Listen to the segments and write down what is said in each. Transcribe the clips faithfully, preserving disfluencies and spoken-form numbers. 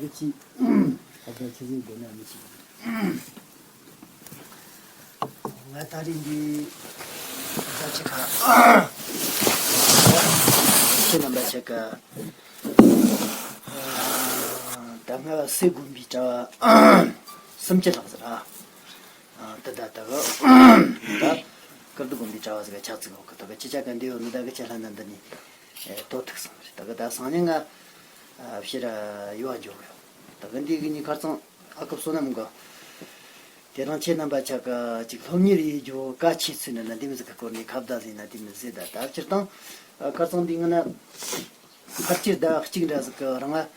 གི་ཅི། ཨ་ད་ཆི་ཟིག་དགོས་ན་མི་ཅི། ང་ད་རིང་འདི་ད་ཅི་ཁ། ཁྱེད་རྣམ་པ་ཆ་ག། ད་ང་སེ་དགོན་པའི་གྲྭ་བ་སུམ་ཅུ་ལྷག་ཟེར་ཨ། ད་ད་ད་གི་ད་ཀིརྟི་དགོན་པའི་གྲྭ་བ་ཟིག་ག་ཆག་ཙིག་ཡོད་གི། ད་གི་ཅི་ཆ་ག་འདི་ཡོད་ནི་ད་གི་ཅི་ལྷ་ན་འདི་ནི་ཏོ་ཐུག་སོང་རེད། ད་གི་ད་སང་ཉིན་ང་ཕྱིར་ཡུལ་བ་འགྱོ་གི་ཡོད། ད་གི་འདི་གི་ནི་ཁར་ཚང་ཨ་ཁུ་བསོད་ནམས་གི། དེ་རིང་ཁྱེད་རྣམ་པ་ཆ་ག་ཅིག་སློབ་གཉེར་ཡེད་རྒྱུ་གལ་ཆེ་ཚུལ་ནི་ན་འདི་མི་ཟིག་གི་སྐོར་ནས་ཁ་བརྡ་ཟིན་ན་འདི་མི་ཟེར། ད་ད་སྤྱིར་བཏང་ཁར་ཚང་འདི་ང་ན། ཕལ་ཆེར་ཟླ་བ་གཅིག་འདྲ་ཟིག་གི་རིང་ང་།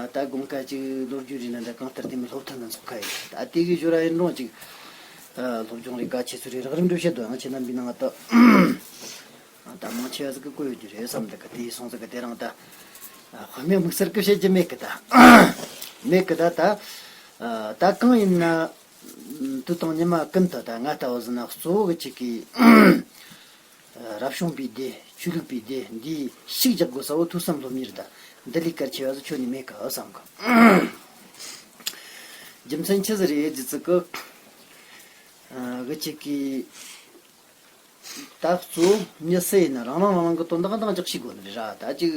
ད་དགོང་ཁ་ཅིག་ལོ་རྒྱུས་རིག་ན་འདྲ་གང་ལྟར་དེ་མི་སློབ་ཐུན་ལ་འཚོགས་ཁ་ཡིན། ད་དེ་གི་ཞོར་ཡིན་རུང་ཅིག་སློབ་སྦྱོང་རེ་གལ་ཆེ་ཚུལ་རེ་རགས་རིམ་འགྲོ་བཤད་དོ་ཡང་ཁྱེད་རྣམ་པའི་ནང་ད། ད་མང་ཆེ་བ་ཟིག་གི་བཀོད་ཡོད་རྒྱུ་རེད་བསམ་འདུག་གི། དེ་སོང་ཟིག་གི་དེ་རིང་ད་དཔེ་མེད་དམིགས་བསལ་གི་བཤད་རྒྱུ་མེད་གི་ད། མེད་གི་ད་ད། ད་གང་ཡིན་ན། དུས་དང་ཉི་མ་ཀུན་ཏུ་ད་ང་ལྟ་བུ་ཟིན་ན་གཙོ་བོ་གི་ཅིག་གི་རབ་བྱུང་པའི་སྡེ། ཆོས་ལུགས་པའི་སྡེ་འདིའི་ཤུགས་རྒྱག་དགོས་ས་བོ་ཐོས་བསམ་སློབ་གཉེར་ད་འདི་ལས་གལ་ཆེ་བ་ཟིག་ཁྱོན་ནས་མེད་གི་བསམ་གི། རྒྱུ་མཚན་ཆི་ཟིག་རེད་ཟེར་ཙི་གི། གི་ཅིག་གི་ད་གཙོ་བོ་མྱི་སུ་ཡིན་ན་རང་རང་རང་རང་གི་དོན་དག་འདང་རྒྱག་ཤེས་དགོས་ནི་རེད་ར། ད་ཅིག་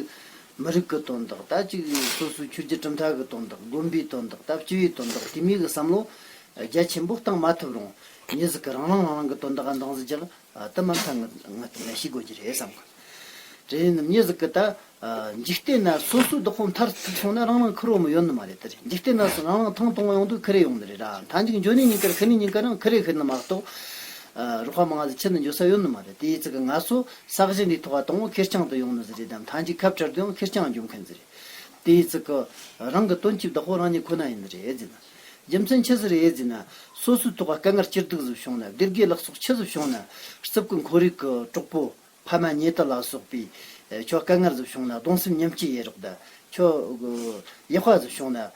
མི་རིགས་ཀྱི་དོན་དག་ད་ཅིག་སོ་སོའི་ཆོས་བརྒྱུད་གྲུབ་མཐའ་གི་དོན་དག་དགོན་པའི་དོན་དག་ད་སྤྱི་བའི་དོན་དག་དེ་མོ་གི་བསམ་བློ་རྒྱ་ཆེན་པོ་བཏང་མ་ཐུབ་རུང་མྱི་ཟིག་གི་རང་རང་རང་རང་གི་དོན་དག་འདང་ཟིག་རྒྱག་ཨ། དེ་མ་མཐའ་ང་ང་ང་ཤེས་དགོས་ཀྱི་རེད་བསམ་གི། དེ་ཡིན་ནམ་མྱི་ཟིག་གི་ད། ཨ། འཇིག་རྟེན་ན་སོ་སོའི་བདག་པོ་མཐར་ཐུག་སོང་ན་རང་རང་ཁེར་རོ་མོ་ཡོད་ནི་མ་རེད། དེ་རེད། འཇིག་རྟེན་ན་སོ་རང་རང་ཐེངས་དང་པོ་ཡོང་དུས་ཁེར་རེ་ཡོང་ནི་རེད་ར། མཐའ་མཇུག་འགྱོ་ནི་ཉིན་དཀར་ཤི་ནི་ཉིན་དཀར་རང་ཁེར་རེ་ཤི་ནི་མ་གཏོགས། ཨ། རོགས་པ་མང་ཟིག་ཁྱེར་ནི་འགྱོ་ས་ཡོད་ནི་མ་རེད། དེ་ཡི་ཚིག་གི་ང་ཚོ་ས་གཞི་འདིའི་ཐོག་ག་དང་པོ་ཁེར་རྐྱང་དུ་ཡོང་ནི་ཟིག་རེད་དམ། མཐའ་མཇུག་ཁ་བྲལ་དུ་ཡང་ཁེར་རྐྱང་འགྱོ་མཁན་ཟིག་རེད། དེ་ཡི་ཚིག་གི་རང་གི་དོན་གྱི་བདག་པོ་རང་ཉིད་ཁོ་ན་ཡིན་ནི་རེད་ཟེར་ན། རྒྱུ་མཚན་ཆི་ཟིག་རེད་ཟེར་ན། སོ་སོའི་ཐོག་ག་དཀའ་ངལ་སྐྱིད་སྡུག་ཟིག་བྱུང་ན། བདེ་དགེ་ལེགས་ཚོགས་ཆི་ཟིག་བྱུང་ན། རྩིབ་ཀྱི་ཁོར་ཡུག་གི་གྲོགས་པོ། ཕ་མ་ཉེ་དུ་ལ་སོགས་པའི་ཁྱོད་དཀའ་ངལ་ཟིག་བྱུང་ན་གདུང་སེམས་མཉམ་སྐྱེད་ཡེ་རོགས་དང་། ཁྱོད་ཡག་པ་ཟིག་བྱུང་ན་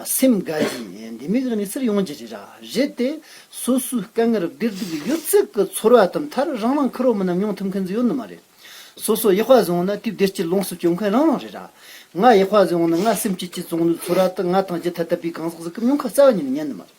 སེམས་དགའ་རྒྱུ་འདི་མོ་གི་གནས་ཚུལ་ཡོང་རྒྱུ་རེད་ར། རེད་དེ། སོ་སོའི་དཀའ་ངལ་བདེ་སྡུག་ཡོད་ཚད་ཀྱི་ཚོར་བ་དང་མཐར་རང་རང་ཁེར་རོ་མིན་ན་མྱོང་ཐུབ་མཁན་ཟིག་ཡོད་ནི་མ་རེད། སོ་སོ་ཡག་པ་ཟིག་ཡོང་ན་དེའི་བདེ་སྐྱིད་ལོངས་སུ་སྤྱོད་མཁན་རང་རང་རེད་ར། ང་ཡག་པ་ཟིག་ཡོང་ན་ང་སེམས་སྐྱིད་སྐྱིད་བྱུང་ནི་ཚོར་བ་དེ་ང་དང་ཇི་ཐད་དད་པའི་གང་ཟག་ཟིག་གིས་མྱོང་ཁ་རྩ་བ་ཉིད་ནས་ཉན་ནི་མ་རེད།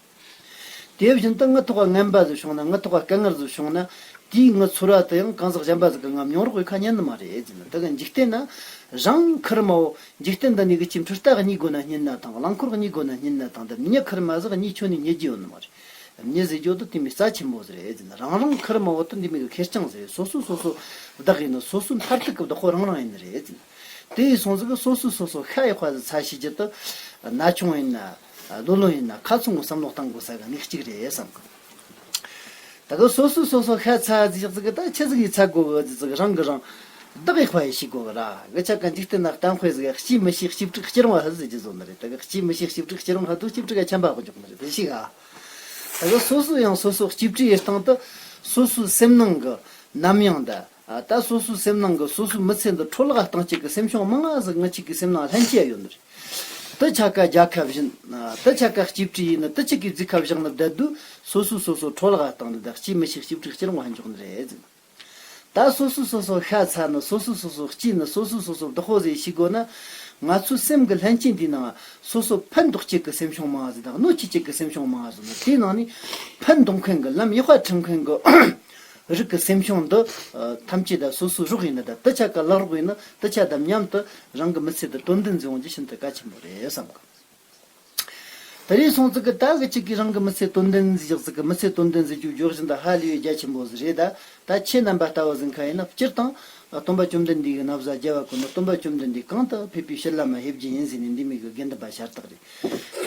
དེ་བཞིན་དུ་ངའི་ཐོག་ངན་པ་ཟིག་བྱུང་ན། ངའི་ཐོག་དཀའ་ངལ་ཟིག་བྱུང་ན། དེའི་ངའི་ཚོར་བ་དེ་ཡང་གང་ཟག་གཞན་པ་ཟིག་གིས་ང་མྱོང་རོགས་ཡེ་ཁ་ཉན་ནི་མ་རེད་ཟེར་ན། དེ་གི་འཇིག་རྟེན་ན་རང་ཁེར་མ་བོ། འཇིག་རྟེན་འདི་ནས་གི་ཅིག་འཕྲུལ་རྟ་གཉིས་དགོས་ན་རྙེད་ན་དང་། རླངས་འཁོར་གཉིས་དགོས་ན་རྙེད་ན་དང་། དེ་མྱི་ཁེར་མ་ཟིག་གཉིས་ཁྱོན་ནས་རྙེད་རྒྱུ་ཡོད་ནི་མ་རེད། མྱི་ཟེར་རྒྱུ་དེ་དེ་མོ་རྩ་ཆེན་པོ་ཟིག་རེད་ཟེར་ན། རང་རང་ཁེར་མ་བོ་དེ་འདི་མོ་གི་ཁེར་རྐྱང་ཟིག་རེད། སོ་སོ་སོ་སོ་བདག་ཡིན་ནོ། སོ་སོའི་མཐར་ཐུག་གི་བདག་པོ་རང་རང་ཡིན་ནི་རེད་ཟེར་ན། དེ་ཡིན་སོང་ཟིག་གི་སོ་སོས་སོ་སོ་ཤ་ཡག་པ་ཟིག་ཚ་ཤེས་རྒྱུ་དེ་ན་ཆུང་ཡིན་ན། ལོ་ལོན་ཡིན་ན། ཁ་ཚང་གི་བསམ་བློ་གཏང་དགོས་ས་གི་གནས་གཅིག་རེད་བསམ་གི། ད་གི་སོ་སོས་སོ་སོ་ཤ་ཚ་ཟིག་ཟིག་གི་ད་ཆི་ཟིག་ཡིས་ཚ་དགོས་གི་ཟིག་ཟིག་རང་གི་རང་བདག་ཡག་པ་ཡེ་ཤེས་དགོས་གི་ར། གི་ཆ་ག་འཇིག་རྟེན་ན་གཏམ་དཔེ་ཟིག་ག་གཅེས་མི་ཤེས་གཅེས་ཕྲུག་སྐྱིད་རུང་བ་ཧ་ཟེར་རྒྱུ་ཟོ་ནི་རེད། ད་གི་གཅེས་མི་ཤེས་གཅེས་ཕྲུག་སྐྱིད་རུང་ཧ་དུ་གཅེས་ཕྲུག་ག་ཆམ་པ་གོ་འཇོག་ནི་རེད། དེ་ཤེས་ག། ད་གི་སོ་སོ་ཡང་སོ་སོ་གཅེས་ཕྲུག་ཡེ་སྟངས་དེ་སོ་སོའི་སེམས་ནང་གི་ནམ་ཡང་ད། ཨ། ད་སོ་སོའི་སེམས་ནང་གི་སོ་སོའི་མི་ཚེ་འདི་འཕྲོ་བརླག་གཏང་བྱེད་ཀྱི་སེམས་བྱུང་མང་ང་ཟིག་ངི་གཅིག་གི་སེམས་ནང་ལྷན་སྐྱེས་ཡོད་ནི་རེད། དེ་ཆ་ག་རྒྱལ་ཁ་བཞིན། ཨ། དེ་ཆ་ག་གཅེས་ཕྲུག་ཡིན་ནི། དེ་གཅིག་གི་རྫིག་ཁ་བཞག་ནི་བསྡད་དུས་སོ་སོས་སོ་སོ་འཕྲོ་བརླག་བཏང་ནི། ད་གཅེས་མི་ཤེས་གཅེས་ཕྲུག་སྐྱིད་རུང་བ་འཇོག་ནི་རེད་ཟེར། ད་སོ་སོས་སོ་སོ་ཤ་ཚ་ནི། སོ་སོས་སོ་སོ་གཅེས་ནི། སོ་སོས་སོ་སོ་བདག་པོ་ཟིག་ཤེས་དགོས་ན། ང་ཚོའི་སེམས་ཀྱི་ལྷན་སྐྱེས་འདིའི་ནང་སོ་སོ་ཕན་འདོགས་བྱེད་ཀྱི་སེམས་བྱུང་མང་ང་ཟིག་དང་གནོད་བྱེད་བྱེད་ཀྱི་སེམས་བྱུང་མང་ང་ཟིག་ནི། དེའི་ནང་ནས་ཕན་འདོགས་མཁན་གྱི་ལམ་ཡག་པ་ཁྲིད་མཁན་གྱི་རིགས་ཀྱི་སེམས་བྱུང་འདི། ཨ། ཐམས་ཅད་ད་སོ་སོའི་རོགས་ཡིན་ན། ད་དེ་ཆ་ག་ལག་རོགས་ཡིན་ན། དེ་ཆ་དང་མཉམ་དུ་རང་གི་མི་ཚེ་འདི་དོན་ལྡན་ཟིག་ཡོང་རྒྱུ་ཤིན་ཏུ་གལ་ཆེན་པོ་རེད་བསམ་གི། དེ་རེད་སོང་ཙིག་གི་ད་གི་གཅིག་གིས་རང་གི་མི་ཚེ་དོན་ལྡན་ཟིག་ཟིག་གི། མི་ཚེ་དོན་ལྡན་ཟིག་རྒྱུ་རྒྱུ་བཞིན་དུ་ཧ་ལས་པའི་རྒྱ་ཆེན་པོ་ཟིག་རེད། ད་ད་ཁྱེད་རྣམ་པ་ལྟ་བུ་ཟིག་ཁ་ཡིན་ན་སྤྱིར་བཏང་སྟོན་པ་བཅོམ་ལྡན་འདས་ཀྱི་ན་བཟའ་རྒྱལ་བ་ཀུན་ལ་སྟོན་པ་བཅོམ་ལྡན་འདས་གང་དུ་ཕེབས་པའི་ཕྱིར་བླ་མ་ཕེབས་རྒྱུ་ཡིན་ཟེར་ནས་འདི་མོ་གི་དགེ་འདུན་པ་ཤ་སྟག་རེད།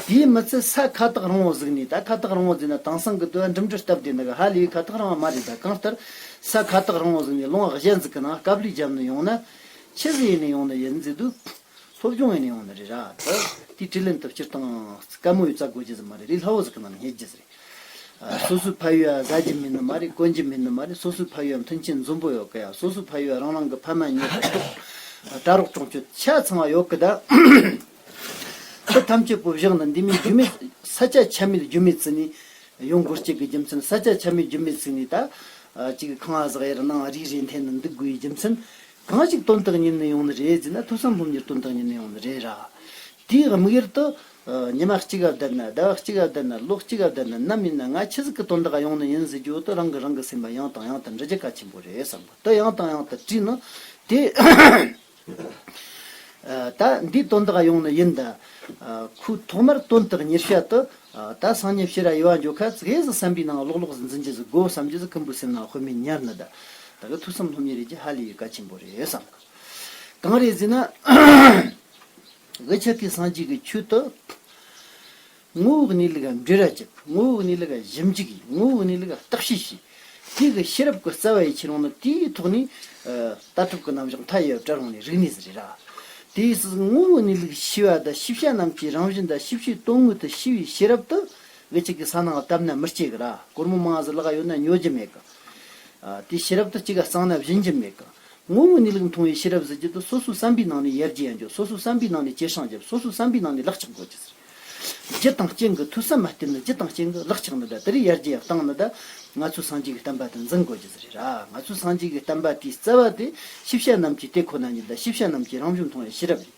དེའི་མི་ཚེ་ས་ཁ་ཐག་རིང་བོ་ཟིག་ནས། ད་ཁ་ཐག་རིང་བོ་ཟིག་ན་དེང་སང་གི་དུས་འགྲིམ་འགྲུལ་སྟབས་བདེ་ནི་གི་ཧ་ལས་པའི་ཁ་ཐག་རིང་བ་མ་རེད། ད་གང་ལྟར་ས་ཁ་ཐག་རིང་བོ་ཟིག་ནས་ལུང་བ་གཞན་ཟིག་གི་ནང་དཀའ་ལས་བརྒྱབ་ནས་ཡོང་ན་ཆི་ཟིག་ཡིན་ནས་ཡོང་ནི་ཡིན་ཟེར་དུས། སློབ་སྦྱོང་ཡེ་ནས་ཡོང་ནི་རེད་ར། ད་དེའི་དྲིན་ལན་དུ་སྤྱིར་བཏང་དཀའ་མོ་ཡོད་ཙག་དགོས་རྒྱུ་ཟིག་མ་རེད། རི་སླ་བོ་ཟིག་གི་ནང་ནས་རྙེད་རྒྱུ་ཟིག་རེད། ཨ། སོ་སོའི་ཕ་ཡུལ་ཟ་རྒྱུ་མེད་ནི་མ་རེད། གོན་རྒྱུ་མེད་ནི་མ་རེད། སོ་སོའི་ཕ་ཡུལ་མཐུན་རྐྱེན་འཛོམས་པོ་ཡོད་གི་ཡ། སོ་སོའི་ཕ་ཡུལ་རང་རང་གི་ཕ་མ་ཉེ་དུ་གྲོགས། ཨ། གྲྭ་རོགས་གྲོང་ཁྱེར་ཆ་ཚང་བ་ཡོད་གི། ད་དེ་ཐམས་ཅད་པོ་བཞག་ན་འདི་མོ་རྒྱུ་མེད། ས་ཆ་ཆ་མེད་རྒྱུ་མེད་ཟིག་ནས་ཡོང་དགོས་རྒྱུ་གི་རྒྱུ་མཚན། ས་ཆ་ཆ་མེད་རྒྱུ་མེད་ཟིག་ནས་ད། ཨ། ཅིག་ཁང་བ་ཟིག་ཡར་ནང་རིགས་རེ་འཐེན་ནས་འདུག་དགོས་པའི་རྒྱུ་མཚན། གང་ཞིག་དོན་དག་ཉིད་ནས་ཡོང་ནི་རེད་ཟེར་ན། ཐོས་བསམ་སློབ་གཉེར་དོན་དག་ཉིད་ནས་ཡོང་ནི་རེད་ར། དེའི་དམིགས་ཡུལ་དུ། ཨ། ཉི་མ་གཅིག་ག་བསྡད་ན། ཟླ་བ་གཅིག་ག་བསྡད་ན། ལོ་གཅིག་ག་བསྡད་ན། ནམ་ཡིན་ན་ང་ཆི་ཟིག་གི་དོན་དག་ག་ཡོང་ནི་ཡིན་ཟེར་རྒྱུ་དེ་རང་གི་རང་གི་སེམས་པ་ཡང་དང་ཡང་དུ་འདྲི་རྒྱུ་གལ་ཆེན་པོ་རེད་བསམ་གི། དེ་ཡང་དང་ཡང་དུ་དྲིས་ན། དེ། ཨ། ད་འདིའི་དོན་དག་ག་ཡོང་ནི་ཡིན་ད། ཨ། ཁོའི་ཐོག་མར་དོན་དག་གཉེར་བྱ་དེ། ཨ། ད་སང་ཉིན་ཕྱིར་ར་ཡུལ་ལ་འགྱོ་ཁ་ཙིག་གེ་ཟིག་བསམ་པའི་ནང་ལོག་ལོག་ཟིག་འཛིན་རྒྱུ་ཟིག་དགོས་བསམ་རྒྱུ་ཟིག་ཁོ་མོའི་སེམས་ནང་དཔེ་མེད་ཉར་ནི་ད། ད་གི་ཐོས་བསམ་སློབ་གཉེར་རེད་རྒྱུ་ཧ་ལས་ཡོད་གལ་ཆེན་པོ་རེད་བསམ་གི། གང་རེད་ཟེར་ན། འུ་ཅག་གི་སངས་རྒྱས་ཀྱི་ཆོས་དེ། ངོ་བོའི་གནས་ལུགས་འགྲེལ་བར་བྱེད། ངོ་བོའི་གནས་ལུགས་ཞིབ་འཇུག་ཡིན། ངོ་བོའི་གནས་ལུགས་བརྟག་དཔྱད་བྱེད། དེ་གི་ཤེས་རབ་ཀྱི་རྩ་བ་ཡིད་ཆེས་རུང་ནི་དེའི་ཐོག་ནས། ཨ། ལྟ་གྲུབ་ཀྱི་རྣམ་གཞག་མཐའ་ཡས་པ་བཀྲལ་རུང་ནི་རིག་གནས་ཟིག་རེད་ར། དེའི་སྲིད་ངོ་བོའི་གནས་ལུགས་ཤེས་པ་དང་ཤེས་བྱ་རྣམས་ཀྱི་རང་བཞིན་དང་ཤེས་བྱའི་དོན་དངོས་དེ་ཤེས་པའི་ཤེས་རབ་དེ། འུ་ཅག་གི་ས་ནང་བཏབ་ན་མི་སྐྱེ་གི་ར། སྒོར་མོ་མང་ཟིག་ལག་ཡོད་ན་ཉོ་རྒྱུ་མེད་གི། ཨ། དེའི་ཤེས་རབ་དེ་གཅིག་ག་གཙང་ན་སྦྱིན་རྒྱུ་མེད་གི། ངོ་བོའི་གནས་ལུགས་མཐོང་བའི་ཤེས་རབ་ཟེར་རྒྱུ་དེ་སོ་སོའི་བསམ་པའི་ནང་ནས་ཡར་རྒྱས་ཡང་རྒྱུ། སོ་སོའི་བསམ་པའི་ནང་ནས་ཇེ་སྲུང་རྒྱུ། སོ་སོའི་བསམ་པའི་ནང་ནས་ལག་ཆགས་དགོས་རྒྱུ་ཟེར། རྒྱུ་དང་རྐྱེན་གྱིས་ཐོས་བསམ་མ་བསྟེན་ན་རྒྱུ་དང་རྐྱེན་གྱིས་ལག་ཆགས་ནི་ད། དེ་རིགས་ཡར་རྒྱས་བཏང་ནི་ད། ང་ཚོའི་སངས་རྒྱས་ཀྱི་བསྟན་པ་དེ་འཛིན་དགོས་རྒྱུ་ཟེར་ར། ང་ཚོའི་སངས་རྒྱས་ཀྱི་བསྟན་པ་དེའི་རྩ་བ་དེ་ཤེས་བྱ་རྣམས་ཀྱི་དེ་ཁོ་ན་ཉིད་ད། ཤེས་བྱ་རྣམས་ཀྱི་རང་བཞིན་མཐོང་བའི་ཤེས་རབ་རེད།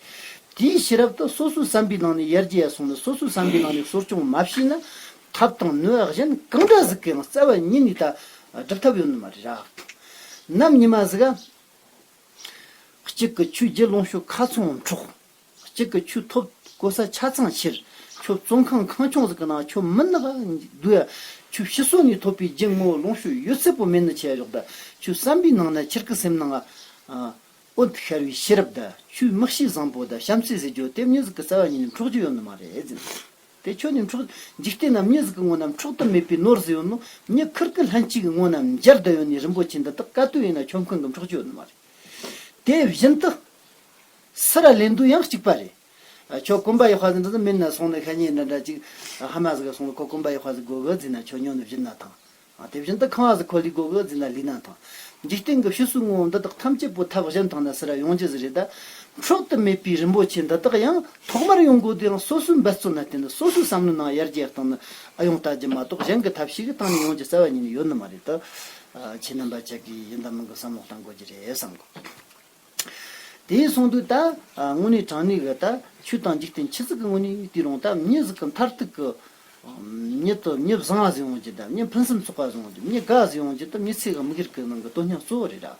དེའི་ཤེས་རབ་དེ་སོ་སོའི་བསམ་པའི་ནང་ནས་ཡར་རྒྱས་སོང་ནས། སོ་སོའི་བསམ་པའི་ནང་ནས་གསོ་སྐྱོང་མ་བྱས་ན། ཐབས་དང་ནུས་པ་གཞན་གང་འདྲ་ཟིག་གིས་ཡང་རྩ་བ་ཉིད་ནས་ད་སྒྲུབ་ཐབས་ཡོད་ནི་མ་རེད་ར། ནམ་ཉི་མ་ཟིག་ག་གཅིག་གི་ཆོས་བརྒྱུད་ལོངས་སྤྱོད་ཁ་ཚོན་འཕྲོག། གཅིག་གི་ཆོས་ཐོབ་གོ་ས་ཆ་ཚང་ཕྱིར། ཁྱོད་བཙོན་ཁང་ཁང་ཆུང་ཟིག་གི་ནང་ཁྱོད་མི་ནག་འདུག་ཡ། ཁྱོད་ཕྱི་སོ་ནས་ཐོབ་པའི་རྒྱུ་དངོས་ལོངས་སྤྱོད་ཡོད་ཚད་པོ་མེད་ནི་ཆེ་ཡ་ཞོག་ད། ཁྱོད་བསམ་པའི་ནང་ན་ཁྱེད་ཀྱི་སེམས་ནང་ང་། ཨ། འོད་ཤར་བའི་ཤེས་རབ་ད། ཆོས་དམིགས་བྱའི་བཟང་པོ་ད། བྱམས་བརྩེ་ཟེར་རྒྱུ་དེ་མྱི་ཟིག་གི་རྩ་བ་ཉིད་ནས་འཕྲོག་རྒྱུ་ཡོད་ནི་མ་རེད་ཟེར། དེ་ཁྱོད་ནས་འཕྲོག་འཇིག་རྟེན་ན་མྱི་ཟིག་གི་ངོ་ན་འཕྲོག་ཏུ་མེད་པའི་ནོར་ཟིག་ཡོད་ནོ། མྱི་ཁུར་གི་ལྷན་སྐྱེས་ཀྱི་ངོ་ན་འབྱར་བསྡད་ཡོད་ནི་རིན་པོ་ཆེ་འདི་དག་ག་དུས་ཡིན་ན་ཁྱོད་མཁན་གྱིས་འཕྲོག་རྒྱུ་ཡོད་ནི་མ་རེད། དེ་བཞིན་དུ། སུ་ར་ལེན་དུས་ཡང་གཅིག་པ་རེད། ཨ། ཁྱོད་གོམ་པ་ཡག་པ་ཟིག་འདྲ་ཟིག་མིན་ན་སོང་ནས་ཤ་ཉེ་འདྲ་འདྲ་ཅིག་ཕ་མ་ཟིག་ག་སོང་ནས་ཁོ་གོམ་པ་ཡག་པ་ཟིག་དགོས་གི་ཟེར་ན་ཁྱོད་ཉོ་ནས་བྱིན་ན་ཐང་། ཨ། དེ་བཞིན་དུ་ཁང་བ་ཟིག་ཁོ་ལས་དགོས་གི་ཟེར་ན་ལས་ན་ཐང་། འཇིག་རྟེན་གྱི་ཕྱི་སོའི་ངོ་བོ་འདི་དག་ཐམས་ཅད་པོ་ཐབས་གཞན་དང་ན་སུ་ར་ཡོང་རྒྱུ་ཟིག་རེད་ད། འཕྲོག་ཏུ་མེད་པའི་རིན་པོ་ཆེ་འདི་དག་ཡང་ཐོག་མར་ཡོང་དགོས་དུས་ཡང་སོ་སོའི་འབད་བརྩོན་ན་བརྟེན་ནས་སོ་སོའི་བསམ་བློའི་ནང་ཡར་རྒྱས་བཏང་ནས་ཨ་ཡོང་ལྟ་རྒྱུ་མ་གཏོགས། གཞན་གྱི་ཐབས་ཤེས་ཀྱི་སྟེང་ནས་ཡོང་རྒྱུ་རྩ་བ་ཉིད་ནས་ཡོད་ནི་མ་རེད་ད། ཨ། ཁྱེད་རྣམ་པ་ཅག་གིས་ཡིན་དང་མིན་གྱི་བསམ་བློ་གཏང་དགོས་ཀྱི་རེད་བསམ་གོ། དེ་སོང་དུས་ད། ཨ། དངོས་གནས་དྲང་གནས་གི་ད་ཆོས་དང་འཇིག་རྟེན་ཆི་ཟིག་གི་ངོས་ནས་བལྟས་རུང་ད་མྱི་ཟིག་གི་མཐར་ཐུག་གི་མྱི་དེ་མྱི་བཟང་བ་ཟིག་ཡོང་རྒྱུ་དང་། མྱི་ཕུན་སུམ་ཚོགས་པ་ཟིག་ཡོང་རྒྱུ། མྱི་དགའ་ཟིག་ཡོང་རྒྱུ་དེ་མི་ཚེ་གི་དམིགས་ཡུལ་གི་ནང་གི་དོན་སྙིང་གཙོ་བོ་རེད་ར།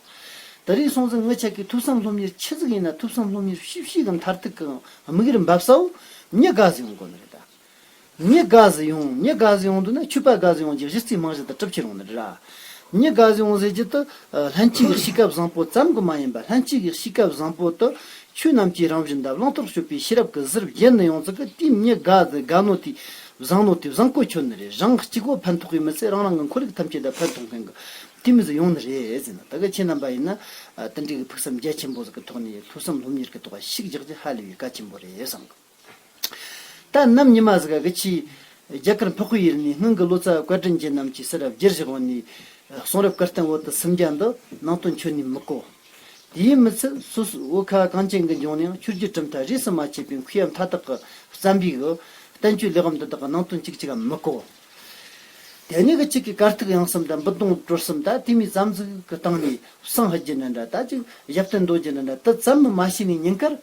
དེ་རིང་སོང་ཙང་ངི་ཆ་གི་ཐོས་བསམ་སློབ་གཉེར་ཆི་ཟིག་ཡིན་ན། ཐོས་བསམ་སློབ་གཉེར་ཤེས་བྱའི་གི་མཐར་ཐུག་གི་དམིགས་ཡུལ་འབབ་ས་བོ་མྱི་དགའ་ཟིག་ཡོང་དགོས་ནི་རེད་ད། མྱི་དགའ་ཟིག་ཡོང་། མྱི་དགའ་ཟིག་ཡོང་དུས་ན་ཆོས་པ་དགའ་ཟིག་ཡོང་རྒྱུ་གཞི་རྩའི་རྨང་གཞི་དེ་གྲུབ་ཆེ་རུང་ནི་རེད་ར། མྱི་དགའ་ཟིག་ཡོང་ཟེར་རྒྱུ་དེ། ཨ། ལྷན་སྐྱེས་ཀྱི་གཤིས་ཀ་བཟང་པོ་ཙམ་གྱིས་མ་ཡིན་པ། ལྷན་སྐྱེས་ཀྱི་གཤིས་ཀ་བཟང་པོ་དེ་ཆོས་རྣམས་ཀྱི་རང་བཞིན་དང་བླང་དོར་དཔྱོད་པའི་ཤེས་རབ་ཀྱིས་གཟིར་བརྒྱན་ནས་ཡོང་ཙང་གི་དེའི་མྱི་དགའ་ཟིག་དགའ་ནོ་དེ་བཟང་ནོ་དེ་བཟང་བཀོད་ཆོད་ནི་རེད། རང་གཅིག་པོ་ཕན་ཐོགས་པའི་མི་ཚད་རང་རང་གི་ཁོར་ཡུག་ཐམས་ཅད་དང་ཕན་ཐོགས་མཁན་གྱི་དེ་མི་ཟིག་ཡོང་ནི་རེད་ཟེར་ན། ད་གི་ཁྱེད་རྣམ་པ་ཡིན་ན། ཨ། དེ་འདྲའི་གི་ཕུགས་བསམ་རྒྱ་ཆེན་པོ་ཟིག་གི་ཐོག་ནས་ཐོས་བསམ་སློབ་གཉེར་གྱི་ཐོག་ཞིག་རྒྱག་རྒྱུ་ཧ་ལས་པའི་གལ་ཆེན་པོ་རེད་བསམ་གི། ད་ནམ་ཉི་མ་ཟིག་ག་གི་ཆེས་རྒྱ་གར་འཕགས་པའི་ཡུལ་ནས་སྔོན་གྱི་ལོ་ཙཱ་བཀའ་དྲིན་ཅན་རྣམས་ཀྱིས་གསལ་བར་བསྒྱུར་བཞག་པ་ནས། གསུང་རབ་བཀའ་བསྟན་འོ་དེ་སུམ་བརྒྱ་འདི་ནང་དོན་ཁྱོན་ནས་མི་གོ། དེའི་མི་ཚད་སོ་སོ་བོད་ཁ་བ་གངས་ཅན་གྱི་ལྗོངས་ནས་ཡང་ཆོས་བརྒྱུད་གྲུབ་མཐའ་རིས་སུ་མ་ཆད་པའི་མཁས་པ་མཐའ་དག་གིས་བརྩམས་པའི་གི་བསྟན་བཅོས་ལེགས་པ་འདི་དག་གི་ནང་དོན་གཅིག་གཅིག་ག་མི་གོ། དེ་ནས་གི་གཅིག་གི་གར་ཐིག་དབྱངས་གསུམ་དང་འབུད་རྡུང་གྲོལ་གསུམ་ད་དེ་མོའི་ཙམ་ཟིག་གི་སྟེང་ནས་བསང་ཕུད་རྒྱུ་འདྲ་འདྲ། ད་ཅིག་ཞབས་བརྟན་འདོན་རྒྱུ་འདྲ་འདྲ། དེ་ཙམ་མ་བྱས་ནས་ཉིན་དཀར།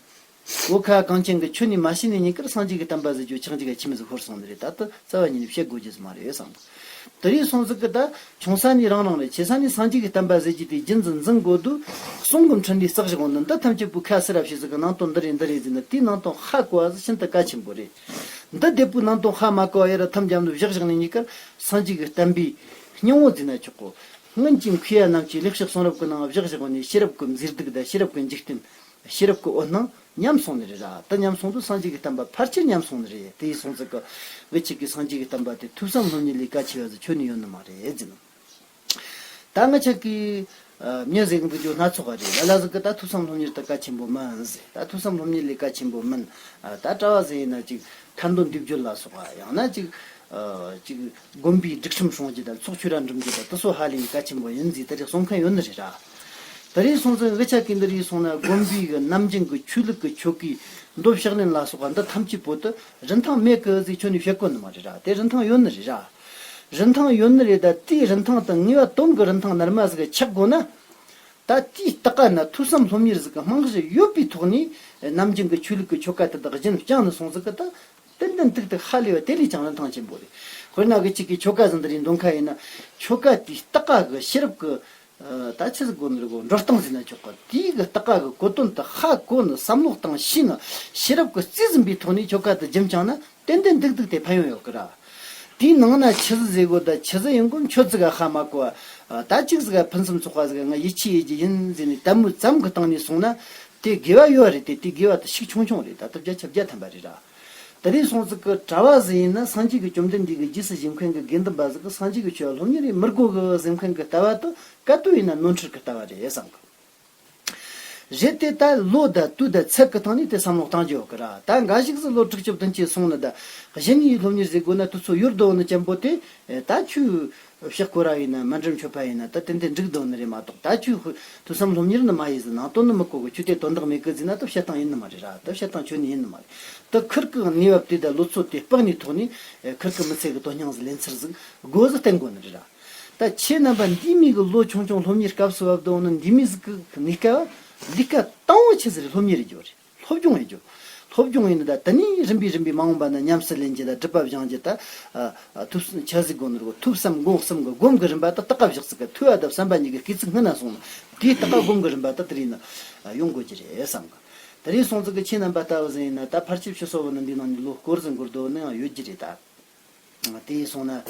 བོད་ཁ་གངས་ཅན་གྱི་ཆོས་ནས་མ་ཤེས་ནས་ཉིན་དཀར་སངས་རྒྱས་ཀྱི་བསྟན་པ་ཟེར་རྒྱུ་ཆག་འཇིག་ག་ཁྱིམ་ཟིག་ཤོར་སོང་ནི་རེད། ད་དེ་རྩ་བ་ཉིད་ནས་བཤད་དགོས་རྒྱུ་ཟིག་མ་རེད་བསམ། དེ་རིང་སོང་ཟིག་གི་ད་ཆུང་ས་ནས་རང་རང་རེད། ཆེ་ས་ནས་སངས་རྒྱས་ཀྱི་བསྟན་པ་ཟེར་རྒྱུ་དེ་རྒྱུན་འཛིན་འཛིན་དགོས་དུས་གསུང་གི་འཕྲིན་ལས་བསགས་བཞག་ནི་འདི་ཐམས་ཅད་པོ་ཁ་སི་ར་བྱས་ཟིག་གི་ནང་དོན་འདི་རེད་འདི་རེད་ཟེར་ན། དེའི་ནང་དོན་ཧ་གོ་བ་ཟིག་ཤིན་ཏུ་གལ་ཆེན་པོ་རེད། འདི་བདེ་པོའི་ནང་དོན་ཧ་མ་གོ་བ་ཡར་ར་ཐམས་ཅད་ནས་བཞག་བཞག་ནས་ཉིན་དཀར་སངས་རྒྱས་ཀྱི་བསྟན་པའི་སྙིང་བོ་ཟེར་ན་ཆོག་གོ། སྔོན་གྱི་མཁས་པ་རྣམས་ཀྱིས་ལེགས་བཤད་གསུང་རབ་ཀྱི་ནང་བཞག་བཞག་ནས་ཤེས་རབ་ཀྱི་མཛེས་སྡུག་དང་ཤེས་རབ་ཀྱི་འཇིག་རྟེན། ཤེས་རབ་ཀྱི་འོད་སྣང་ཉམས་སོང་ནི་རེད་ར། དེ་ཉམས་སོང་དུས་སངས་རྒྱས་ཀྱི་བསྟན་པ་ཕལ་ཆེར་ཉམས་སོང་ནི་རེད། དེ་ཡིན་སོང་ཙང་གི་འུ་ཅག་གིས་སངས་རྒྱས་ཀྱི་བསྟན་པ་དེ་ཐོས་བསམ་སློབ་གཉེར་ལས་གལ་ཆེ་བ་ཟིག་ཁྱོན་ནས་ཡོད་ནི་མ་རེད་ཟེར་ནོ། ད་ང་ཅག་གི་ཨ་མྱི་ཟེར་གི་འདུག་རྒྱུ་སྣ་ཚོགས་པ་རེད། ལ་ལ་ཟིག་གིས་ད་ཐོས་བསམ་སློབ་གཉེར་དེ་གལ་ཆེན་པོ་མིན་ཟེར། ད་ཐོས་བསམ་སློབ་གཉེར་ལས་གལ་ཆེན་པོ་མིན། ཨ། ད་གྲྭ་བ་ཟིག་ཡིན་ན་ཅིག་ཁ་འདོན་འདེབས་རྒྱུ་ལ་སོགས་པ། ཡང་ན་ཅིག་ཨ་ཅིག་དགོན་པའི་སྒྲིག་ཁྲིམས་སྲུང་རྒྱུ་དང་ཚོགས་ཆོས་ར་འགྲིམ་རྒྱུ་དང་དེ་ཚོ་ཧ་ལས་གལ་ཆེན་པོ་ཡིན་ཟེར་དེ་རིགས་གསུང་མཁན་ཡོད་ནི་རེད་ར། དེ་རིང་སོང་ཙང་འུ་ཅག་གི་འདི་རིང་སོང་ན་དགོན་པའི་གི་ནམ་རྒྱུན་གི་ཆོས་ལུགས་གི་ཆོ་གའི་མདོ་ཕྱག་ལེན་ལ་སོགས་པ་འདི་ཐམས་ཅད་པོ་དེ་རིན་ཐང་མེད་གི་ཟེར་ཁྱོན་ནས་བཤད་དགོས་ནི་མ་རེད་ར། དེ་རིན་ཐང་ཡོད་ནི་རེད་ར། རིན་ཐང་ཡོད་ནི་རེད། ད་དེའི་རིན་ཐང་དང་ངེས་པ་དོན་གི་རིན་ཐང་རྣལ་མ་ཟིག་ཆགས་དགོས་ན། ད་དེའི་སྟེང་ན་ཐོས་བསམ་སློབ་གཉེར་ཟིག་གི་རྨང་གཞི་ཡོད་པའི་ཐོག་ནས་ནམ་རྒྱུན་གྱི་ཆོས་ལུགས་ཀྱི་ཆོ་ག་དེ་དག་རྒྱུན་བསྐྱངས་ནས་སོང་ཟིག་གི་ད། ཏན་ཏན་ཏིག་ཏིག་ཧ་ལས་པ་དེ་ལས་ཀྱང་རིན་ཐང་ཆེན་པོ་རེད། དཔེར་ན་གི་གཅིག་གི་ཆོ་ག་ཟིག་འདི་རིགས་འདོན་ཁ་ཡིན་ན། ཆོ་ག་དེའི་སྟེང་གི་ཤེས་རབ་ཀྱི། ཨ། ད་ཆི་ཟིག་དགོས་ནི་རེད་གོ། འགྲོ་སྟངས་ཟེར་ན་ཆོག་གི། དེའི་གི་སྟེང་གི་གོ་དོན་དེ་ཧ་གོ་ནི་བསམ་བློ་བཏང་ཤེས་ནི། ཤེས་རབ་ཀྱི་རྩིས་ཟིན་པའི་ཐོག་ནས་ཆོ་ག་དེ་རྒྱུན་བསྐྱངས་ན་ཏན་ཏན་ཏིག་ཏིག་དེ་ཕན་ཡོན་ཡོད་གི་ར། དེའི་ནང་ན་ཆི་ཟིག་ཟེར་གོ། ད་ཆི་ཟིག་ཡིན་གོ་མཆོད་ཟིག་ག་ཧ་མ་གོ། ཨ། ད་ཅིག་ཟིག་ག་ཕུན་སུམ་ཚོགས་པ་ཟིག་ག་ང་ཡིད་ཆེས་ཡེད་རྒྱུ་ཡིན་ཟེར་ནས་དལ་མོ་ཙམ་གི་སྟེང་ནས་སོང་ན། དེ་དགེ་བ་ཡོད་རེད་དེ། དེ་དགེ་བ་དེ་ཤུགས་ཆུང་ཆུང་རེད། ད་ལྟ་བརྒྱ་ཆ་བརྒྱ་ཐམ་པ་རེད་ར། དེ་རིང་སོང་ཙིག་གི་གྲྭ་བ་ཟིག་ཡིན་ན་སངས་རྒྱས་ཀྱི་བཅོམ་ལྡན་འདས་ཀྱི་རྗེས་སུ་བཞེས་མཁན་གྱི་དགེ་འདུན་པ་ཟིག་གིས་སངས་རྒྱས་ཀྱི་ཆོས་སློབ་གཉེར་ཡེད་མི་དགོས་གི་ཟེར་མཁན་གྱི་ལྟ་བ་དེ་ག་དུས་ཡིན་ན་ནོར་འཁྲུལ་གྱི་ལྟ་བ་རེད་བསམ་གི། རེད་དེ། ད་ལོ་དང་དུས་དང་ཚད་ཀྱི་སྟེང་ནས་དེ་བསམ་བློ་གཏང་རྒྱུ་ཡོད་གི་ར། ད་འགའ་ཞིག་ཟིག་ལོ་དྲུག་ཅུ་བདུན་ཅུ་སོང་ནི་ད། གཞི་ནས་སློབ་གཉེར་ཟེར་དགོས་ན་དུས་ཚོད་ཡོད་དོ་ནི་ཅན་པོ་དེ། ད་ཁྱོད་ཕྱག་སྐོར་ར་ཡིན་ན་མཎྜལ་མཆོད་པ་ཡིན་ན་ད་ཏན་ཏན་འགྲིག་དོ་ནི་རེད་མ་གཏོགས། ད་ཁྱོད་ཐོས་བསམ་སློབ་གཉེར་ནི་མ་ཡེད་ཟིག་ནང་དོན་ནི་མི་གོ་གི། ཁྱོད་དེ་དོན་དག་མེད་གི་ཟེར་ན་ད་བཤད་སྟངས་ཡིན་ནི་མ་རེད་ར། ད་བཤད་སྟངས་ཁྱོན་ནས་ཡིན་ནི་མ་རེད། ད་ཁིར་གི་གནས་བབ་དེ་ད་ལོ་ཚོད་དེ་དཔག་ནས་ཐོག་ནས་ཁིར་གི་མི་ཚེ་གི་དོན་སྙིང་ཟིག་ལེན་ཚུལ་ཟིག་སྒོ་ཟིག་བསྟན་དགོས་ནི་རེད་ར། ད་ཁྱེད་རྣམ་པ་འདི་མོ་གི་ལོ་ཆུང་ཆུང་སློབ་གཉེར་སྐབས་སུ་བབས་དོ་ནི་འདི་མོ་ཟིག་གི་གནས་སྐབས། ལས་ཀ་དང་པོ་ཆི་ཟིག་རེད། སློབ་གཉེར་རེད་རྒྱུ་རེད། སློབ་སྦྱོང་ཡེད་རྒྱུ། སློབ་སྦྱོང་ཡེད་ནི་ད་དེ་ནས་རིམ་པས་རིམ་པས་མ་འོངས་པ་ན་ཉམས་སུ་ལེན་རྒྱུ་ད། སྒྲུབ་པ་སྦྱང་རྒྱུ་ད། ཨ། ཨ། ཐོས་བསམ་ཆི་ཟིག་དགོས་ནི་རེད་གོ། ཐོས་བསམ་སྒོམ་གསུམ་གི་སྒོམ་གི་རིམ་པ་ད་ཏག་ཏག་བཞག་ཟིག་གི། ཐོས་པ་དང་བསམ་པ་གཉིས་ཀྱི་སྐེད་ཚིགས་སྔོན་ན་སོང་ན། དེའི་ཏག་ཏག་སྒོམ་གི་རིམ་པ་ད་དེ་རིང་ནས་ཡོང་དགོས་རྒྱུ་རེད་བསམ་གི། དེ་རིང་སོང་ཙིག་གི་ཁྱེད་རྣམ་པ་ལྟ་བུ་ཟིག་ཡིན་ན་ད་ཕལ་ཆེར་ཕྱི་སོ་བོ་ནི་འདི་ནང་ནས་ལོ་སྐོར་ཟིག་འགོར་དོ་ནི་ཡང་ཡོད་རྒྱུ་རེད་ད། དེ་སོང་ན། ཨ།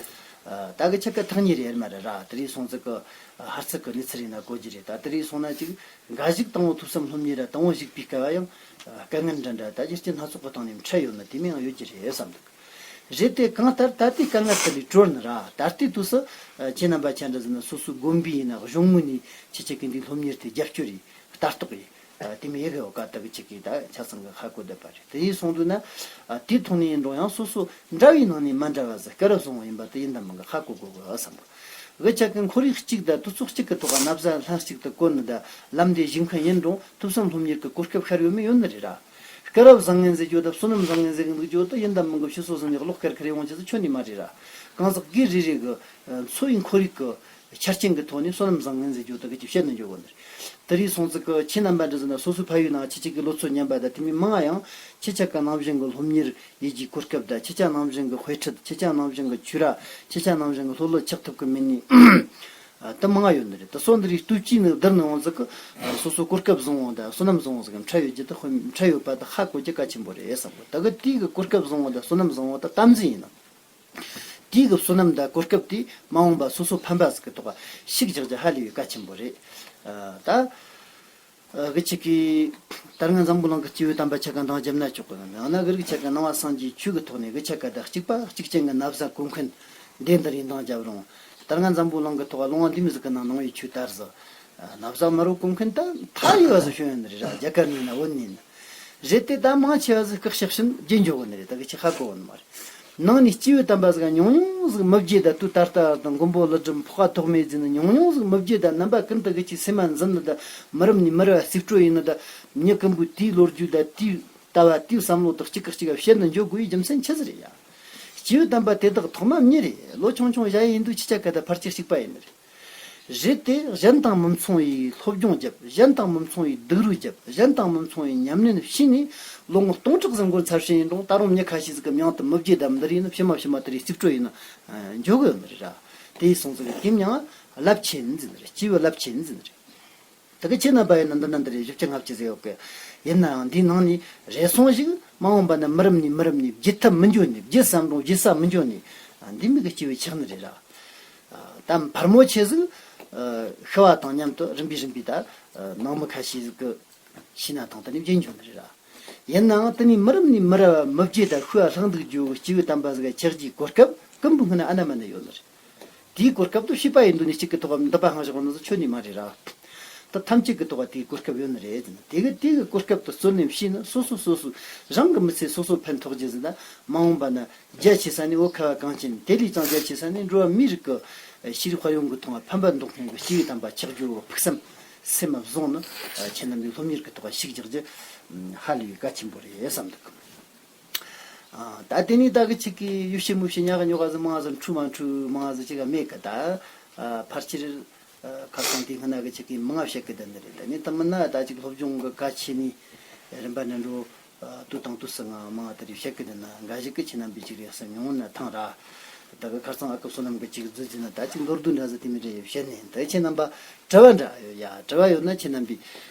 ད་གི་ཆ་ག་ཐག་ཉེ་རེད་མ་རེད་ར། དེ་རིང་སོང་ཙིག་གི་ཧར་ཚུགས་གི་གནས་ཚུལ་ཡིན་ན་གོ་རྒྱུ་རེད་ད། དེ་རིང་སོང་ན་ཅིག་འགའ་ཞིག་དང་པོ་ཐོས་བསམ་སློབ་གཉེར་ར་དང་པོ་ཞུགས་པའི་སྐབས་ཡང་དཀའ་ངལ་འདྲ་འདྲ་ད་རྒྱུ་རྐྱེན་སྣ་ཚོགས་གི་སྟེང་ནས་འཕྲད་ཡོད་ན་དེ་མོ་ཡང་ཡོད་རྒྱུ་རེད་བསམ་འདུག། རེད་དེ། གང་ལྟར་ད་ལྟའི་དཀའ་ངལ་དེ་ལས་གྲོལ་ནི་ར། ད་ལྟའི་དུས་སུ་ཁྱེད་རྣམ་པ་ཆ་འདྲ་ཟིག་ན་སོ་སོའི་དགོན་པའི་ཡིན་ན་གཞུང་མི་ནས་ཁྱེད་ཆ་གི་འདི་སློབ་གཉེར་དེ་རྒྱབ་སྐྱོར་ཡེད། ལྟ་རྟོག་ཡེད། ཨ། དེ་མོ་ཡེད་གི་ཡོད་ག། ད་གི་ཆ་གི་ད་ཆ་ཚང་གི་ཧ་གོ་བསྡད་པ་རེད། དེ་ཡིན་སོང་དུས་ན། ཨ། དེའི་ཐོག་ནས་ཡིན་རུང་ཡང་སོ་སོ་འདྲ་བའི་ནང་ནས་མ་འདྲ་བ་ཟིག་སྐལ་བ་བཟང་བོ་ཡིན་པ་དེ་ཡིན་དང་མིན་གི་ཧ་གོ་དགོས་གི་བསམ་གི། གི་ཆ་གི་ཁོར་ཡུག་གཅིག་དང་དུས་ཚོད་གཅིག་གི་ཐོག་ག་ན་བཟའ་ལྷན་གཅིག་ཏུ་བཀོལ་ནི་ད་ལམ་འདི་ཞུགས་མཁན་ཡིན་རུང་ཐོས་བསམ་སློབ་གཉེར་གི་གོ་སྐབས་ཤར་ཡོད་མེད་ཡོད་ནི་རེད་ར། སྐལ་བ་བཟང་ངན་ཟེར་རྒྱུ་དང་བསོད་ནམས་བཟང་ངན་ཟེར་གི་འདུག་རྒྱུ་དེ་ཡིན་དང་མིན་གི་ཕྱི་སོ་ཟིག་ནས་ལོག་ཁེར་ཁེར་ཡོང་རྒྱུ་ཟིག་ཁྱོན་ནས་མ་རེད་ར། གང་ཟག་སྒེར་རེ་རེ་གི་འཚོ་བའི་ཁོར་ཡུག་གི་ཆ་རྐྱེན་གྱི་ཐོག་ནས་བསོད་ནམས་བཟང་ངན་ཟེར་རྒྱུ་དེ་གི་ཅིག་བཤད་ནས་འཇོག་གོ་ནི་རེད། དེ་རིང་སོང་ཙིག་གི་ཁྱེད་རྣམ་པ་འདྲ་ཟིག་ན་སོ་སོའི་ཕ་ཡུལ་ནང་ཁྱེད་ཅག་གི་ལོ་ཚོད་མཉམ་པ་དང་དེ་མོ་མང་ང་ཡང་ཁྱེད་ཅག་གི་ནང་བཞིན་གི་སློབ་གཉེར་ཡེད་རྒྱུའི་གོ་སྐབས་དང་། ཁྱེད་ཅག་ནང་བཞིན་གི་དཔེ་ཁྲིད། ཁྱེད་ཅག་ནང་བཞིན་གི་ཆོས་ར། ཁྱེད་ཅག་ནང་བཞིན་གི་ལྷོད་ལྷོད་ཆགས་ཐུབ་གི་མེད་ནི་ཨ། དེ་མང་ང་ཡོད་ནི་རེད། དེ་སོ་འདི་རིགས་སྟོབས་ཀྱིས་ནི་བསྡུར་ནི་འོང་ཙིག་གི་སོ་སོ་གོ་སྐབས་བཟང་བོ་དང་བསོད་ནམས་བཟང་བོ་ཟིག་གི་འཕྲད་ཡོད་རྒྱུ་དེ་དཔེ་འཕྲད་ཡོད་པ་དེ་ཧ་གོ་རྒྱུ་གལ་ཆེན་པོ་རེད་བསམ་གི། ད་གི་དེའི་གི་གོ་སྐབས་བཟང་བོ་དང་བསོད་ནམས་བཟང་བོ་དེ་དམ་འཛིན་ཡེད་ནི། དེའི་གི་བསོད་ནམས་དང་གོ་སྐབས་དེ་མ་འོངས་པ་སོ་སོ་ཕན་པ་ཟིག་གི་ཐོག་ཞུགས་རྒྱག་རྒྱུ་ཧ་ལས་པའི་གལ་ཆེན་པོ་རེད། ཨ། ད་གི་ཆ་གི་ད་སྔ་འཛམ་བུ་གླིང་གི་སྐྱེས་བུ་དམ་པ་ཆ་ག་འདང་བརྒྱབ་ན་ཆོག་གི། ཡང་ན་གི་རིགས་ཆ་ག་ནང་པ་སངས་རྒྱས་ཆོས་གི་ཐོག་ནས་གི་ཆ་ག་ད་གཅིག་པ་གཅིག་རྐྱང་གི་ན་བཟའ་གོན་མཁན་དེ་འདི་རིགས་འདང་བརྒྱབ་རུང་། ད་སྔ་འཛམ་བུ་གླིང་གི་ཐོག་ལུང་བ་འདི་མོ་ཟིག་གི་ནང་ནང་པའི་ཆོས་དར་ཟིག། ན་བཟའ་དམར་པོ་གོན་མཁན་ད་ཐ་ཡི་བ་ཟིག་བྱུང་ཡོད་ནི་རེད་ར། རྒྱ་གར་ནས་ན་བོད་ནས་ན། རེད་དེ། ད་མང་ཆེ་བ་ཟིག་བཀག་ཆགས་ཕྱིན་བརྗེད་འགྱོ་གི་ནི་རེད། ད་གི་ཆི་ཧ་གོ་གི་ནི་མ་རེད། ནང་ནས་སྐྱེས་བུ་དམ་པ་ཟིག་ཉུང་ཉུང་ཟིག་མི་བརྗེད་ད། དུས་ད་ལྟ་དང་མགོན་པོ་ཀླུ་སྒྲུབ་འཕགས་པ་ཐོགས་མེད་ཟེར་ནི་ཉུང་ཉུང་ཟིག་མི་བརྗེད་ད། རྣམ་པ་ཀུན་ཏུ་གི་ཆི་སེམས་མ་འཛིན་ནི་ད། མི་རབས་ནས་མི་རབས་རྩིས་སྤྲོད་ཡེད་ནི་ད། མྱི་ཀུན་པོས་དེའི་ལོ་རྒྱུས་ད། དེའི་ལྟ་བ། དེའི་བསམ་བློ་དག་གཅིག་གིས་གཅིག་ག་བཤད་ནི་འགྱོ་དགོས་པའི་རྒྱུ་མཚན་ཆི་ཟིག་རེད་ཡ། སྐྱེས་བུ་དམ་པ་དེ་དག་ཐོག་མ་མྱི་རེད། ལོ་ཆུང་ཆུང་གཞན་ཡིན་དུས་ཆི་ཆ་ག་ད་ཕལ་ཆེར་གཅིག་པ་ཡིན་ནི་རེད། རེད་དེ། གཞན་དང་མི་མཚུངས་པའི་སློབ་སྦྱོང་བརྒྱབ། གཞན་དང་མི་མཚུངས་པའི་སྡུག་རུས་བརྒྱབ། གཞན་དང་མི་མཚུངས་པའི་ཉམས་ལེན་བྱས་ནས་ལོ་ངོ་སྟོང་ཕྲག་ཙམ་འགོར་ཚར་ཕྱིན་ཡིན་རུང་ད་རུང་མྱི་ཁ་ཤས་ཟིག་གི་མྱིང་དེ་མི་བརྗེད་དམ་འདི་རེད་ནི། ཕྱི་མ་ཕྱི་མ་དེ་རིགས་རྩིས་སྤྲོད་ཡེད་ནི་འགྱོ་གི་ཡོད་ནི་རེད་ར། དེ་ཡིན་སོང་ཙིག་གི་དེ་མྱིང་རླབས་ཆེན་ཟེར་ནི་རེད། སྐྱེས་བུ་རླབས་ཆེན་ཟེར་ནི་རེད། ད་གི་ཁྱེད་རྣམ་པ་ཡིན་ན་འདི་ན་འདི་རེད། བཞི་བཅུ་ལྔ་བཅུ་ཟེར་ཡོད་གི། ཡིན་ནའང་འདིའི་ནང་ནས་རེ་ཟུང་ཞིག་མ་འོངས་པ་ན་མི་རབས་ནས་མི་རབས་ནས་བརྗེད་ཐབས་མི་འགྱོ་ནི། བརྗེད་བསམ་རུང་བརྗེད་ས་མི་འགྱོ་ནི། འདི་མོ་གི་སྐྱེས་བུ་ཆགས་ནི་རེད་ར། ད་འཕར་མོ་ཆེ་ཟིག་ཤི་བ་དང་མཉམ་དུ་རིམ་པས་རིམ་པས་ད་ནང་མི་ཁ་ཤས་ཟིག་གི་ཤི་ན་ཐང་དེ་ནས་བརྗེད་འགྱོ་ནི་རེད་ར། ཡིན་ནའང་དེ་ནས་མི་རབས་ནས་མི་རབས་མི་བརྗེད་ད་ཤི་བ་ལྷག་འདུག་རྒྱུ་སྐྱེས་བུ་དམ་པ་ཟིག་ཆགས་རྒྱུའི་གོ་སྐབས་ཀུན་པོའི་སྔུན་ན་ཨ་ན་མ་ན་ཡོད་ནི་རེད། དེའི་གོ་སྐབས་དེ་བྱིས་པ་ཡིན་དུས་ནས་གཅིག་གི་ཐོག་འདི་པ་སྔ་བཞག་ནི་ཟིག་ཁྱོན་ནས་མ་རེད་ར། ད་ཐམས་ཅད་ཀྱི་ཐོག་དེའི་གོ་སྐབས་ཡོད་ནི་རེད། དེ་གི་དེ་གི་གོ་སྐབས་དེ་བརྩོན་ནས་བྱས་ནས་སོ་སོ་སོ་སོ་རང་གི་མི་ཚེ་སོ་སོ་ཕན་ཐོགས་རྒྱུ་ཟིག་ད། མ་འོངས་པ་ན་རྒྱ་ཆེ་ས་ནས་བོད་ཁ་བ་གངས་ཅན། དེ་ལས་ཀྱང་རྒྱ་ཆེ་ས་ནས་འགྲོ་བ་མིའི་རིགས་ཀྱི་ཤེས་རིག་དཔལ་ཡོན་གྱི་ཐོག་ཕན་པ་འདོགས་མཁན་གྱི་སྐྱེས་བུ་དམ་པ་ཆགས་རྒྱུ་བོ་ཕུགས་བསམ་སེམས་མ་བཟུང་ནས་ཁྱེད་རྣམ་པའི་སློབ་གཉེར་གྱི་ཐོག་ཞུགས་རྒྱག་རྒྱུ་ཧ་ལས་པའི་གལ་ཆེན་པོ་རེད་བསམ་འདུག། ཨ། ད་དེ་ནས་ད་གི་ཅིག་གི་ཡུལ་ཤེས་མུ་ཤེས་ཉག་གི་ཉོག་ག་ཟིག་མང་ཟིག་འཁྲུལ་མ་འཁྲུལ་མང་ཟིག་ཅིག་ག་མེད་གི། ད་ཨ་ཕལ་ཆེར་ ཁ་སང་དེ་སྔ་ན་གི་ཆེ་གེ་མང་ང་བཤད་གི་དེ་འདི་རེད། ད་ནི་ད་མིན་ན་ད་ཅིག་སློབ་སྦྱོང་གི་གལ་ཆེ་ནི་རིམ་པ་འདྲ་འགྲོ་དུས་དང་དུས་སུ་ང་མང་ང་དེ་རེད་བཤད་གི་དེ་ན་འགའ་ཞིག་གི་ཁྱེད་རྣམ་པས་ཅིག་རེད་ཟེར་མྱོང་ན་ཐང་ར། ད་གི་ཁ་སང་ཨ་ཀི་བསོད་ནམས་གི་ཅིག་རྫུ་འཛིན་ན་ད་ཅིག་མདོར་བསྡུས་འདྲ་ཟེར་དེ་མི་རེད་བཤད་ནས་ད་ཁྱེད་རྣམ་པ་དྲི་བ་འདྲ་ཡོད་ཡ། དྲི་བ་ཡོད་ན་ཁྱེད་རྣམ་པས་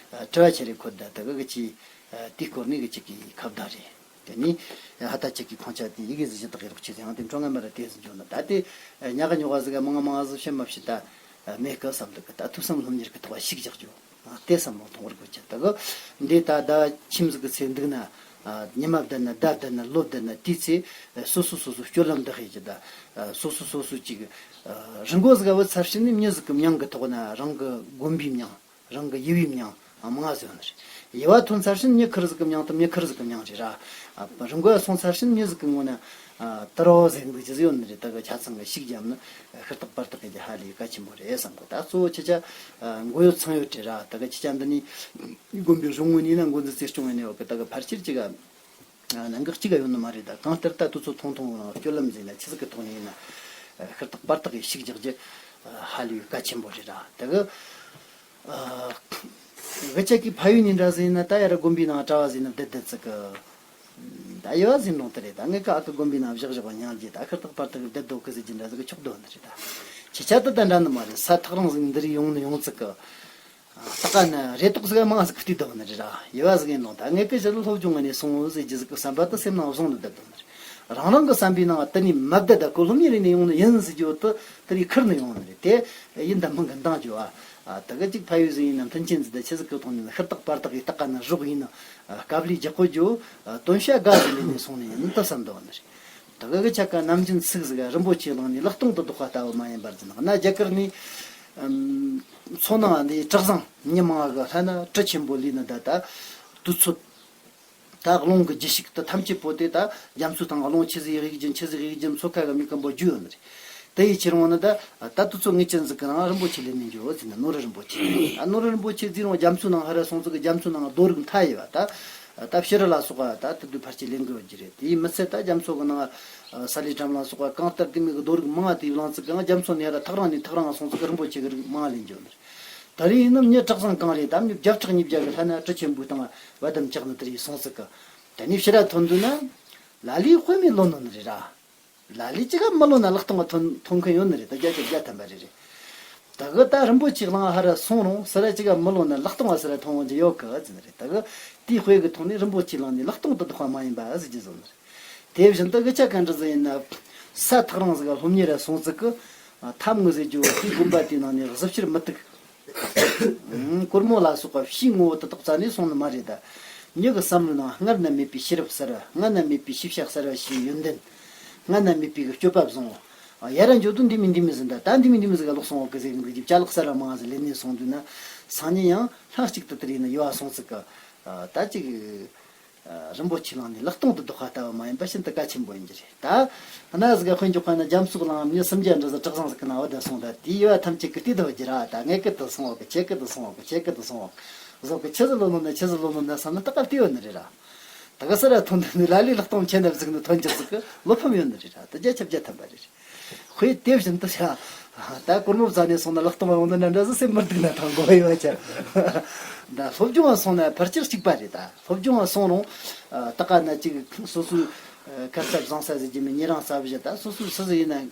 དྲི་བ་ཆེ་རེ་འཁོད་ད་ད་གི་གི་ཅི་དེའི་སྐོར་ནས་གི་ཅིག་གི་ཁ་བརྡ་རེད། དེ་ནི་ཧ་ད་ཅིག་གི་ཁོང་ཅག་དེ་ཡི་གེ་ཟི་ཞིག་དག་གི་རོགས་ཆེ་ཟེར་ཡང་དེ་འཕྲོ་ངན་མ་ར་དེ་ཟིན་འཇོག་ན་ད་དེ་ཉག་ག་ཉོག་ག་ཟི་ག་མང་ང་མང་ང་ཟི་བཤད་མ་བཤད་ད་མེད་གི་བསམ་འདུག་གི། ད་ཐུགས་བསམ་སློབ་གཉེར་གི་ཐོག་ཞིག་རྒྱག་རྒྱུ་དེ་བསམ་བློ་གཏོང་བར་དགོས་ཀྱི། ད་གི་འདི་ད་ཟླ་བ་ཁྱིམ་ཟིག་གི་ཚེ་འདུག་ན་ཉི་མ་བསྡད་ན་ཟླ་བསྡད་ན་ལོ་བསྡད་ན་དེའི་ཚེ་སོ་སོ་སོ་སོ་སྤྱོད་ལམ་འདི་ཤེས་ཀྱི། ད་སོ་སོ་སོ་སོ་ཅིག་རི་མགོ་ཟིག་ག་བུད་ཚར་ཕྱིན་ནི་མྱི་ཟིག་གི་མྱིང་གི་ཐོག་ན་རང་གི་དགོན་པའི་མྱིང་། རང་གི་ཡུལ་བའི་མྱིང་མང་ང་ཟེར་བ་ནི་རེད། ཡུལ་བ་ཐོན་ཚར་ཕྱིན་མྱི་ཁེར་ཟིག་གི་མྱིང་དང་མྱི་ཁེར་ཟིག་གི་མྱིང་རེད་ར། རི་མགོ་སོང་ཚར་ཕྱིན་མྱི་ཟིག་གི་ངོ་ན་དར་བ་ཟེར་འདུག་ཅི་ཟིག་ཡོད་ནི་རེད། ད་གི་ཆ་ཚང་གི་ཤིག་རྒྱབ་ན་ཤུར་ཐག་པར་ཐག་གི་ཧ་ལས་གལ་ཆེན་པོ་རེད་བསམ་གི། ད་གཙོ་བོ་ཁྱེད་ཅག་མགོ་ཡོད་ཚང་ཡོད་རེད་ར། ད་གི་ཁྱེད་ཅག་འདི་ནི་དགོན་པའི་གཞུང་ངོས་ནས་ན་འགོ་འཛིན་རྩེ་སྐྱོང་ཡོད་ནི་ཡོད་གི། ད་གི་ཕལ་ཆེར་ཅིག་ག་གནད་འགག་གཅིག་ག་ཡོད་ནི་མ་རེད། ད་གང་ལྟར་ད་དུས་ཚོད་ཐུང་ཐུང་རང་སྤྱོད་ལམ་ཟིན་ན་ཆི་ཟིག་གི་ཐོག་ནས་ཡིན་ན་ཤུར་ཐག་པར་ཐག་གི་ཤིག་རྒྱག་རྒྱུ་ཧ་ལས་གལ་ཆེན་པོ་རེད་ར། ད་གི་གི་ཅག་གི་ཕ་ཡུལ་ནས་འདྲ་ཟིན་ན་ད་ཡ་ར་དགོན་པའི་ནང་གྲྭ་བ་ཟིན་ན་བསྡད་བསྡད་ཚིག་གི། ད་ཡོད་བ་ཟིན་ནོ་དེ་རེད། ད་ངས་ཀ་ཨ་ཀི་དགོན་པའི་ནང་བཞག་བཞག་པ་ཉང་རྒྱུ་ད་ཤུར་ཐག་པར་ཐག་གི་བསྡད་འདུག་གི་ཟེར་རྒྱུ་འདྲ་ཟིག་གི་ཆོག་འདུག་ནི་རེད། ད་ཁྱེད་ཅག་ད་ད་འདྲ་ནི་མ་རེད། ས་ཐག་རིང་ཟིག་འདི་རིགས་ཡོང་ནི་ཡོང་ཚིག་གི། ད་ག་ནི་རེ་དོགས་ཟིག་མང་ཟིག་བལྟས་འདུག་ནི་རེད་ར། ཡེ་བ་ཟིག་ཡིན་ནོ་ད་ངས་ཀི་ཞི་ལུ་སློབ་སྦྱོང་ངོས་ནས་སོང་ཟེར་རྒྱུ་ཟིག་གི་བསམ་པ་དེ་སེམས་ནང་བཟུང་ནས་བསྡད་འདུག་ནི་རེད། རང་རང་གི་བསམ་པའི་ནང་དེ་ནས་མ་བསྡད་ད་ཁོ་སློབ་གཉེར་ནས་ཡོང་ནི་ཡིན་ཟེར་རྒྱུ་དེ་དེ་རིགས་ཁུར་ནས་ཡོང་ནི་རེད། དེ་ཡིན་ད་མིན་གི་འདང་རྒྱུ་བ། ད་གི་ཅིག་ཕ་ཡུལ་ཟིག་ཡིན་ན་མཐུན་རྐྱེན་ཟིག་ད་ཆི་ཟིག་གི་ཐོག་ནས་ཤུར་ཐག་པར་ཐག་གི་ད་ག་ནི་རོགས་ཡིན་ན་དཀའ་ལས་རྒྱག་གོ་རྒྱུ་དོན་བྱ་དགའ་ཟིག་ལས་ནས་སོང་ནི་ཡིན་ད་བསམ་འདུག་ནི་རེད། ད་གི་གི་ཆ་ག་ནམ་རྒྱུན་ཚིག་ཟིག་རིན་པོ་ཆེ་བླངས་ནས་ལག་སྟོང་དུ་བདོག་པ་ལྟ་བུ་མ་ཡིན་པར་ཟིན་ན་རྒྱ་གར་ནས། མཚོ་ནང་ནས་གྲུ་གཟིངས་མྱི་མང་གི་ལྷ་ན་གྲུ་ཆེན་པོ་ལས་ནི་ད་ད་དུས་ཚོད་ད་རླུང་གི་རྒྱུ་ཞིག་ཏུ་ཐམས་ཅད་པོ་དེ་ད་རྒྱ་མཚོའི་སྟེང་རླུང་ཆི་ཟིག་གཡུག་རྒྱུ་ཆི་ཟིག་གཡུག་རྒྱུ་མཚོ་ཁ་གི་མི་སྐམ་པོ་རྒྱུ་ཡོད་ནི་རེད། དེ་ཡི་ཕྱིར་འོང་ནི་ད་ད་དུས་ཚོད་ངེས་ཅན་ཟིག་གི་ནང་རིན་པོ་ཆེ་ལེན་ནས་འཇོག་ཟེར་ན་ནོར་རིན་པོ་ཆེ་ད་ནོར་རིན་པོ་ཆེ་ཟེར་རུང་རྒྱ་མཚོའི་ནང་ཧ་ར་སོང་ཙི་གི་རྒྱ་མཚོའི་ནང་རྡོ་རིགས་མཐའ་ཡས་པ་ད། ད་བྱི་རུ་ལ་སོགས་པ་ད་དེ་དུས་ཕལ་ཆེར་ལེན་དགོས་རྒྱུ་རེད། དེའི་མི་ཚད་ད་རྒྱ་མཚོ་གི་ནང་ས་ལེ་སྦྲམ་ལ་སོགས་པ་གང་ལྟར་དེ་མིན་གི་རྡོ་རིགས་མང་བ་དེའི་བླངས་ཚིག་གང་རྒྱ་མཚོ་ནས་ཡར་ཐག་རིང་ནས་ཐག་རིང་སོང་ཚིག་གི་རིན་པོ་ཆེ་གི་རིགས་མང་བ་ལེན་རྒྱུ་ནི་རེད། ད་རེས་ཡིན་ནམ་མྱི་གྲུ་གཟིངས་གང་རེད་དམ་མྱི་བརྒྱ་ཕྲག་ཉིས་བརྒྱ་གི་ལྷ་ན་གྲུ་ཆེན་པོའི་སྟེང་བ་དམ་ལྕགས་ནི་དེ་རེད་སོང་ཚིག་གི། དེ་ནས་ཕྱི་ར་ཐོན་དུས་ན་ལ་ལས་དཔེ་མེད་ལོ་ནོ་ནི་རེད་ར། ལ་ལས་ཅི་ག་མི་ལོ་ན་ལག་སྟོང་བ་ཐོན་ཐོན་མཁན་ཡོད་ནི་རེད། ད་བརྒྱ་ཆ་བརྒྱ་ཐམ་པ་རེད་རེད། ད་གི་ད་རིན་པོ་ཆེ་གླང་ཧ་ར་སོང་རུང་ས་ར་ཅི་ག་མི་ལོ་ན་ལག་སྟོང་བ་ས་ར་ཐོན་འོང་རྒྱུ་ཡོད་གི་ཟེར་ནི་རེད། ད་གི་དེའི་དཔེ་གི་ཐོག་ནས་རིན་པོ་ཆེ་གླང་ནས་ལག་སྟོང་དུ་བདོག་པ་མ་ཡིན་པ་ཟེར་རྒྱུ་བཟོ་ནི་རེད། དེ་བཞིན་དུ་གི་ཆ་ག་འདྲ་ཟིག་ཡིན་ན་ས་ཐག་རིང་ཟིག་ག་སློབ་གཉེར་ར་སོང་ཟིག་གི། ཐམ་ངི་ཟེར་རྒྱུ་དེའི་དགོན་པ་དེའི་ནང་ནས་གཟི་བྱུར་མུ་ཏིག་སྒོར་མོ་ལ་སོགས་པ་ཕྱིའི་ངོ་བོ་དེ་དག་རྩ་ནས་སོང་ནི་མ་རེད་ད། མྱི་གི་བསམ་བློའི་ནང་སྔར་ན་མེད་པའི་ཤེས་རབ་གསར་བ། སྔར་ན་མེད་པའི་ཤེས་བྱ་གསར་བ་ཞེས་ཡོན་ཏན། སྔར་ན་མེད་པའི་གི་སྤྱོད་པ་བཟང་བོ། ཡར་ར་འགྱོ་དུས་འདི་མི་འདི་མི་ཟིན་ད། ད་འདི་མི་འདི་མི་ཟིན་ག་ལོག་སོང་བ་གི་ཟེར་གི་འདུག་ཅིག་ཅ་ལག་གསར་བ་མང་ཟིག་ལེན་ནས་སོང་དུས་ན། སང་ཉིན་ཡང་ལྷན་གཅིག་ཏུ་དེ་རིང་ནི་ཡོ་བ་སོང་ཚིག་གི། ད་ཅིག་རིན་པོ་ཆེ་གླང་ནས་ལག་སྟོང་དུ་བདོག་པ་ལྟ་བུ་མ་ཡིན་པ་ཤིན་ཏུ་གལ་ཆེན་པོ་ཡིན་རྒྱུ་རེད་ད། གནའ་ཟིག་ག་དཔེ་འཇོག་པ་ན་རྒྱ་མཚོ་གླང་མྱི་སུམ་བརྒྱ་འདྲ་ཟིག་གྲུ་གཟིངས་ཟིག་གི་ནང་བ་དེ་སོང་ད་དེའི་ཡོ་བ་ཐམས་ཅད་ཀྱི་ལྟོས་དུ་བགྱི་ར། ད་ངས་ཀི་དུ་སོང་བ་གི་ཁྱེད་ཀི་དུ་སོང་བ་གི་ཁྱེད་ཀི་དུ་སོང་བ་གི་བཟོ་གི་ཆི་ཟིག་ལོ་ནོ་ན་ཆི་ཟིག་ལོ་ནོ་ན་བསམ་ན་ད་ག་བལྟས་ཡོད་ནི་རེད་ར། ད་ག་ས་ར་ཐོན་དུ་ནི་ལ་ལས་ལག་སྟོང་ཆེ་འདབ་ཟིག་ནི་ཐོན་རྒྱུ་ཟིག་གི་བློ་ཕམ་ཡོད་ནི་རེད་ར། ད་བརྒྱ་ཆ་བརྒྱ་ཐམ་པ་རེད། དཔེ་དེ་བཞིན་དུ་བྱ། ད་སྒོར་མོ་བཟའ་ནས་སོང་ན་ལག་སྟོང་བ་ཡོང་ན་འདྲ་འདྲ་ཟིག་སེམས་མི་སྡུག་ན་ཐང་གོ་ཡོད་བ་ཆ། ད་སློབ་སྦྱོང་བ་སོང་ན་ཕལ་ཆེར་གཅིག་པ་རེད་ད། སློབ་སྦྱོང་བ་སོང་རུང་། ད་ག་ན་ཅིག་སོ་སོའི་ཁ་གསབ་བཟང་ས་ཟེར་གྱི་མེད། ཉེ་རང་གསབ་བཞི་ད་སོ་སོའི་སུ་ཟིག་ཡིན་ན་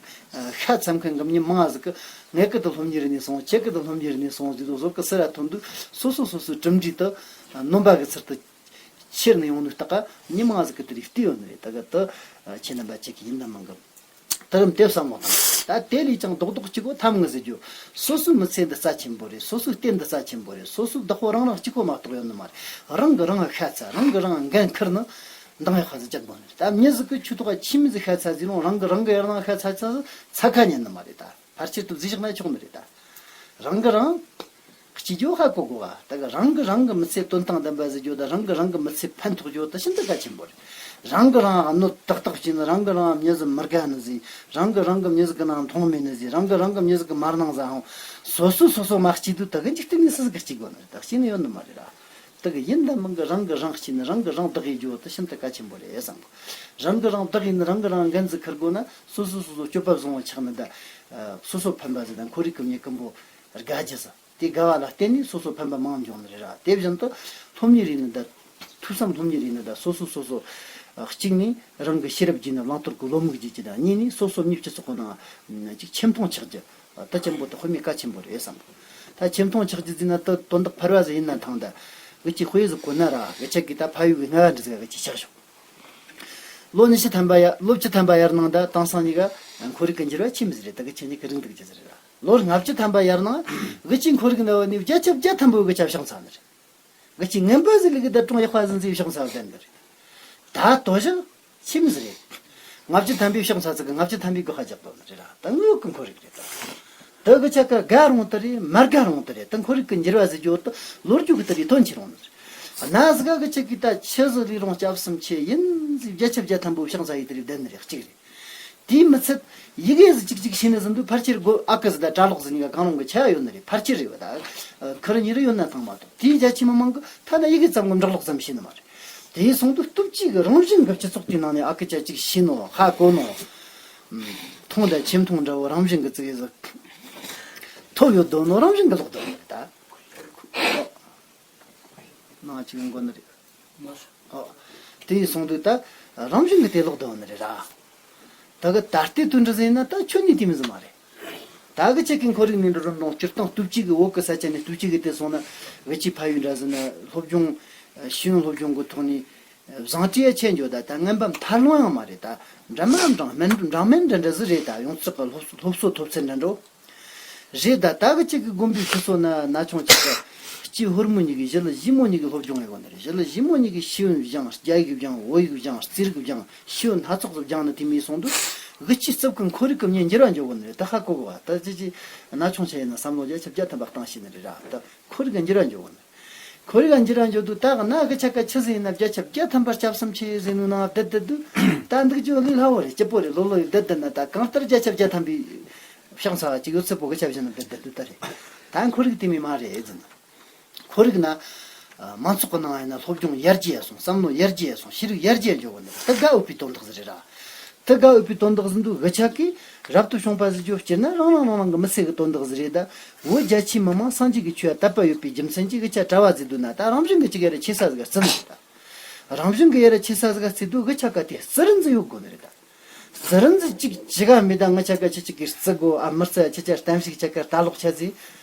ཤ་ཚ་མཁན་གི་མྱི་མང་ཟིག་གི་ངས་ཀི་དུ་སློབ་གཉེར་ནས་སོང་། ཁྱེད་ཀི་དུ་སློབ་གཉེར་ནས་སོང་ཟིག་དུ་བཟོ་གི་སི་ར་ཐོན་དུས་སོ་སོ་སོ་སོའི་གྲུབ་འབྲས་དུ་ནོམ་པ་གི་ཚུལ་དུ་ཁྱེར་ནས་ཡོང་ནས་ད་ག་མྱི་མང་ཟིག་གི་དེ་རིགས་བལྟས་ཡོད་ནི་རེད། ད་ག་དུ་ཁྱེད་རྣམ་པ་ཅིག་གི་ཡིན་ན་མང་གི། ད་རུང་དེ་བསམ་བློ་བཏང་། ད་དེ་ལས་ཀྱང་རྡོག་རྡོག་གཅིག་གོ་ཐམ་ངི་ཟེར་རྒྱུ། སོ་སོའི་མི་ཚེ་འདི་རྩ་ཆེན་པོ་རེད། སོ་སོའི་རྟེན་འདི་རྩ་ཆེན་པོ་རེད། སོ་སོའི་བདག་པོ་རང་རང་གཅིག་གོ་མ་གཏོགས་ཡོད་ནི་མ་རེད། རང་གི་རང་ང་ཤ་ཚ། རང་གི་རང་ང་འགན་འཁུར་ནི་འདང་ཡག་པ་ཟིག་རྒྱག་དགོས་ནི་རེད། ད་མྱི་ཟིག་གི་ཆུ་ཐོག་ཁྱིམ་མི་ཟིག་ཤ་ཚ་ཟིག་རུང་རང་གི་རང་གི་ཡར་ལངས་ཤ་ཚ་ཚ་ཚ་ཁ་ཉན་ནི་མ་རེད་ད། ཕལ་ཆེར་དུ་བཟི་བཞག་ན་ཆོག་ནི་རེད་ད། རང་གི་རང་། སྐྱིད་རྒྱུ་ཧ་གོ་གོ་བ། ད་གི་རང་གི་རང་གི་མི་ཚེ་དོན་དང་ལྡན་པ་ཟེར་རྒྱུ་དང་རང་གི་རང་གི་མི་ཚེ་ཕན་ཐོགས་རྒྱུ་དེ་ཤིན་ཏུ་གལ་ཆེན་པོ་རེད། རང་གི་རང་གནོད་ཏག་ཏག་བྱས་ནས་རང་གི་རང་མྱི་ཟིག་མི་དགའ་ནི་ཟིག་རང་གི་རང་གི་མྱི་ཟིག་གི་ནང་མཐོང་མེད་ནི་ཟིག་རང་གི་རང་གི་མྱི་ཟིག་གི་མར་ནང་ཟ་ཧོང་། སོ་སོ་སོ་སོ་མ་སྐྱིད་དུས་ད་གི་འཇིག་རྟེན་ནས་སུ་ཟིག་གི་སྐྱིད་དགོས་ནི་རེད། ད་སྐྱིད་ནི་ཡོད་ནི་མ་རེད་ར། ད་གི་ཡིན་ད་མིན་གི་རང་གི་རང་སྐྱིད་ནི་རང་གི་རང་བདག་ཡེད་རྒྱུ་དེ་ཤིན་ཏུ་གལ་ཆེན་པོ་རེད་བསམ་གི། རང་གི་རང་བདག་ཡིན་ནི་རང་གི་རང་འགན་ཟིག་འཁུར་དགོས་ན་སོ་སོ་སོ་སོ་སྤྱོད་པ་བཟང་བོ་ཆགས་ནི་ད། སོ་སོ་ཕན་པ་ཟིག་དང་ཁོར་ཡུག་གི་མྱི་སྐམ་པོ། དགའ་རྒྱུ་ཟེར། དེ་དགའ་བ་ལ་བརྟེན་ནས་སོ་སོ་ཕན་པ་མང་འབྱུང་ནི་རེད་ར། དེ་བཞིན་དུ་སློབ་གཉེར་ཡིན་ནི་ད། ཐོས་བསམ་སློབ་གཉེར་ཡིན་ནི་ད་སོ་སོ་སོ་སོ་གཅིག་ནས་རང་གི་ཤེས་རབ་རྒྱས་ནི་བླང་དོར་གྱི་བློ་མིག་རྒྱས་ཀྱི་ད། གཉིས་ནས་སོ་སོ་མིའི་སྤྱི་ཚོགས་ཀྱི་ནང་ཅིག་ཆེ་མཐོང་ཆགས་རྒྱུ་ད་ཅན་པོ་ད་དཔེ་མེད་གལ་ཆེན་པོ་རེད་བསམ། ད་ཆེ་མཐོང་ཆགས་རྒྱུ་ཟེར་ན་ད་དོན་དག་ཕལ་བ་ཟིག་ཡིན་ན་ཐང་ད། གི་ཅིག་དཔེ་ཟིག་གོ་ན་ར་གི་ཆ་གི་ད་ཕ་ཡུལ་གི་ངལ་བ་འདྲ་ཟིག་གི་ཅིག་ཆགས་ཤོག་ལོ་ཉི་ཤུ་ཐམ་པ་ཡ། ལོ་བཅུ་ཐམ་པ་ཡར་ནང་ད་དེང་སང་གཉིས་ཀ་ཁོར་ཡུག་གི་འགྱུར་བ་ཆེ་མི་ཟིག་རེད། ད་གི་ཆ་གཉིས་ཀ་རིང་འདུག་རྒྱུ་ཟིག་རེད་ར། ལོ་ལྔ་བཅུ་ཐམ་པ་ཡར་ནང་གི་ཅིག་ཁོར་ཡུག་ནང་ནས་བརྒྱ་ཆ་བརྒྱ་ཐམ་པའི་གི་ཆ་བྱང་ཚར་ནི་རེད། གི་ཅིག་ངན་པ་ཟིག་ལ་གི་ད་གྲོང་ཡག་པ་ཟིག་ཟིག་བྱང་ཚར་བསྡད་ནི་རེད། ད་དོ་ཞག་ཆེ་མི་ཟིག་རེད། ལྔ་བཅུ་ཐམ་པའི་བྱང་ཚར་ཟིག་གི་ལྔ་བཅུ་ཐམ་པའི་གི་ཧ་རྒྱག་དོ་ནི་རེད་ར། ད་དངོས་ཀྱི་ཁོར་ཡུག་རེད་ད། ད་གི་ཆ་ག་དགའ་རུང་དེ་རེད། མ་དགའ་རུང་དེ་རེད། ད་ཁོར་ཡུག་གི་འགྱུར་བ་ཟེར་རྒྱུ་དེ་ལོ་རྒྱུས་གི་དེ་རེད། དོན་ཆེ་རུང་ནི་རེད། གནའ་ཟིག་ག་གི་ཆ་གི་ད་ཆི་ཟིག་ལས་རུང་སྐྱབས་སུ་མཆི་ཡིན་ཟིག་བརྒྱ་ཆ་བརྒྱ་ཐམ་པོ་བྱང་ས་ཡི་དེ་རེད་བསྡད་ནི་རེད། གཅིག་རེད། དེས་མི་ཚད་ཡི་གེ་ཟིག་གཅིག་གཅིག་ཤེས་ནི་ཟིན་དུས་ཕལ་ཆེར་སྒོ་ཨ་ཀི་ཟིག་ད་གྲྭ་ལོག་ཟིག་གཉིས་ཀ་གང་རུང་གི་ཆ་ཡོད་ནི་རེད། ཕལ་ཆེར་རེད་བ། ད་ཁུ་རུ་ཉི་རུ་ཡོད་ན་ཐང་མ་གཏོགས། དེའི་རྒྱ་ཆེ་མི་མང་གི་ཐ་ན་ཡི་གེ་ཙམ་གི་འབྲི་ཀློག་ཙམ་ཤེས་ནི་མ་རེད། དེ་སོང་དུས་སྟོབས་ཀྱིས་གི་རང་བཞིན་གི་སྤྱི་ཚོགས་དེའི་ནང་ནས་ཨ་ཀི་ཆ་གཅིག་ཤེས་ནོ་ཧ་གོ་ནོ། མཐོང་དང་ཆེ་མཐོང་འདྲ་བོ་རང་བཞིན་གི་ཙིག་གེ་ཟིག་ཐོབ་ཡོད་དོ་ནོ་རང་བཞིན་གི་ལོག་དོ་ནི་རེད་ད། ནང་ཅིག་མགོ་ནི་རེད། ཨོ། དེ་ཡིན་སོང་དུས་ད་རང་བཞིན་གི་དེ་ལོག་དོ་ནི་རེད་ར། ད་གི་ད་ལྟའི་དུས་འདྲ་ཟིན་ན་ད་ཁྱོད་ནི་དེ་མི་ཟིན་མ་རེད། ད་གི་ཆེ་གི་ཁོར་ཡུག་ནས་འགྲོ་རུ་འགྲོ་སྤྱིར་བཏང་སྟོབས་ཀྱིས་གི་བོད་གི་ས་ཆ་ནས་སྟོབས་ཀྱིས་གི་དེ་སོང་ན་གི་ཅིག་ཕ་ཡུལ་འདྲ་ཟིན་ན་སློབ་སྦྱོང་། ཤེས་ཡོན་སློབ་སྦྱོང་གི་ཐོག་ནས། བཟང་སྤྱི་ཡ་ཆེ་འགྱོ་ད་ད་ངན་པ་མཐའ་ལྷུང་ཡང་མ་རེད་ད། འདྲ་མིན་འདྲ་མིན་འདྲ་འདྲ་ཟིག་རེད་ད། ཡོངས་གྲགས་གི་སློབ་གསོ་སློབ་གསོ་ཐོབ་ཚད་འདྲ་འགྲོ། རེད་ད། ད་གི་ཅིག་གི་དགོན་པའི་ཕྱི་སོ་ན་ན་ཆུང་ཅིག་གི་སྐྱེས་ཕོ་མོ་གཉིས་ཀྱི་བཞི་ལ་བཞི་མོ་གཉིས་ཀྱི་སློབ་སྦྱོང་ཡོད་གོ་ནི་རེད། བཞི་ལ་བཞི་མོ་གཉིས་ཀྱི་ཤེས་ཡོན་སྦྱང་། རྒྱ་ཡིག་སྦྱང་། བོད་ཡིག་སྦྱང་། རྩིས་རིག་སྦྱང་། ཤེས་ཡོན་སྣ་ཚོགས་སུ་སྦྱང་ནི་དེ་མིན་སོང་དུས་གི་ཅིག་རྩིབ་ཀྱི་ཁོར་ཡུག་གི་མྱི་འགྱུར་བ་འགྱོ་གོ་ནི་རེད། ད་ཧ་གོ་གོ་བ། ད་ཅི་ཅི་ན་ཆུང་ཆ་ཡིན་ན་བསམ་བློ་བརྒྱ་ཆ་བརྒྱ་ཐམ་པ་བཏང་ཤེས་ནི་རེད་ར། ད་ཁོར་ཡུག་གི་འགྱུར་བ་འགྱོ་གོ་ནི། ཁོར་ཡུག་འགྱུར་ར་འགྱོ་དུས་ད་གནའ་གི་ཆ་ག་ཆི་ཟིག་ཡིན་ན་བརྒྱ་ཆ་བརྒྱ་ཐམ་པར་སྐྱབས་སུ་མཆི་ཟེར་ནི་ནང་བསྡད་བསྡད་དུས་ད་འདུག་རྒྱུ་ལས་སླ་བོ་རེད། སྐྱིད་པོ་རེད། ལོ་ལོ་ཡི་བསྡད་བསྡད་ན་ད་གང་ལྟར་བརྒྱ་ཆ་བརྒྱ་ཐམ་པའི་ཤང་ཚ་བ་ཅིག་ཡོད་ཚད་པོ་གི་ཆ་བཞག་ན་བསྡད་བསྡད་དུས་ད་རེད། ད་ཁོར་ཡུག་དེ་མི་མ་རེད་ཟེར་ན། ཁོར་ཡུག་ན་མང་ཚོགས་ཀྱི་ནང་ཡིན་ན་སློབ་སྦྱོང་ཡར་རྒྱས་སོང་། བསམ་བློ་ཡར་རྒྱས་སོང་། ཤེས་རིག་ཡར་རྒྱས་འགྱོ་གི་འདུག་ད་དགའ་འོས་པའི་དོན་དག་ཟིག་རེད་ར། ད་དགའ་འོས་པའི་དོན་དག་ཟིན་དུས་གི་ཆ་གིས་རབ་ཏུ་བྱུང་པ་ཟེར་རྒྱུ་སྤྱིར་ན་རང་རང་རང་རང་གི་མི་ཚེ་གི་དོན་དག་ཟིག་རེད་ད། བོད་རྒྱ་ཆེ་མི་མང་སངས་རྒྱས་ཀྱི་ཆོས་ལ་དད་པ་ཡོད་པའི་རྒྱུ་མཚན་གྱིས་གི་ཆ་གྲྭ་བ་ཟིག་འདུག་ན་ད་རང་བཞིན་གི་ཅིག་ཡར་རྒྱས་ཆེ་ས་ཟིག་ག་བརྩི་ནི་རེད་ད། རང་བཞིན་གི་ཡར་རྒྱས་ཆེ་ས་ཟིག་ག་བརྩི་དུས་གི་ཆ་ག་དེ་བརྩི་རིན་ཟིག་ཡོད་དགོས་ནི་རེད་ད། བརྩི་རིན་ཟིག་ཅིག་ཅི་ག་མེད་ད། ང་ཆ་ག་ཆི་ཆི་གི་བརྩི་དགོས་ཨ་མི་བརྩི་ཆ་ཆ་གཏམ་ཞིག་ཆ་ག་ལྟ་ལོག་ཆ་ཟིག་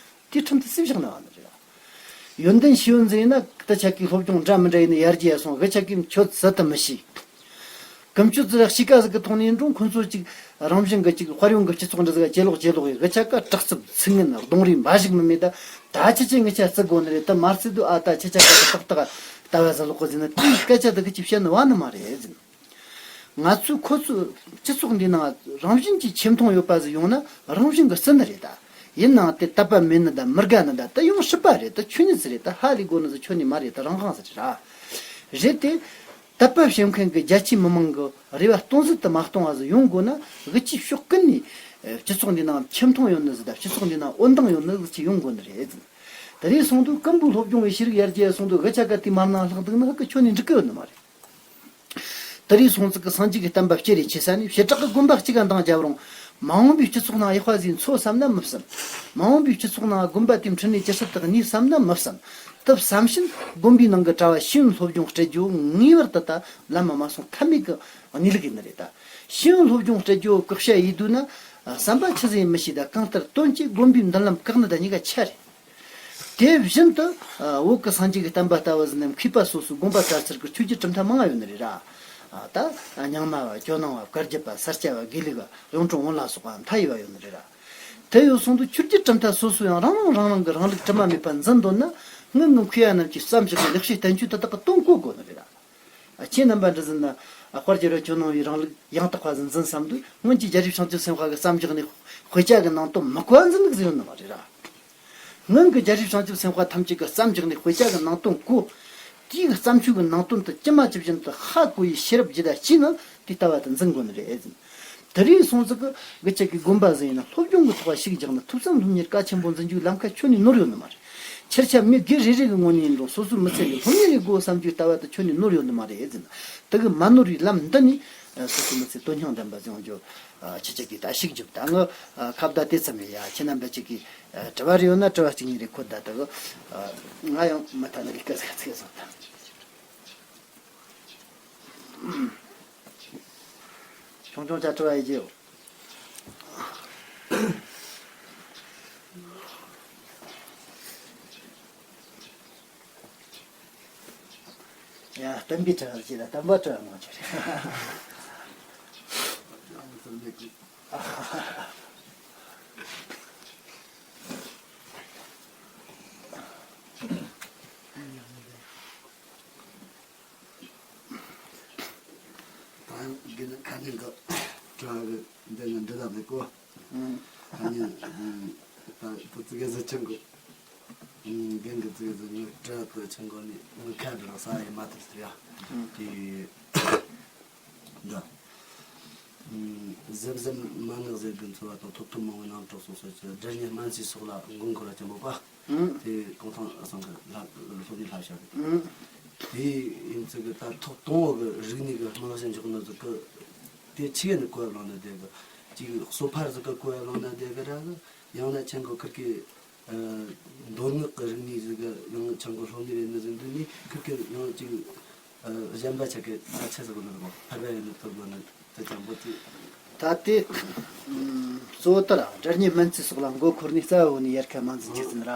དེ་ཁྲིམས་དེ་སྲིད་བཞག་ན་བ་ནི་རེད། ཡོན་ཏན་ཤེས་ཡོན་ཟེར་ན་ད་ཆ་གི་སློབ་སྦྱོང་འདྲ་མི་འདྲ་ཡིན་ན་ཡར་རྒྱས་སོང་། གི་ཆ་གི་ཆོས་ཟད་དུ་མི་ཤེས། ཀུན་སྤྱོད་ཟེར་གཤིས་ཀ་ཟིག་གི་ཐོག་ནས་འགྲོ་ཁོང་ཚོ་ཅིག་རང་བཞིན་གི་ཅིག་དཔལ་ཡོན་གི་སྤྱི་ཚོགས་འདྲ་ཟིག་ག་ཇེ་ལོག་ཇེ་ལོག་ཡིན། གི་ཆ་ག་དྲག་རྩུབ་ཚིག་ངན་གདོང་རིས་འབའ་ཞིག་མི་མེད་ད། ད་ཆི་ཆི་ངི་ཆ་བརྩི་དགོས་ནི་རེད། ད་མ་བརྩི་དུས་ཨ་ད་ཆི་ཆ་ག་ཏག་ཏག་ལྟ་བ་ཟ་ལོག་གོ་ཟིན་ན་དེའི་སྐད་ཆ་ད་གི་ཅིག་བཤད་ནི་བ་ནི་མ་རེད་ཟིན། ང་ཚོས་ཁོ་ཚོའི་སྤྱི་ཚོགས་འདིའི་ནང་རང་བཞིན་གྱིས་ཆེ་མཐོང་ཡོད་པ་ཟིག་ཡོང་ན་རང་བཞིན་གྱིས་བརྩི་ནི་རེད་ད། ཡིན་ནའང་དེ་དད་པ་མེད་ནི་ད་མི་དགའ་ནི་ད་ད་ཡང་སྲིད་པ་རེད། ད་ཆོས་ཉིད་ཟིག་རེད། ད་ཧ་ལས་དགོས་ནི་ཟིག་ཆོས་ཉིད་མ་རེད། ད་རང་དབང་ཟིག་རེད་ར། རེད་དེ། དད་པ་བྱེད་མཁན་གྱི་རྒྱ་ཆེའི་མི་མང་གི་རེ་བ་སྟོང་ཟད་དུ་མ་གཏོང་བ་ཟིག་ཡོང་དགོས་ན་གི་ཅིག་ཕྱོགས་ཀུན་ནས་སྤྱི་ཚོགས་འདིའི་ནང་ཆེ་མཐོང་ཡོད་ནི་ཟིག་ད་སྤྱི་ཚོགས་འདིའི་ནང་འོད་མདངས་ཡོད་ནི་ཟིག་ཅིག་ཡོང་དགོས་ནི་རེད་ཟིན། དེ་རིང་སོང་དུས་ཀུན་པོའི་སློབ་སྦྱོང་བའི་ཤེས་རིག་ཡར་རྒྱས་སོང་དུས་གི་ཆ་ག་དེའི་མ་ནང་ལྷག་འདུག་ན་ཧ་གི་ཁྱོན་ནས་འགྲིག་གི་ཡོད་ནི་མ་རེད། དེ་རིང་སོང་ཙིག་གི་སངས་རྒྱས་ཀྱི་བསྟན་པ་སྤྱི་རེ་ཆེ་ས་ནས་བྱེ་བྲག་གི་དགོན་པ་གཅིག་ག་འདང་བརྒྱབ་རུང་མ་འོངས་པའི་སྤྱི་ཚོགས་ནང་ཡག་པ་ཟིག་འཚོ་བསམ་ན་མི་བསམ། མ་འོངས་པའི་སྤྱི་ཚོགས་ནང་དགོན་པ་དེའི་འཕྲིན་ལས་ཇི་སྲིད་དུ་གནས་བསམ་ན་མི་བསམ། དེ་བསམ་བཞིན་དགོན་པའི་ནང་གི་གྲྭ་བ་ཤེས་ཡོན་སློབ་སྦྱོང་སྤྲད་རྒྱུ་ངེས་པར་དུ་ད་ལམ་མ་མ་སོང་ཐབས་མེད་ཀྱི་གནས་ལུགས་ཡིན་ནི་རེད་ད། ཤེས་ཡོན་སློབ་སྦྱོང་སྤྲད་རྒྱུ་བཀག་ཆ་ཡིན་འདུག་ན་བསམ་པ་ཆི་ཟིག་ཡིན་མི་ཤེས། ད་གང་ལྟར་དོན་གྱིས་དགོན་པའི་མདུན་ལམ་བཀག་ནི་ད་གཉིས་ཀ་ཆ་རེད། དེ་བཞིན་དུ་བོད་ཀྱི་སངས་རྒྱས་ཀྱི་བསྟན་པ་ལྟ་བུ་ཟིན་ནས་མཁས་པ་སོ་སོའི་དགོན་པ་དར་ཚུལ་གྱི་ཆོས་བརྒྱུད་གྲུབ་མཐའ་མང་ང་ཡོད་ནི་རེད་ར། ད་རྙིང་མ་བ་ཇོ་ནང་བ་བཀའ་བརྒྱུད་པ་ས་སྐྱ་བ་དགེ་ལུགས་བ་གཡུང་དྲུང་བོན་ལ་སོགས་པ་མཐའ་ཡས་པ་ཡོད་ནི་རེད་ར། དེ་ཡོད་སོང་དུས་ཆོས་བརྒྱུད་གྲུབ་མཐའ་སོ་སོ་ཡང་རང་རང་རང་རང་གི་རང་ལུགས་དྲི་མ་མེད་པ་འཛིན་འདོད་ན་སྔོན་གྱི་མཁས་པ་རྣམས་ཀྱིས་བརྩམས་བཞག་པའི་ལེགས་བཤད་བསྟན་བཅོས་དེ་དག་གི་དོན་གོ་དགོས་ནི་རེད་ར། ཁྱེད་རྣམ་པ་འདྲ་ཟིན་ན་དཔལ་གྱི་རི་ཇོ་ནང་བའི་རིང་ལུགས་ཡང་དག་པ་ཟིག་འཛིན་བསམ་དུས་སྔོན་གྱི་རྒྱལ་སྲས་བྱང་ཆུབ་སེམས་དཔའ་གི་བརྩམས་བཞག་ནས་དཔེ་ཆ་གི་ནང་དོན་མི་གོ་བ་འཛིན་ནུག་ཟེར་ཡོད་ནི་མ་རེད་ར། སྔོན་གྱི་རྒྱལ་སྲས་བྱང་ཆུབ་སེམས་དཔའ་ཐམས་ཅད་ཀྱི་བརྩམས་བཞག་ནས་དཔེ་ཆ་གི་ནང་དོན་གོ། དེའི་བརྩམས་ཆོས་ཀྱི་ནང་དོན་དུ་ཇི་མ་ཇི་བཞིན་དུ་ཧ་གོ་ཡི་ཤེས་རབ་ཇི་ལྟར་སྐྱེས་ན་དེ་ལྟ་བ་དུ་འཛིན་དགོས་ནི་རེད་ཟིན། དེ་རིང་སོང་ཙིག་གི་གི་ཅག་གི་དགོན་པ་ཟིན་ཡིན་ན་སློབ་སྦྱོང་གི་ཐོག་ཞིག་རྒྱག་ན་ཐུབ་བསམ་སློབ་གཉེར་གལ་ཆེན་པོ་འཛིན་རྒྱུའི་ལམ་ཁ་ཁྱོན་ནས་ནོར་ཡོད་ནི་མ་རེད། ཆེར་ཆ་མི་སྒེར་རེ་རེ་གི་ངོས་ནས་ཡིན་རུང་སོ་སོའི་མི་ཚེ་ལས་སློབ་གཉེར་ཡེད་དགོས་བསམ་རྒྱུའི་ལྟ་བ་དེ་ཁྱོན་ནས་ནོར་ཡོད་ནི་མ་རེད་ཟེར་ན། དེ་གི་མ་ནོར་བའི་ལམ་འདི་ནི་ སོ་སོའི་མི་ཚེ་དོན་སྙིང་ལྡན་པ་ཟིག་ཡོང་རྒྱུ། ཨ། ཁྱེད་ཅག་གིས་ད་ཤུགས་རྒྱོབ་ད། ང་ཨ་ཁ་བརྡ་དེ་ཙམ་ཡིན་ཡ། ཁྱེད་རྣམ་པ་ཅིག་གིས་ཨ་དྲི་བ་རེ་ཡོད་ན་དྲི་བ་གཅིག་གཉིས་རེ་འཁོར་ད། ད་གི་ཨ་ང་ཡང་མ་མཐའ་ན་གི་སྐད་ཟིག་ཚིག་སོང་ད། ཆུང་ཆུང་ཅག་དྲི་བ་ཡེ་རྒྱུ་ཡོད། ཡ། བསྟན་པའི་དྲི་བ་ཅིག་ལ་བསྟན་པ་དྲི་བ་མང་ཆེ་རེད། ད་ཡང་དགེ་འདུན་ཁ་ཉིན་གི་དྲ་གི་འདི་ནི་འདི་ལ་མེད་གོ། ཨང་། ཁ་ཉིན་ད་དུ་ཙི་གེ་ཟི་ཆང་གོ། རྒན་གི་ཙི་གེ་ཟི་ངི་དྲ་དུ་ཆང་གོ་ནི་ངི་ཁ་འདི་ར་ས་ཡི་མ་ཐུབ་ཟེར་ཡ། དེ་འདི། གཟབ་གཟབ་མ་ངག་ཟེར་དགོས་ཚོར་བ་དང་ཐོབ་ཐང་མང་བོའི་ནང་གྲོགས་སོང་སོ་ཅི་སྒྲ་སྙན་སྨན་རྩིས་སོགས་ལ་མགོ་འཁོར་བ་ཅན་པོ་པ། དེ་གུང་ཐང་ཚང་གི་ལྷ་སློབ་གཉེར་ལྷ་བྱ་གི། དེ་ཡིན་ཚུལ་གི་ད་ཐོག་དང་བོ་གི་རིག་གནས་གི་རྨང་གཞི་འཇོག་ནི་ཟིག་གི་དེ་ཆི་གི་ནི་གོ་བ་བླངས་ན་བསྡད་གི། གཅིག་གསོ་ཕར་ཟིག་གི་གོ་བ་བླངས་ན་བསྡད་གི་ར་གི། ཡང་ན་ཆང་གོ་ཁིར་གི་མདོ་སྔགས་གི་རིག་གནས་ཟིག་གི་ཡང་ཆང་གོ་སློབ་གཉེར་ཡིན་ནི་ཟིག་འདུག་ནི་ཁིར་གི་ཡང་གཅིག་གཞན་པ་ཆ་གི་ད་ཆི་ཟིག་གི་ནི་གོ་ཕར་བ་ཡིན་ནི་ཐུབ་གོ་ནི། དེ་ཙམ་པོ་ཅིག་ད་དེ་གཙོ་བོ་དེ་ར་སྒྲ་སྙན་སྨན་རྩིས་སོགས་ལ་མགོ་འཁོར་ནས་རྩ་བའི་ནས་ཡལ་ག་མ་འཛིན་རྒྱུ་ཟིན་ར།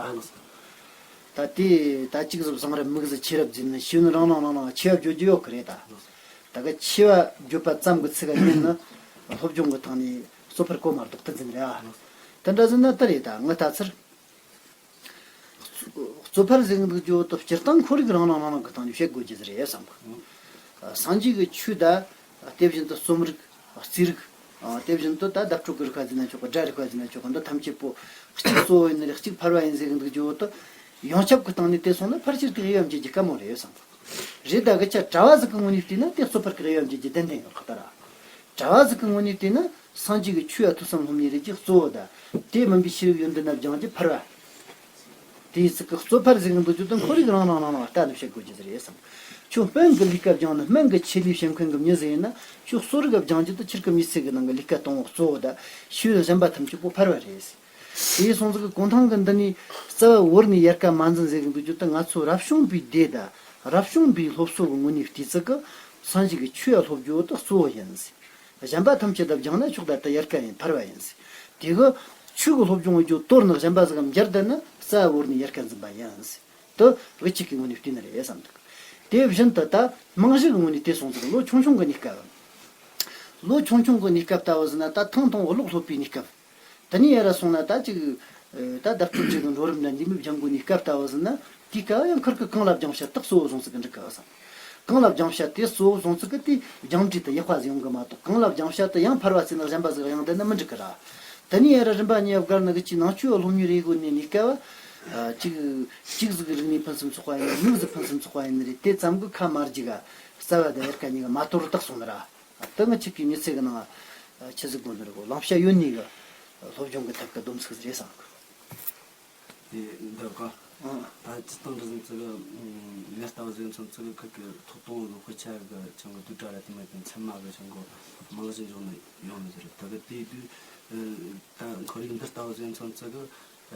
ད་དེ་ད་གཅིག་ཟིག་བཟང་རབས་མིག་ཟིག་ཆེ་རབས་འཛིན་ནས་ཤེས་ཡོན་རང་རང་རང་རང་ཆེ་བ་བརྗོད་རྒྱུ་ཡོད་གི་རེད་ད། ད་གི་ཆེ་བ་བརྗོད་པ་ཙམ་གི་ཚིག་ག་ཉན་ནི་སློབ་སྦྱོང་གི་ཐང་ནས་གཙོ་ཕར་གོ་མ་ལྡོག་ཏུ་འཛིན་ར། དེ་འདྲ་ཟིན་ན་དེ་རེད་ད། ངི་ལྟ་ཚུལ། གཙོ་ཕར་ཟེར་གི་འདུག་རྒྱུ་དེ་སྤྱིར་བཏང་ཁོར་ཡུག་རང་རང་རང་རང་གི་སྟེང་ནས་བཤད་དགོས་རྒྱུ་ཟིག་རེད་བསམ་གི། སངས་རྒྱས་ཀྱི་ཆོས་དང་། དེ་བཞིན་དུ་རྩོམ་རིག་རྩིས་རིག་དེ་བཞིན་དུ་ད་བརྡ་སྤྲོད་ཀྱི་རིག་པ་ཟེར་ན་ཆོག་གི། སྒྲ་རིག་པ་ཟེར་ན་ཆོག་གི། འདི་ཐམས་ཅད་པོ་གཅིག་གཙོ་བོ་ཡིན་ནི་རེད། གཅིག་ཕར་བ་ཡིན་ཟེར་གི་འདུག་རྒྱུ་དེ་ཡོངས་ཁྱབ་ཀྱི་སྟེང་ནས་བལྟས་སོང་ན་ཕལ་ཆེར་གྱི་དབྱེ་བ་འབྱེད་རྒྱུ་དཀའ་མོ་རེད་བསམ་གི། རེད། ད་གི་ཆ་གྲྭ་བ་ཟིག་གི་ངོས་ནས་བལྟས་ན་དེ་གཙོ་ཕར་གྱི་དབྱེ་བ་འབྱེད་རྒྱུ་ཏན་ཏན་ཡོད་ཁག་ད་ར། གྲྭ་བ་ཟིག་གི་ངོས་ནས་བལྟས་ན་སངས་རྒྱས་ཀྱི་ཆོས་ཡ་ཐོས་བསམ་སློབ་གཉེར་རེད་ཀྱི་གཙོ་བོ་ད། དེ་མིན་པའི་ཤེས་རིག་ཡོན་ཏན་ན་སྦྱང་རྒྱུ་ཕར་བ། དེའི་ཚིག་གི་གཙོ་ཕར་ཟེར་གི་འདུག་རྒྱུ་དེ་ཁོར་ཡུག་རང་རང་རང་རང་ལ་ལྟ་ནས་བཤད་དགོས་རྒྱུ་ཟིག་རེད་བསམ། ཁྱོད་སྨན་གི་ལས་ཀ་སྦྱང་ན་སྨན་གི་ཆེད་ལས་བྱེད་མཁན་གི་མྱི་ཟིག་ཡིན་ན་ཁྱོད་གསོ་རིག་ག་སྦྱང་རྒྱུ་དེ་ཁྱེད་ཀྱི་མི་ཚེ་གི་ནང་གི་ལས་ཀ་དང་པོ་གཙོ་བོ་ད། ཤེས་ཡོན་གཞན་པ་ཐམས་ཅད་པོ་ཕར་བ་རེད། དེའི་སོང་ཙིག་གི་གུང་ཐང་གི་འདི་ནས་རྩ་བ་བོར་ནས་ཡལ་ག་མ་འཛིན་ཟེར་གི་འདུག་རྒྱུ་དེ་ང་ཚོ་རབ་བྱུང་པའི་སྡེ་ད་རབ་བྱུང་པའི་སློབ་གསོ་གི་ངོས་ནས་བལྟས་ཙིག་གི་སངས་རྒྱས་ཀྱི་ཆོས་ཡ་སློབ་རྒྱུ་དེ་གཙོ་བོ་ཡིན་ཟེར། གཞན་པ་ཐམས་ཅད་ད་སྦྱངས་ན་ཆོག་ད་ལྟ་ཡལ་ག་ཡིན་ཕར་བ་ཡིན་ཟེར། དེ་གི་ཆོས་གི་སློབ་སྦྱོང་གི་རྒྱུ་དོར་ནི་གཞན་པ་ཟིག་གམ་འབྱར་བསྡད་ན་རྩ་བོར་ནས་ཡལ་ག་འཛིན་པ་ཡིན་ཟེར། དེ་གི་ཆོས་ཀྱི་ངོས་ནས་བལྟས་ནི་རེད་བསམ་འདུག་དེ་བཞིན་དུ་ད་རྨང་གཞི་གི་ངོས་ནས་བལྟས་སོང་ཙིག་ལོ་ཆུང་ཆུང་གི་གནས་སྐབས། ལོ་ཆུང་ཆུང་གི་གནས་སྐབས་ལྟ་བུ་ཟིན་ན་ད་ཐང་ཐང་གློག་སློབ་པའི་གནས་སྐབས། དེ་ནས་ཡར་ར་སོང་ན་ད་ཅིག་ད་བརྡ་སྤྲོད་བྱེད་གི་འགྲོ་རིམ་ན་འདི་མི་སྦྱང་དགོས་ནས་སྐབས་ལྟ་བུ་ཟིན་ན་དེའི་སྐབས་ཡང་ཁུར་གི་གང་ལ་སྦྱང་བྱ་དག་གཙོ་བོ་བཟུང་ཚུལ་གི་འགྲིག་གི་བསམ། གང་ལ་སྦྱང་བྱ་དེ་གཙོ་བོ་བཟུང་ཚུལ་གི་དེ་སྦྱང་འབྲས་དེ་ཡག་པ་ཟིག་ཡོང་གི་མ་གཏོགས་གང་ལ་སྦྱང་བྱ་དེ་ཡང་ཕར་བ་ཟིན་ན་གཞན་པ་ཟིག་ཡང་དེ་ནི་མི་འགྲིག་གི་ར། དེ་ནས་ཡར་ར་རིམ་པ་གཉིས་བར་ནི་གི་ཅིག་ནང་ཆོས་སློབ་གཉེར་རེ་དགོས་ནས་གནས་སྐབས་ཅིག་ཅིག་ཟིག་རིག་གནས་ཕུན་སུམ་ཚོགས་པ་ཡིན་ནི་མིག་ཟིག་ཕུན་སུམ་ཚོགས་པ་ཡིན་ནི་རེད། དེ་ཙམ་གི་ཁ་མ་རྒྱུག་ག་རྩ་བ་དང་ཡལ་ག་གཉིས་ཀ་མ་དོར་བར་བཏགས་སོང་ནི་ར། དེ་ངི་ཆོས་ཀྱི་མི་ཚེ་གི་ནང་ཆི་ཟིག་དགོས་ནི་རེད་གོ། བླང་བྱ་ཡོད་ནི་གི་སློབ་སྦྱོང་གི་ཐད་ཀྱི་སྡོམ་ཚིག་རེད་བསམ་གི། དེ་འདི་ག་ཨང་། ད་སྤྱི་བཏང་འདྲ་ཟིན་ཚིག་གི་ངས་ལྟ་བུ་ཟིན་ཚོན་ཚིག་གི་ཁུར་གི་ཐོག་དང་པོ་གི་དཔེ་ཆ་གི་ཆང་གི་བསྡུས་གྲྭ་ར་དེ་མ་ཡིན་ཚད་མ་གི་ཆང་གི་རྨང་གཞི་འཇོག་ནི་ཡོང་ནི་ཟེར། ད་གི་དེ་དུས་ད་ཁོར་ཡུག་འདི་ལྟ་བུ་ཟིན་ཚོན་ཚིག་གི་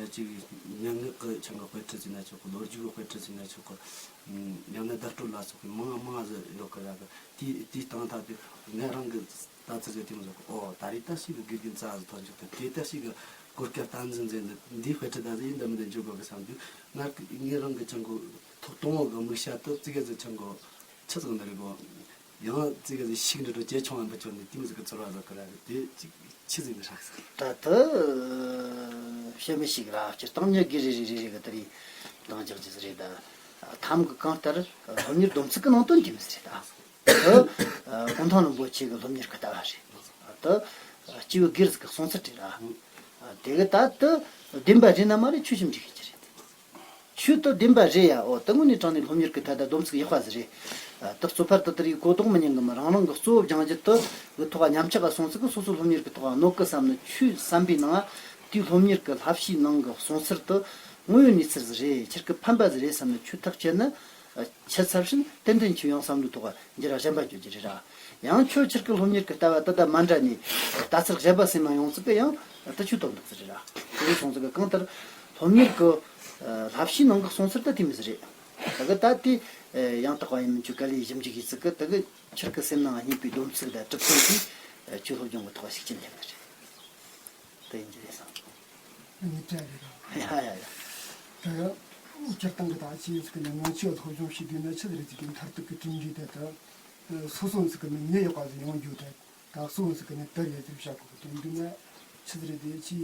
ཅིག་སྙན་ངག་གི་ཆང་གི་དཔེ་ཁྲིད་ཟིན་ན་ཆོག་གི། ལོ་རྒྱུས་གི་དཔེ་ཁྲིད་ཟིན་ན་ཆོག་གི། ཡང་ན་བརྡ་སྤྲོད་ལ་སོགས་པའི་མང་མང་ཟིག་ཡོད་གི་ར་གི། དེ་དེའི་སྟེང་ད་དེ་ང་རང་གི་ལྟ་ཚུལ་ཟིག་དེ་མོ་ཟིག་གི། ཨོ་ད་རེས་ད་ཞིག་གི་དགེ་རྒན་རྩ་ཟིག་ཐོན་འཇུག་གི། དེ་ད་ཞིག་གི་གོ་སྐབས་བསྟན་འཛིན་མཛད་འདི་འདིའི་དཔེ་ཁྲིད་ད་ཟིག་ཡིན་ད་མི་འདི་འཇུག་དགོས་གི་བསམ་དུས་ང་ངས་རང་གི་ཆང་གི་ཐོག་དང་པོ་གི་དམིགས་བྱ་དེ་ཙི་གེ་ཟིག་ཆང་གི་ཆི་ཟིག་འདི་རེད་གོ། ཡང་ཙི་གེ་ཟིག་ཤུགས་འདྲ་འགྲོ་ཇེ་ཆུང་བ་འབུད་ཆོག་ནི་དེ་མོ་ཟིག་གི་ཚོར་བ་ཟིག་གི་ར་གི། དེ་ཅིག་ཆི་ཟིག་འདི་ཧྲག་ཟིག་ད་ལྟ་བཤད་མི་ཞིག་ར་སྤྱིར་བཏང་མྱི་སྒེར་རེ་རེ་རེ་རེ་གི་དེ་རེད་འདང་རྒྱག་རྒྱུ་ཟིག་རེད་ད། ཐམ་གི་གང་ལྟར་སློབ་གཉེར་སྡོམ་ཚིག་གི་ནང་དོན་དེ་མོ་ཟིག་རེད་ད། དེ་གུང་ཐང་རིན་པོ་ཆེ་གི་སློབ་གཉེར་གི་ལྟ་བ་རེད། དེ་སྐྱེས་བུ་སྒེར་ཟིག་གི་གསུང་ཚུལ་རེད་ར། དེ་གི་ད་དེ་བདེན་པ་རེད་ན་མ་རེད་ཆོས་ཞིབ་འབྲི་གི་རེད། ཆོས་དེ་བདེན་པ་རེད་ཡ། འོ་དེ་དངོས་གནས་དྲང་གནས་སློབ་གཉེར་གི་ཐད་ད་སྡོམ་ཚིག་ཡག་པ་ཟིག་རེད། དེ་གཙོ་ཕལ་དུ་དེ་རིགས་གོ་ལྡོག་མི་ཉན་གི་མི། རང་རང་གི་གཙོ་བོ་སྦྱང་རྒྱུ་དེ་གི་ཐོག་ཉམས་ཆག་ག་སོང་ཚིག་གི་སོ་སོ་སློབ་གཉེར་གི་ཐོག་གནོད་གི་བསམ་ནི་ཆོས་བསམ་པའི་ནང་དེའི་སློབ་གཉེར་གི་བསླབ་བྱའི་ནང་གི་གསུང་ཚུལ་དེ་དངོས་ཡོད་གནས་ཚུལ་ཟིག་རེད། ཁྱེད་ཀྱི་ཕན་པ་ཟིག་རེད་བསམ་ནི་ཆོས་ཐག་བཅད་ན། ཆད་ཚར་ཕྱིན་ཏན་ཏན་ཆོས་ཡང་བསམ་བློའི་ཐོག་འགྱུར་བ་གཞན་པ་འགྱུར་རྒྱུ་རེད་ར། ཡང་ཁྱོད་ཁྱེད་ཀྱི་སློབ་གཉེར་གྱི་ལྟ་བ་དེ་དང་མ་འདྲ་ནས་ལྟ་ཚུལ་གཞན་པ་སེམས་ལ་ཡོང་ཚུལ་དེ་ཡང་དེ་ཆོས་དོན་དག་ཅིག་རེད་ར། དེ་ཡིན་སོང་ཙང་གི་གང་ལྟར་སློབ་གཉེར་གྱི་བསླབ་བྱའི་ནང་གི་གསུང་ཚུལ་དེ་དེ་མོ་ཟིག་རེད། དེ་གི་ད་དེ་ཡང་དག་པ་ཡིན་མིན་ཆོས་ག་ལས་ཞིབ་འཇུག་ཡིན་ཚུལ་གི་དེ་གི་ཁྱེད་ཀྱི་སེམས་ནང་རྙེད་པའི་སྡོམ་ཚིག་དང་གྲུབ་དོན་དེ་ཆོས་སློབ་སྦྱོང་གི་ཐོག་ཤུགས་རྐྱེན་ཐེབས་ནི་རེད། དེ་ཡིན་གྱི་རེད་བསམ། ངས་བྲལ་རེད་ར། ཡ་ཡ་ཡ། ད་སྤྱིར་བཏང་གི་ད་ཅི་ཟིག་གི་ནས་ང་ཚོས་སློབ་སྦྱོང་བྱེད་དུས་ན་ཆི་ཟིག་རེད་ཟེར་གི་མཐར་ཐུག་གི་གྲུབ་འབྲས་དེ་ད་སོ་སོ་ཟིག་གི་ནས་ཉེ་ཡོད་པ་ཟིག་ཡོང་རྒྱུ་དེ་ད་སོ་སོ་ཟིག་གི་ནས་དེར་ཡོད་ཟིག་བྱ་དགོས་གི་དོན་དུ་ན་ཆི་ཟིག་རེད་དེ་ཅི་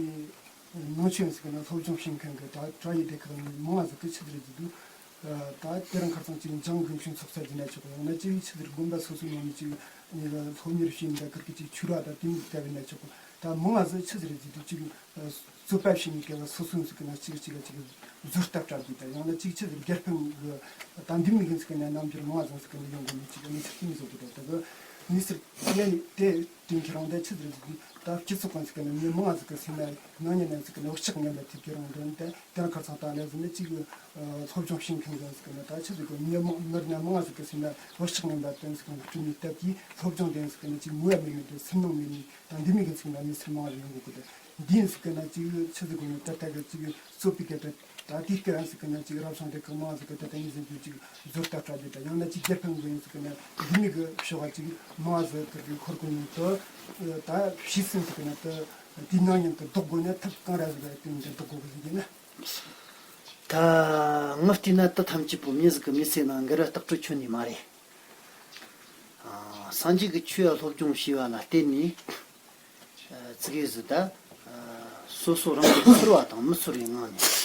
ནང་ཆོས་ཟིག་གི་ནས་སློབ་སྦྱོང་བྱེད་མཁན་གི་ད་དྲ་ཡི་སྡེ་ཁག་ནས་མང་ཟིག་གི་ཆི་ཟིག་རེད་ཟེར་དུས། ད་དེ་རིང་ཁ་སང་ཅིག་འཇང་དགུན་ཆོས་ཚོགས་ས་ཟིན་ན་ཆོག་གི། ཡང་ན་ཅིག་ཆི་ཟེར་དགོན་པ་སོ་སོའི་ནང་ནས་ཅིག་ནས་ལ་སློབ་གཉེར་བྱས་ནས་ད་ཁིར་གི་ཅིག་ཆོས་ར་ད་དེ་མོ་བལྟ་བས་ན་ཆོག་གི། ད་མང་ང་ཟིག་ཆི་ཟེར་ཟིག་དུས་ཅིག་རྩོད་པ་བྱས་ནས་སྐབས་ལ་སོ་སོ་ཟིག་གི་ན་ཅིག་ཅིག་ལ་ཅིག་བཟོ་ལྟ་སྤྲད་དུས་ད་ཡང་ན་ཅིག་ཆི་ཟེར་དགེ་འཕེན་གི་ད་འདི་མི་གི་ཟིག་གི་ན་རྣམ་འགྱུར་མང་ང་ཟིག་ཟིག་གི་ན་ཡོང་གི་ནས་ཅིག་གནས་ཚུལ་དེ་མོ་བཟོ་གི། ད་ད་གི་གནས་ཚུལ་དེ་ནས་དེ་དེང་ཁྱེད་རང་ད་ཆི་ཟེར་ཟིག་དུས་ད་སྤྱི་ཚོགས་ཀུན་ཟིག་གི་ན་མི་མང་ང་ཟིག་གི་སེམས་ན་ནང་ཉིད་ན་ཟིག་གི་ན་བག་ཆགས་ངན་པ་ཐེབས་ཀྱི་རང་དོན་དེ། དེ་རིང་ཁ་སང་ད་ལས་ཟིན་ནི་གཅིག་སློབ་སྦྱོང་བྱེད་མཁན་གྱི་ཟིག་ནི་ད་ཆི་ཟིག་གི་མི་མང་མི་སྣ་མང་ཟིག་གི་སེམས་ལ་བག་ཆགས་ངན་པ་བཏོན་ཟིག་ནི་སྐྲུན་ནས་སྟབས་ཀྱིས་སློབ་སྦྱོང་ལྡན་ཟིག་ནི་གཅིག་ངོ་ཡ་མེད་མི་འདུག་སེམས་ནང་མེད་ནི་ད་འདི་མི་གི་ཟིག་ན་མི་སེམས་མང་ཡོང་གི་གི་ད་འདི་ཟིག་ན་གཅིག་ཆི་ཟིག་གི་ནི་ད་ལྟ་གི་གཅིག་རྩོད་པའི་སྐད་ད་ད་དེའི་སྐད་ཟིག་ན་གཅིག་རབ་བྱུང་དེ་གི་མང་ཟིག་གི་ད་ལྟ་ཡིན་ཟིན་དུས་གཅིག་བཟོ་ལྟ་སྤྲད་དུས་ད་ཡང་ན་གཅིག་རྒྱལ་ཕམ་གི་ཡིན་ཟིག་ན་འདི་མི་གི་ཕྱོགས་ལ་གཅིག་མང་ཟིག་གི་འཁོར་གི་ནི་ད་ད་ཕྱི་སེམས་ཟིག་ན་ད་དེའི་ནང་ཉིད་དུ་ལྡོག་དགོས་ན་ཐབས་གང་ར་ཟིག་ལ་བརྟེན་ནས་ལྡོག་དགོས་གི་ཟིག་ཡིན་ན། ད་ངས་བལྟས་ན་དེ་ཐམས་ཅད་པོ་མྱི་ཟིག་གི་མི་ཚེ་ནང་འགལ་བ་ལྟག་སྤྲོད་ཁྱོན་ནས་མ་རེད། ཨ། སངས་རྒྱས་ཀྱི་ཆོས་ལ་སློབ་སྦྱོང་བྱས་པ་ལ་བརྟེན་ནས། ཨ། ཙི་གེ་ཟིག་ད། ཨ། སོ་སོ་རང་གི་ཚོར་བ་དང་མི་ཚོར་བའི་ངང་ནས།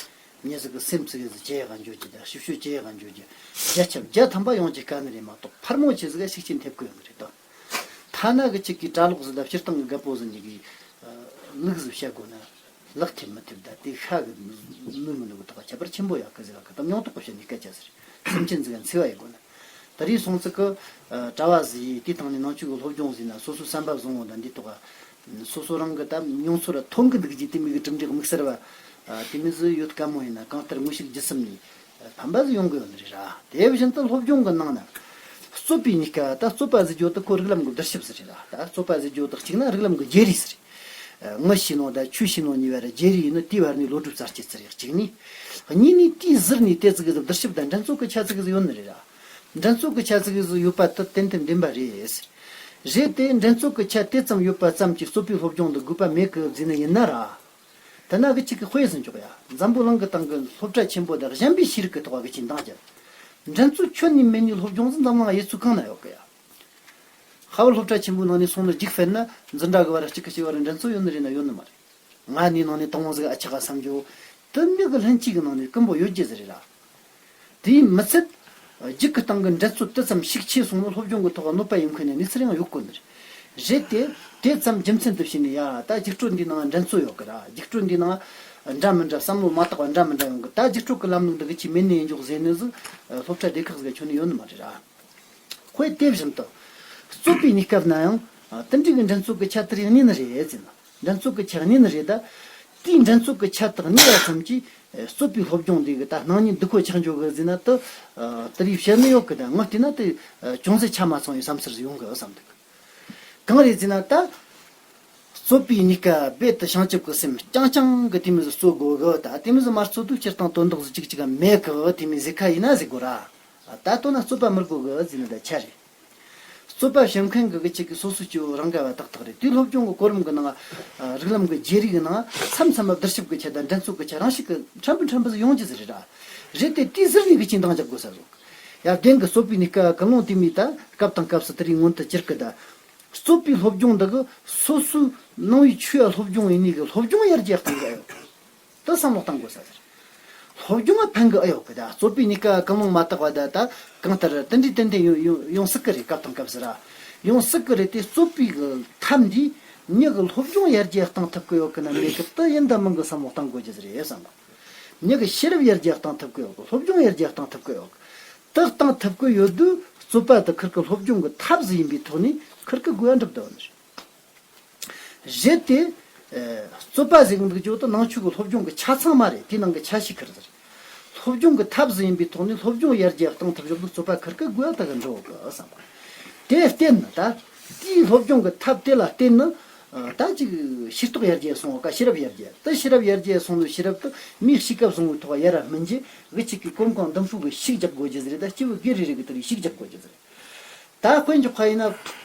མྱི་ཟིག་གི་སེམས་ཙི་གེ་ཟིག་ཇེ་ཡག་ག་འགྱོ་རྒྱུ་དང་ཞིབ་ཕྱོགས་ཇེ་ཡག་ག་འགྱོ་རྒྱུ། བརྒྱ་ཆ་བརྒྱ་ཐམ་པ་ཡོང་རྒྱུ་དཀའ་ནི་རེད་མ་གཏོགས་ཕར་མོ་ཆེ་ཟིག་ག་ཤུགས་རྐྱེན་ཐེབས་ཀྱི་ཡོད་ནི་རེད་དོ། ཐ་ན་གི་གཅིག་གིས་གྲྭ་ལོག་ཟིག་དང་སྤྱིར་བཏང་གི་རྒད་པོ་ཟིག་གཉིས་ཀྱིས། ཨ། ལུག་ཟིག་བཤད་དགོས་ན། ལག་ཐེབས་མི་ཐེབས་ད་དེ་ཤ་གི་ནུས་མི་ནུས་གི་ཐོག་ཁྱད་པར་ཆེན་པོ་ཡོད་གི་ཟེར་བ་གི་ད་མྱོང་རྟོགས་གི་བཤད་ནི་སྐད་ཆ་ཟེར། སེམས་ཅན་ཟིག་ག་འཚེ་བ་ཡོད་དགོས་ན། ད་རེས་སོང་ཙི་གི། ཨ། གྲྭ་བ་ཟིག་ཡིས་དེ་ཐང་ནས་ནང་ཆོས་གི་སློབ་སྦྱོང་ཟིག་ན་སོ་སོའི་བསམ་པ་བཟང་བོ་དང་འདི་ཐོག་ག་སོ་སོ་རང་གི་ད་མྱོང་ཚོར་ཐོན་གི་འདུག་རྒྱུ་དེ་མོ་གི་གྲུབ་འབྲས་དམིགས་བསལ་བ། ཨ། དེ་མོ་ཟིག་ཡོད་དཀའ་མོ་ཡིན་ན་གང་ལྟར་དངོས་ཤུགས་བརྒྱུད་གསུམ་ནས། ཕན་པ་ཟིག་ཡོང་གི་ཡོད་ནི་རེད་ར། དེ་བཞིན་དུ་སློབ་སྦྱོང་གི་ནང་ན། རྩོད་པའི་གཉིས་ཀ་ད་རྩོད་པ་ཟེར་རྒྱུ་དེ་ཁོ་རིགས་ལམ་གྱི་བརྗེ་རེས་ཟིག་རེད་ར། ད་རྩོད་པ་ཟེར་རྒྱུ་དེ་གཅིག་ན་རིགས་ལམ་གྱི་བརྗེ་རེས་ཟིག་རེད། ཨ། ངའི་བྱས་ནོ་ད་ཁྱོའི་བྱས་ནོ་གཉིས་བར་བརྗེ་རེས་ཡིན་ནོ་དེའི་བར་ནས་བློ་གྲོས་གསར་བསྐྱེད་ཟེར་ཡག་གཅིག་ནས། གཉིས་ནས་དེའི་ཟུར་ནས་དེ་ཙི་གེ་ཟིག་བསྡུར་ཞིབ་དང་འགྲན་རྩོད་ཀྱི་ཆ་ཙི་གེ་ཟིག་ཡོད་ནི་རེད་ར། འགྲན་རྩོད་ཀྱི་ཆ་ཙི་གེ་ཟིག་ཡོད་པ་དེ་ཏན་ཏན་བདེན་པ་རེད་ཟེར། རེད་དེ་འགྲན་རྩོད་ཀྱི་ཆ་དེ་ཙམ་ཡོད་པ་ཙམ་གྱིས་རྩོད་པའི་སློབ་སྦྱོང་དེ་དགོས་པ་མེད་གི་ཟེར་ནི་ཡིན་ན་ར། དེ་ན་གི་གཅིག་གི་དཔེ་ཟིག་འཇོག་ཡ། འཛམ་བུ་གླིང་གི་སྟེང་གི་སློབ་གྲྭ་ཆེན་པོ་དང་གཞན་པའི་ཤེས་རིག་གི་ཐོག་གི་ཆེད་འདང་རྒྱབ། འགྲན་རྩོད་ཁྱོན་ནས་མེད་ནི་སློབ་སྦྱོང་ཟིག་འཛམ་གླིང་ཡུལ་ཚོ་གང་ན་ཡོད་གི་ཡ། ཧ་བར་སློབ་གྲྭ་ཆེན་པོའི་ནང་ནས་སོང་ནས་རྒྱུགས་སྤྲད་ན་འཛིན་གྲྭ་གི་བར་གཅིག་གི་གཅིག་བར་འགྲན་རྩོད་ཡོད་ནི་རེད་ན་ཡོད་ནི་མ་རེད། ང་ནི་ནང་ནས་དང་བོ་ཟིག་ཨ་ཆག་ག་བསམ་རྒྱུ། དེ་མི་གི་ལྷན་སྐྱེས་ཀྱི་ནང་ནས་ཀུན་པོ་ཡོད་རྒྱུ་ཟིག་རེད་ར། དེས་མི་ཚད། རྒྱུགས་ཀྱི་སྟེང་གི་འགྲན་རྩོད་དེ་ཙམ་ཤུགས་ཆེ་སོང་ནོ་སློབ་སྦྱོང་གི་ཐོག་གནོད་པ་ཡོང་མཁན་ནི་གནས་ཚུལ་ཡང་ཡོད་གོ་ནི་རེད། རེད་དེ། དེ་ཙམ་རྒྱུ་མཚན་དུ་བྱས་ནས་ཡ་ད་རྒྱུགས་སྤྲོད་འདིའི་ནང་འགྲན་རྩོད་ཡོད་གི་ར། རྒྱུགས་སྤྲོད་འདིའི་ནང་འདྲ་མི་འདྲ་བསམ་བློ་མ་དག་པ་འདྲ་མི་འདྲ་ཡོང་གི། ད་རྒྱུགས་སྤྲོད་ཀྱི་ལམ་ལུགས་འདི་གི་ཆེས་མེད་ནས་ཡིན་འཇོག་ཟེར་ནི་ཟིག་སློབ་གྲྭ་སྡེ་ཁག་ཟིག་ཁྱོན་ནས་ཡོད་ནི་མ་རེད་ར། དཔེ་དེ་བཞིན་དུ། རྩོད་པའི་གནས་སྐབས་ན་ཡང་། དེ་འདྲའི་གི་འགྲན་རྩོད་ཀྱི་ཆ་དེ་རིགས་གནས་ནི་རེད་ཟེར་ན། འགྲན་རྩོད་ཀྱི་ཆ་གནས་ནི་རེད་ད། དེའི་འགྲན་རྩོད་ཀྱི་ཆ་དག་གནས་པ་ཙམ་གྱིས། རྩོད་པའི་སློབ་སྦྱོང་འདི་གི་ད་སྣང་བརྙན་སྡུག་གོ་ཆགས་འཇོག་གི་ཟེར་ན་དེ། དེ་རིགས་བཤད་ནི་ཡོད་གི་ད་ངས་བལྟས་ན་དེ། ཅུང་ཟད་ཆ་མ་ཚང་བའི་བསམ་ཚུལ་ཡོང་གི་བསམ་འདུག་གང་རེད་ཟེར་ན་ད། རྩོད་པའི་གནས་སྐབས་རྦད་དེ་བྱང་ཆུབ་ཀྱི་སེམས་རྐྱང་རྐྱང་གི་དེ་མོ་ཟིག་རྩོད་དགོས་གི་ད། དེ་མོ་ཟིག་མ་རྩོད་དུས་སྤྱིར་བཏང་དོན་དག་ཟིག་གཅིག་གཅིག་ག་མེད་གི་དེ་མོ་ཟིག་ཁ་ཡིན་ན་ཟིག་དགོས་ར། ད་དོན་ན་རྩོད་པ་མི་དགོས་གི་ཟེར་ན་ད་ཆ་རེད། རྩོད་པ་བྱེད་མཁན་གི་གི་ཆེད་ཀྱི་སོ་སོ་སྐྱེ་བོ་རང་དགའ་བ་ཏག་ཏག་རེད། དེའི་སློབ་སྦྱོང་གི་གོ་རིམ་གི་ནང་། རིགས་ལམ་གི་བརྗེ་རེས་གི་ནང་མཚམས་མཚམས་མ་བསྡུར་ཞིབ་གི་ཆ་དང་འགྲན་རྩོད་གི་ཆ་རང་ཞིག་གི་ཕྲན་བུ་ཕྲན་བུ་ཟིག་ཡོང་རྒྱུ་ཟིག་རེད་ར། རེད་དེ་དེའི་ཟུར་ནས་གི་ཆེད་འདང་རྒྱག་དགོས་ས་རེད། ཡར་ལྡན་གི་རྩོད་པའི་གནས་སྐབས་ཀུན་སློང་དེ་མོ་ད་སྐབས་དང་སྐབས་སུ་དེ་རིགས་མངོན་དུ་གྱུར་གི་ད། རྩོད་པའི་སློབ་སྦྱོང་འདི་གི་སོ་སོའི་ནང་པའི་ཆོས་ལ་སློབ་སྦྱོང་ཡིན་ནི་གི་སློབ་སྦྱོང་ཡར་རྒྱས་གཏོང་གི་ཨེ་ཡོད། དེ་བསམ་བློ་གཏང་དགོས་ས་ཟེར། སློབ་སྦྱོང་ལ་ཕན་གི་ཨེ་ཡོད་གི་ད། རྩོད་པའི་གནས་སྐབས་ཀུན་སློང་མ་དག་པ་ད་ད་གང་ལྟར་དེ་འདྲའི་ཏན་ཏན་ཡོང་ཡོང་ཡོང་སྲིད་གི་རེད། སྐབས་དང་སྐབས་སུ་ར། ཡོང་སྲིད་གི་རེད་དེ་རྩོད་པའི་གི་ཐབས་འདིས་མྱི་གི་སློབ་སྦྱོང་ཡར་རྒྱས་གཏང་ཐུབ་གི་ཡོད་གི་ན་མེད་གི་དེ་ཡིན་ད་མིན་གི་བསམ་བློ་གཏང་དགོས་རྒྱུ་ཟིག་རེད་བསམ་གི། མྱི་གི་ཤེས་རབ་ཡར་རྒྱས་གཏང་ཐུབ་གི་ཡོད་གི། སློབ་སྦྱོང་ཡར་རྒྱས་གཏང་ཐུབ་གི་ཡོད་གི། དེ་གཏང་ཐུབ་གི་ཡོད་དུས་རྩོད་པ་དེ་ཁིར་གི་སློབ་སྦྱོང་གི་ཐབས་ཟིག་ཡིན་པའི་ཐོག་ནས་ཁིར་གི་དགོས་ཡ་འགྲུབ་བསྡད་ཡོད་ནི་རེད། རེད་དེ། ཨ། རྩོད་པ་ཟེར་གི་འདུག་རྒྱུ་དེ་ནང་ཆོས་ཀྱི་སློབ་སྦྱོང་གི་ཆ་ཚང་མ་རེད། དེའི་ནང་གི་ཆ་ཤས་ཁེར་ཟེར། སློབ་སྦྱོང་གི་ཐབས་ཟིག་ཡིན་པའི་ཐོག་ནས་སློབ་སྦྱོང་ཡར་རྒྱས་གཏང་ཐབས་བྱེད་དུས་རྩོད་པ་ཁེར་གི་དགོས་ཡ་ད་གི་འགྲོ་གི་བསམ་པ། དེར་བརྟེན་ནས་ད། དེའི་སློབ་སྦྱོང་གི་ཐབས་དེ་ལ་བརྟེན་ནས། ཨ། ད་ཅིག་ཤེས་རྟོགས་ཡར་རྒྱས་སོང་བ་ཀ་ཤེས་རབ་ཡར་རྒྱས། དེ་ཤེས་རབ་ཡར་རྒྱས་སོང་ནས་ཤེས་རབ་དེ་མིའི་གཤིས་ཀ་བཟང་བོའི་ཐོག་ཡར་ར་སྨིན་རྗེས་གི་ཅིག་གི་གོམ་གང་མདུན་སྤོས་གི་ཤུགས་རྒྱག་དགོས་རྒྱུ་ཟེར། ད་སྐྱེས་བུ་སྒེར་རེ་རེ་གི་དེ་རེ་ཤུགས་རྒྱག་དགོས་རྒྱུ་ཟེར། ད་དཔེ་འཇོག་པ་ཡིན་ན།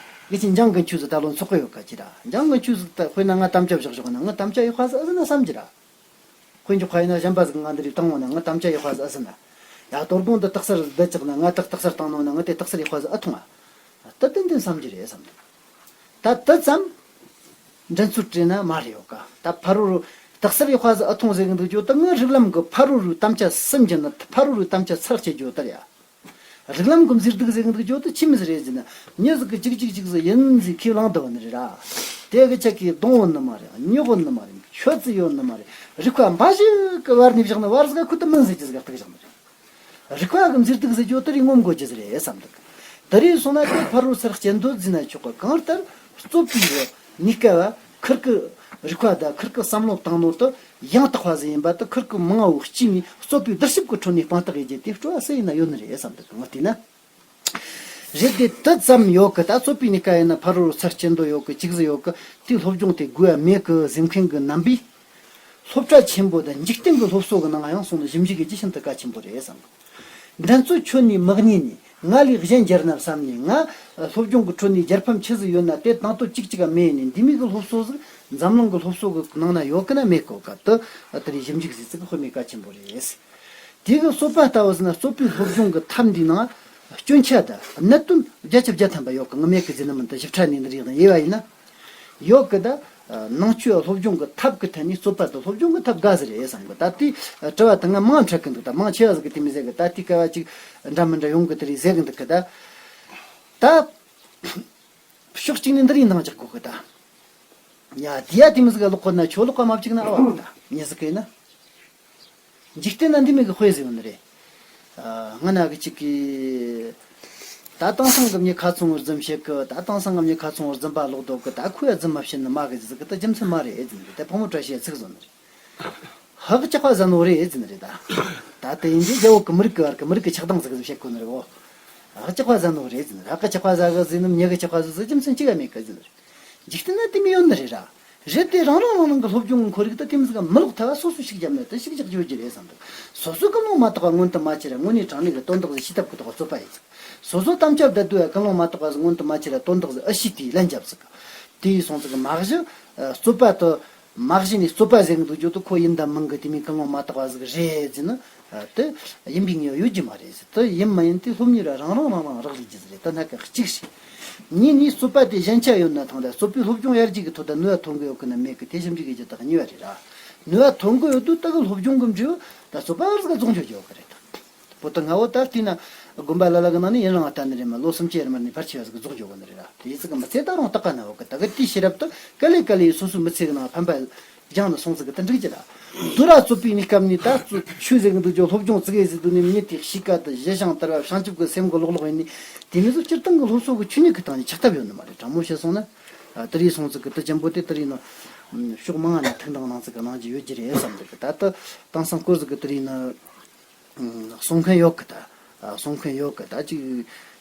གི་ཅིག་འཇང་གི་ཆུ་ཟིག་ད་ལོ་འཚོགས་གི་ཡོད་ཀ་ཅི་ར། འཇང་གི་ཆུ་ཟིག་ད་དཔེར་ན་ང་དམ་བཅའ་བཞག་བཞག་ན་ང་དམ་བཅའ་ཡག་པ་ཟིག་ཨེ་ཟིན་ན་བསམ་རྒྱུ་ར། དཔེ་འཇོག་པ་ཡིན་ན་གཞན་པ་ཟིག་ང་འདི་རིགས་བཏང་ངོ་ན་ང་དམ་བཅའ་ཡག་པ་ཟིག་ཨེ་ཟིན་ན། ཡ་དོ་དགོང་འདི་རྟགས་གསལ་བསྡད་ཅག་ན་ང་དག་རྟགས་གསལ་བཏང་ནོ་ན་ང་དེ་རྟགས་གསལ་ཡག་པ་ཟིག་ཨེ་ཐོང་ང་། ད་ཏན་ཏན་བསམ་རྒྱུ་རེད་བསམ་འདུག་ད་དེ་ཙམ་འགྲན་རྩོད་བྲལ་ན་མ་རེད་ཡོད་ཀ་ད་ཕ་རོལ་རུ་རྟགས་གསལ་ཡག་པ་ཟིག་ཨེ་ཐོང་ཟེར་གི་འདུག་རྒྱུ་ད་ངའི་རིགས་ལམ་གི་ཕ་རོལ་རུ་དམ་བཅའ་སུམ་བརྒྱབ་ན་ཕ་རོལ་རུ་དམ་བཅའ་ཚར་བཅད་རྒྱུ་ད་ཡ། རིགས་ལམ་གི་མཛེས་སྡུག་ཟེར་གི་འདུག་རྒྱུ་དེ་ཆི་མོ་ཟིག་རེད་ཟེར་ན། མྱི་ཟིག་གི་ཅིག་ཅིག་ཅིག་ཟིག་ཡིན་ཟིག་ཁས་བླངས་བསྡད་ནི་རེད་ར། དེ་གི་ཆ་གི་གདོང་ཡོད་ནི་མ་རེད། མྱི་ཡོད་ནི་མ་རེད། ཁྱོད་ཚོ་ཡོད་ནི་མ་རེད། རིག་པ་འབའ་ཞིག་གི་བར་ནས་བཞག་ནི་བར་ཟིག་ཁུ་ཏི་མིན་ཟེར་གྱི་ཟིག་ག་གཏུག་བཞག་ནི་རེད། རིག་པ་གི་མཛེས་སྡུག་ཟེར་རྒྱུ་དེ་རིག་ངོམ་དགོས་རྒྱུ་ཟིག་རེད་བསམ་འདུག་དེ་རིགས་སོང་ན་དེ་ཕ་རོལ་སར་སྐྱེ་འདོད་ཟིན་ན་ཆོག་གི་གང་ལྟར་རྩོད་པའི་གནས་སྐབས་ཁུར་གི་རིག་པ་དང་ཁུར་གི་བསམ་བློ་བཏང་ནོ་དེ། ཡང་དག་པ་ཟིག་ཡིན་པ་དེ་ཁུར་གི་མང་བོ་གཅིག་ནས་རྩོད་པའི་བསྡུར་ཞིབ་ཀྱི་ཁྲོད་ནས་དཔང་རྟགས་ཡེད་རྒྱུ་དེ་སྤྲོ་བ་སུ་ཡིན་ན་ཡོད་ནི་རེད་བསམ་འདུག་ངས་བལྟས་ན། རེད་དེ་དེ་ཙམ་ཡོད་གི་ད་རྩོད་པའི་གནས་སྐབས་ཡིན་ན་ཕ་རོལ་ཚར་སྐྱེ་འདོད་ཡོད་གི་ཅིག་ཟིག་ཡོད་གི་དེའི་སློབ་སྦྱོང་དེ་དགོས་ཡ་མེད་གི་ཟེར་མཁན་གི་རྣམ་པས། སློབ་གྲྭ་ཆེན་པོ་དང་འཇིག་རྟེན་གི་སློབ་གསོ་གི་ནང་ཡང་སོང་ནས་ཞིབ་འཇུག་གི་རྒྱུ་ཤིན་ཏུ་གལ་ཆེན་པོ་རེད་བསམ་གི་འགྲན་རྩོད་ཁྱོན་ནས་མི་གཉེར་ནས་ང་ལས་གཞན་རྒྱལ་ན་བསམ་ནས་ང་སློབ་སྦྱོང་གི་ཁྲོད་ནས་རྒྱལ་ཕམ་ཆི་ཟིག་ཡོད་ན་དེ་དང་དོད་གཅིག་གཅིག་ག་མེད་ནས་འདི་མིན་གི་སློབ་གསོ་ཟིག་འཛམ་གླིང་གི་སློབ་གསོ་གི་ནང་ན་ཡོད་གི་ན་མེད་གོ་ག་དུ་དེ་རིགས་ཞིབ་འཇུག་ཟིག་ཙིག་དཔེ་མེད་གལ་ཆེན་པོ་རེད། དེ་གི་རྩོད་པ་ལྟ་བུ་ཟིན་ན་རྩོད་པའི་སློབ་སྦྱོང་གི་ཐབས་འདིའི་ནང་སྐྱོན་ཆ་དང་གནད་དོན་བརྒྱ་ཆ་བརྒྱ་ཐམ་པ་ཡོད་གི་ངས་མེད་གི་ཟེར་ནི་མིན་ད་ཞིབ་ཕྲ་ནས་འདི་རིགས་དབྱེ་བ་ཡིན་ན། ཡོད་གི་ད། ནང་ཆོས་སློབ་སྦྱོང་གི་ཐབས་ཀྱི་ཐད་ནས་རྩོད་པ་དང་སློབ་སྦྱོང་གི་ཐབས་དགའ་ཟེར་ཡས་བསམ་གི་ད་ལྟའི་དྲི་བ་དེ་ང་མང་འཕྲད་གི་འདུག་ད་མང་ཆེ་བ་ཟིག་གི་དེ་མི་ཟེར་གི་ད་ལྟའི་སྐལ་བ་ཅིག་འདྲ་མི་འདྲ་ཡོང་གི་དེ་རེད་ཟེར་གི་འདུག་གི་ད། ད། ཕྱོགས་གཅིག་ནས་འདི་རིགས་འདང་རྒྱག་དགོས་གི་ད། ཡ་དེ་ཡ་དེ་མི་ཟིག་ག་ལོག་གོ་ན་ཆོ་ལོག་ག་མ་བཅུག་ན་ཨ་བ་གི་ད་མྱི་ཟིག་གི་ན། འཇིག་རྟེན་ན་འདི་མོ་གི་དཔེ་ཟིག་ཡོད་ནི་རེད། ཨ། སྔ་ན་གི་ཅིག་གི། ད་དེང་སང་གི་མྱི་ཁ་ཚོང་བར་འཛིན་བྱེད་གི་ད་དེང་སང་གི་མྱི་ཁ་ཚོང་བར་འཛིན་པ་ལོག་འདུག་གི་ད་ཁོས་ཡ་རྫུན་མ་བཤད་ནི་མ་གི་ཟིག་གི་ད་རྒྱུ་མཚན་མ་རེད་ཨེ་ཟིན་གི་ད་ཕག་མོ་བཀྲ་ཤིས་ཡ་ཚིག་བཟོ་ནི་རེད། ཧག་ཅག་པ་ཟ་ནོ་རེད་ཨེ་ཟིན་ནི་རེད་ད། ད་དེ་ཡིན་དུས་རྒྱལ་བོ་གི་མི་རིགས་གི་བར་གི་མི་རིགས་གི་ཆགས་སྡང་ཟིག་གི་བཤད་གོ་ནི་རེད་འོ། ཧག་ཅག་པ་ཟ་ནོ་རེད་ཟིན་ནི་ཧག་ཅག་པ་ཟ་གི་ཟིན་ནི་མྱི་གི་ཅག་པ་ཟིག་ཟིག་རྒྱུ་མཚན་ཅི་ག་མེད་གི་ཟིན་ནི་རེད། འཇིག་རྟེན་ན་དེ་མི་ཡོད་ནི་རེད་ར། རེད་དེ་རང་རང་རང་རང་གི་སློབ་སྦྱོང་གི་ཁོར་ཡུག་ད་དེ་མི་ཟིག་ག་མི་ལོག་ཐལ་བ་སོ་སོ་ཞིག་རྒྱབ་ན་དེ་ཞིག་རྒྱག་རྒྱུ་རྒྱུ་རེད་བསམ་འདུག་སོ་སོ་ཀུན་སློང་མ་དག་པ་མངོན་དུ་མ་གྱུར་ར་དངོས་གནས་དྲང་གནས་གི་དོན་དག་ཟིག་ཤེས་ཐབས་ཀྱི་ཐོག་རྩོད་པ་ཡིན་ཟིག་སོ་སོ་དམ་བཅའ་བསྡད་དུས་ཡ་ཀུན་སློང་མ་དག་པ་ཟིག་མངོན་དུ་མ་གྱུར་ར་དོན་དག་ཟིག་ཨ་ཤི་དེའི་ལན་རྒྱབ་ཟིག་དེ་ཡིས་སོང་ཟིག་མ་གཞི་རྩོད་པ་དུ་མ་གཞི་ནས་རྩོད་པ་ཟེར་གི་འདུག་རྒྱུ་དུ་ཁོ་ཡིན་དང་མིན་གི་དེ་མིན་ཀུན་སློང་མ་དག་པ་ཟིག་རེད་ཟེར་ན། དེ་ཡིན་པའི་ངེས་པ་ཡོད་རྒྱུ་མ་རེད་ཟེར། དེ་ཡིན་མ་ཡིན་དེ་སློབ་གཉེར་རང་རང་རང་རང་རག་ལས་རྒྱུ་ཟིག་རེད། ད་སྣ་ཁ་གཅིག་བྱས། གཉིས་ནས་རྩོད་པ་དེ་ཞན་ཆ་ཡོད་ན་ཐང་ད་རྩོད་པའི་སློབ་སྦྱོང་ཡར་རྒྱས་ཀྱི་ཐོག་ད་ནུས་པ་ཐོན་གི་ཡོད་གི་ན་མེད་གི་དེ་ཞིབ་འཇུག་གི་རྒྱུ་དག་གཉིས་པ་རེད་ར། ནུས་པ་ཐོན་གི་ཡོད་དུས་ད་གི་སློབ་སྦྱོང་གི་འབྲས་བུ་ད་རྩོད་པ་བར་ཟིག་རྫོགས་འཇོག་རྒྱུ་ཡོད་གི་རེད་ད། པོ་ཏི་ང་བོ་ད་བལྟས་ན་དགོན་པ་ལ་ལ་གི་ནང་ནས་ཡུན་རིང་བ་ལྟ་ནི་རེད་མ་ལོ་སུམ་ཅུ་ཡར་མར་ནས་ཕལ་ཆེ་བ་ཟིག་རྫོགས་འཇོག་གི་ནི་རེད་ར། དེ་ཡིན་ཟིག་གི་མི་ཚེ་ད་རུང་ཏག་ཀ་ན་ཡོད་གི་ད་གི་དེའི་ཤེས་རབ་ད་ག་ལེ་ག་ལེ་སོ་སོའི་མི་ཚེ་གི་ནང་ཕན་པ། སྦྱངས་ནས་སོང་ཟིག་གི་དེ་འགྲིག་ཅི་ལ། དུ་ར་རྩོད་པའི་གནས་སྐབས་ནས་ད་རྩོད་ཆོས་ཟེར་གི་འདུག་ཅོ་སློབ་སྦྱོང་ཙི་གེ་ཟིག་འདུག་ནས་མྱི་དེ་གཤིས་ཀ་དུ་གཞི་ཞང་དར་བ་བྱང་ཆུབ་ཀྱི་སེམས་ཀྱི་ལོག་ལོག་ཡིན་ནས་དེ་མི་ཚོ་སྤྱིར་བཏང་གི་སློབ་གསོ་གི་ཆོས་ཉིད་ཀྱི་སྟེང་ནས་ཆགས་ཐབས་ཡོད་ནི་མ་རེད། དྲང་མོ་བཤད་སོང་ན། དེ་རིགས་སོང་ཟིག་གི་དུ་ཅན་པོ་དེ་དེ་རིགས་ནི། ཕྱོགས་མང་ནས་ཐུགས་འདང་གནང་ཟིག་གི་གནང་རྒྱུ་ཡོད་རྒྱུ་རེད་བསམ་ཟིག་གི་ད་ལྟ་དེང་སང་སྐོར་ཟིག་གི་དེ་རིགས་ནི། གསུང་མཁན་ཡོད་གི་ད། གསུང་མཁན་ཡོད་གི་ད་ཅིག་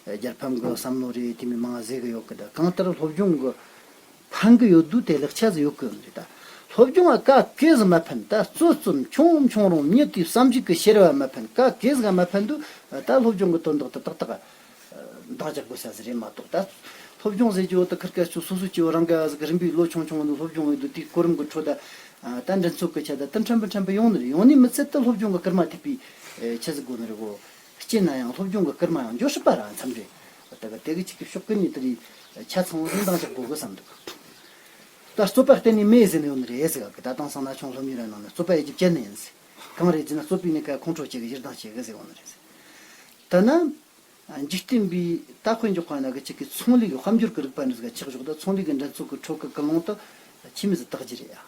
རྒྱལ་ཕམ་གི་བསམ་བློ་རེད་དེ་མི་མང་ཟེར་གི་ཡོད་གི་ད་གང་ལྟར་སློབ་སྦྱོང་གི་ཕན་གི་ཡོད་དུས་དེ་ལེགས་ཆ་ཟིག་ཡོད་གི་ཡོད་རེད་ད། སློབ་སྦྱོང་ལ་ག་གེ་ཟིག་མ་ཕན་ད་རྩོད་རྩོད་ཆུང་ཆུང་རུང་མྱི་དེའི་བསམ་གཞིག་གི་ཤེས་རབ་མ་ཕན་ག་གེ་ཟིག་མ་ཕན་དུས་ད་སློབ་སྦྱོང་གི་དོན་དག་ཏུ་ཏག་ཏག་འདང་རྒྱག་དགོས་ས་ཟིག་རེད་མ་གཏོགས་ད། སློབ་སྦྱོང་ཟེར་རྒྱུ་བོ་ད་ཁིར་ཀ་ཚོ་སོ་སོ་སྐྱེ་བོ་རང་ག་ཟིག་རིམ་པས་ལོ་ཆུང་ཆུང་བ་ནས་སློབ་སྦྱོང་ཡོད་དུས་དེའི་གོ་རིམ་གི་ཁྲོད་ད། ད་འགྲན་ཚོགས་གི་ཆ་ད་དུ་ཕྲན་བུ་ཕྲན་བུ་ཡོང་ནི་རེད། ཡོང་ནི་མི་ཚད་ད་སློབ་སྦྱོང་གི་སྐར་མ་ཐེག་པའི་ཆི་ཟིག་དགོས་ནི་རེད་གོ། སྐྱེས་ན་ཡང་སློབ་སྦྱོང་གི་སྐར་མ་ཡང་འགྱོ་སྲིད་པ་ར་མཚམས་རེད། ད་ག་དེ་གི་ཅིག་གི་ཕྱོགས་ཀུན་ནས་དེ་རིགས་ཆ་ཚང་བོ་ཟིག་འདང་རྒྱག་དགོས་གི་བསམ་འདུག་ད་རྩོད་པ་གཏན་ནས་མེད་ཟེར་ནི་ཡོད་ནི་རེད་ཟེར་ག་གི་ད་དེང་སང་ན་ཆུང་སློབ་གཉེར་ར་ནང་ནས་རྩོད་པ་ཡེ་རྒྱུ་བཅད་ནི་ཡིན་ཟེར། གང་རེད་ཟེར་ན་རྩོད་པའི་གནས་སྐབས་ཁོང་ཁྲོ་སྐྱེ་གི་ཡིར་ལྡང་སྐྱེ་གི་ཟེར་གོ་ནི་རེད་ཟེར། ད་ན། འཇིག་རྟེན་པའི་ད་དཔེ་འཇོག་པ་ན་གི་ཅིག་གི་ཚོང་ལས་ཀྱི་དཔལ་འབྱོར་གྱི་རིག་པ་འདྲ་ཟིག་ཆགས་ཞོག་ད་ཚོང་ལས་ཀྱི་འགྲན་ཚོགས་ཀྱི་ཁྲོད་ཀྱི་ཀུན་སློང་དུ་ཆི་མོ་ཟིག་དག་རྒྱུ་རེད་ཡ།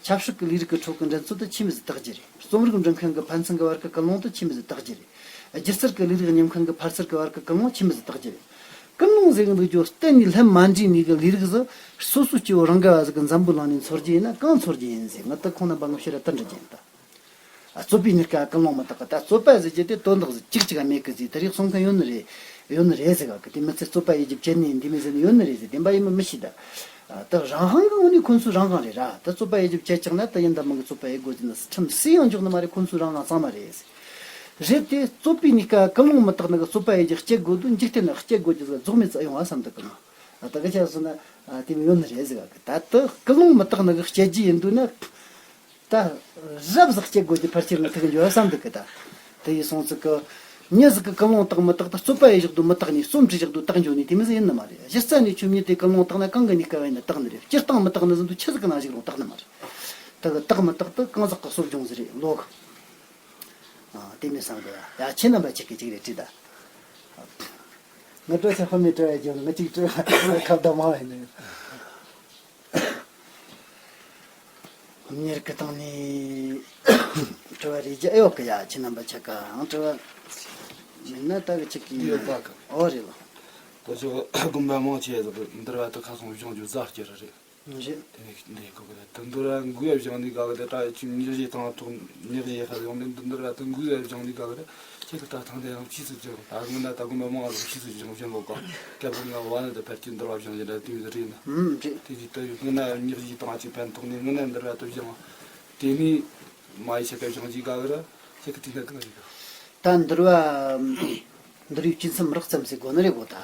ཆབ་སྲིད་ཀྱི་ལས་རིགས་ཀྱི་ཁྲོད་ཀྱི་འགྲན་ཚོགས་དུ་ཆི་མོ་ཟིག་དག་རྒྱུ་རེད། རྩོམ་རིག་འབྲི་མཁན་གྱི་ཕན་ཚུན་གྱི་བར་གྱི་ཀུན་སློང་དུ་ཆི་མོ་ཟིག་དག་རྒྱུ་རེད། སྒྱུ་རྩལ་གྱི་ལས་རིགས་རྙེད་མཁན་གྱི་ཕལ་ཆེར་གྱི་བར་གྱི་ཀུན་སློང་ཆི་མོ་ཟིག་དག་རྒྱུ་རེད། ཀུན་སློང་ཟེར་གི་འདུག་རྒྱུ་གཏན་ནས་ལྷན་མ་འདྲེས་ནས་གི་ལས་རིགས་ཟིག་སོ་སོ་སྐྱེ་བོ་རང་ག་བ་ཟིག་གི་འཛམ་བུ་གླིང་ནས་འཚོལ་རྒྱུ་ཡིན་ན་གང་འཚོལ་རྒྱུ་ཡིན་ཟེར་ང་ད་ཁོང་རྣམ་པ་ངོ་ཤེས་ར་ད་འདྲི་རྒྱུ་ཡིན་ད། རྩོད་པའི་གནས་སྐབས་ཀུན་སློང་མི་རྟག་གི་ད་རྩོད་པ་ཟེར་རྒྱུ་དེ་དོན་དག་ཟིག་གཅིག་གཅིག་ག་མེད་གི་ཟིག་དེ་རིགས་གསུང་མཁན་ཡོད་ནི་རེད། ཡོད་ནི་རེད་ཟེར་ག་གི། དེ་མི་ཚེ་རྩོད་པ་ཡེ་རྒྱུ་བྱེད་ནི་འདི་མི་ཟེར་ནི་ཡོད་ནི་རེད་ཟེར། བདེན་པ་ཡིན་མིན་མི་ཤེས་ད། ད་རང་དབང་གི་ངོས་ནས་ཁོ་ཚོའི་རང་དབང་རེད་ར། ད་རྩོད་པ་ཡེ་རྒྱུ་བྱེད་ཀྱང་ན་ད་ཡིན་ད་མིན་གི་རྩོད་པ་ཡེ་དགོས་ཀྱི་ན་ཁྲིམས་སུ་ཡང་འཇོག་ནི་མ་རེད། ཁོ་ཚོའི་རང་དབང་གཙང་མ་རེད་ཟེར། རེད་དེ་རྩོད་པའི་ནི་ཀ་ཀུན་སློང་མི་དག་ནི་གི་རྩོད་པ་ཡེ་རྒྱུ་སྐྱེ་དགོས་དུས་འཇིག་རྟེན་ན་སྐྱེ་དགོས་རྒྱུ་ཟིག་རྫོགས་མེད་ཙམ་ཡོང་བ་བསམ་འདུག་གི་ང་། ད་གི་ཆ་སོང་ན་དེ་མི་ཡོད་ནི་རེད་ཟེར་ག་གི། ད་ད་ཀུན་སློང་མི་དག་ནི་གི་སྐྱེ་རྒྱུ་ཡིན་དུས་ན། ད་རབ་ཟག་སྐྱེ་དགོས་ཀྱི་ཕལ་ཆེར་ང་ཐུག་འགྱོ་བསམ་འདུག་གི། ད་དེ་ཡིན་སོང་ཙི་གི་མྱི་ཟིག་གི་ཀུན་སློང་དག་མི་དག་ད་རྩོད་པ་ཡེ་བཞག་དུས་མི་དག་ནས། རྩོམ་འབྲི་བཞག་དུས་དག་འགྱོ་ནས་དེ་མི་ཟིག་ཡིན་ནི་མ་རེད། གཞི་རྩ་ནས་ཁྱོད་མྱི་དེ་ཀུན་སློང་དག་ན་གང་གི་ནས་སྐབས་ཡིན་ན་དག་ནི་རེད། སྤྱིར་བཏང་མི་དག་ནི་ཟིན་དུས་ཆི་ཟིག་གི་ནང་ཞིག་རུང་དག་ནི་མ་རེད། ད་གི་དག་མི་དག་ད་གང་ཟག་གི་གསོ་སྦྱོང་ཟིག་རེད། ལོ་གི། ཨ་དེ་མི་བསམ་གི་ཡ། ཡ་ཁྱེད་རྣམ་པ་ཆེ་གི་ཅིག་རེད་དྲིས་ད། ང་སྤྲོ་ཆ་ཧོ་མི་སྤྲོ་ཡ་རྒྱུ་ང་ཅིག་སྤྲོ་ཁ་བརྡ་མང་བ་ཡིན་ནི། མྱི་རིགས་ཀྱི་སྟེང་ནས་དྲི་བ་རེ་རྒྱག་ཡོད་གི་ཡ། ཁྱེད་རྣམ་པ་ཆ་ག་ཡང་དྲི་བ་མེད་ན་ད་གི་ཆིག་གི་ཡོད་པ་གི། ཨོ་རེད་ལ། ད་ཆོ་དགོན་པ་མང་ཆེ་ཟིག་གི་འདུལ་བ་དུ་ཁ་སང་སྦྱོང་རྒྱུ་ཟ་སྐྱེ་ར་རེད། རེད། དེ་ནས་འདི་གོ་གི་རེད། དུ་འདུལ་བ་འགུལ་བ་སྦྱང་ནི་ག་གི་རེད། ད་ཆུ་མྱི་བཞི་དང་ཐོག་མྱི་བཞི་ཁ་ཡོང་ནས་དུ་འདུལ་བ་དུ་འགུལ་བ་སྦྱང་ནི་ག་གི་རེད། ཁྱེད་ཀྱི་ད་ཐང་དེ་ཡང་ཕྱིས་སུ་བྱུང་། ད་སྔོན་ན་ད་དགོན་པ་མང་བ་ཕྱིས་སུ་བྱུང་བྱུང་གོ་ག་སྐལ་བ་ང་བ་ནི་ད་ཕལ་ཆེར་འདུལ་བ་སྦྱང་རྒྱུ་འདྲ་དུས་རེད་ན། ཨུམ་རེད། དེ་ཅི་ལྟ་ཡོད་སྔོན་ན་མྱི་བཞི་དང་ཅིག་ཕན་ཐོགས་ནས་སྔོན་ན་འདུལ་བ་དུ་སྦྱང་། དེ་ནས་མ་ཡི་ཆ་ག་སྦྱང་གི་ག་གི་རེད། ཁྱེད་ཀྱི་དེ་ན་གང་རེད་ག་ད་འདུལ་བ་འདུལ་བའི་བཅུ་མཚམས་རགས་ཙམ་ཟེར་དགོས་ནི་རེད་གོ། ད་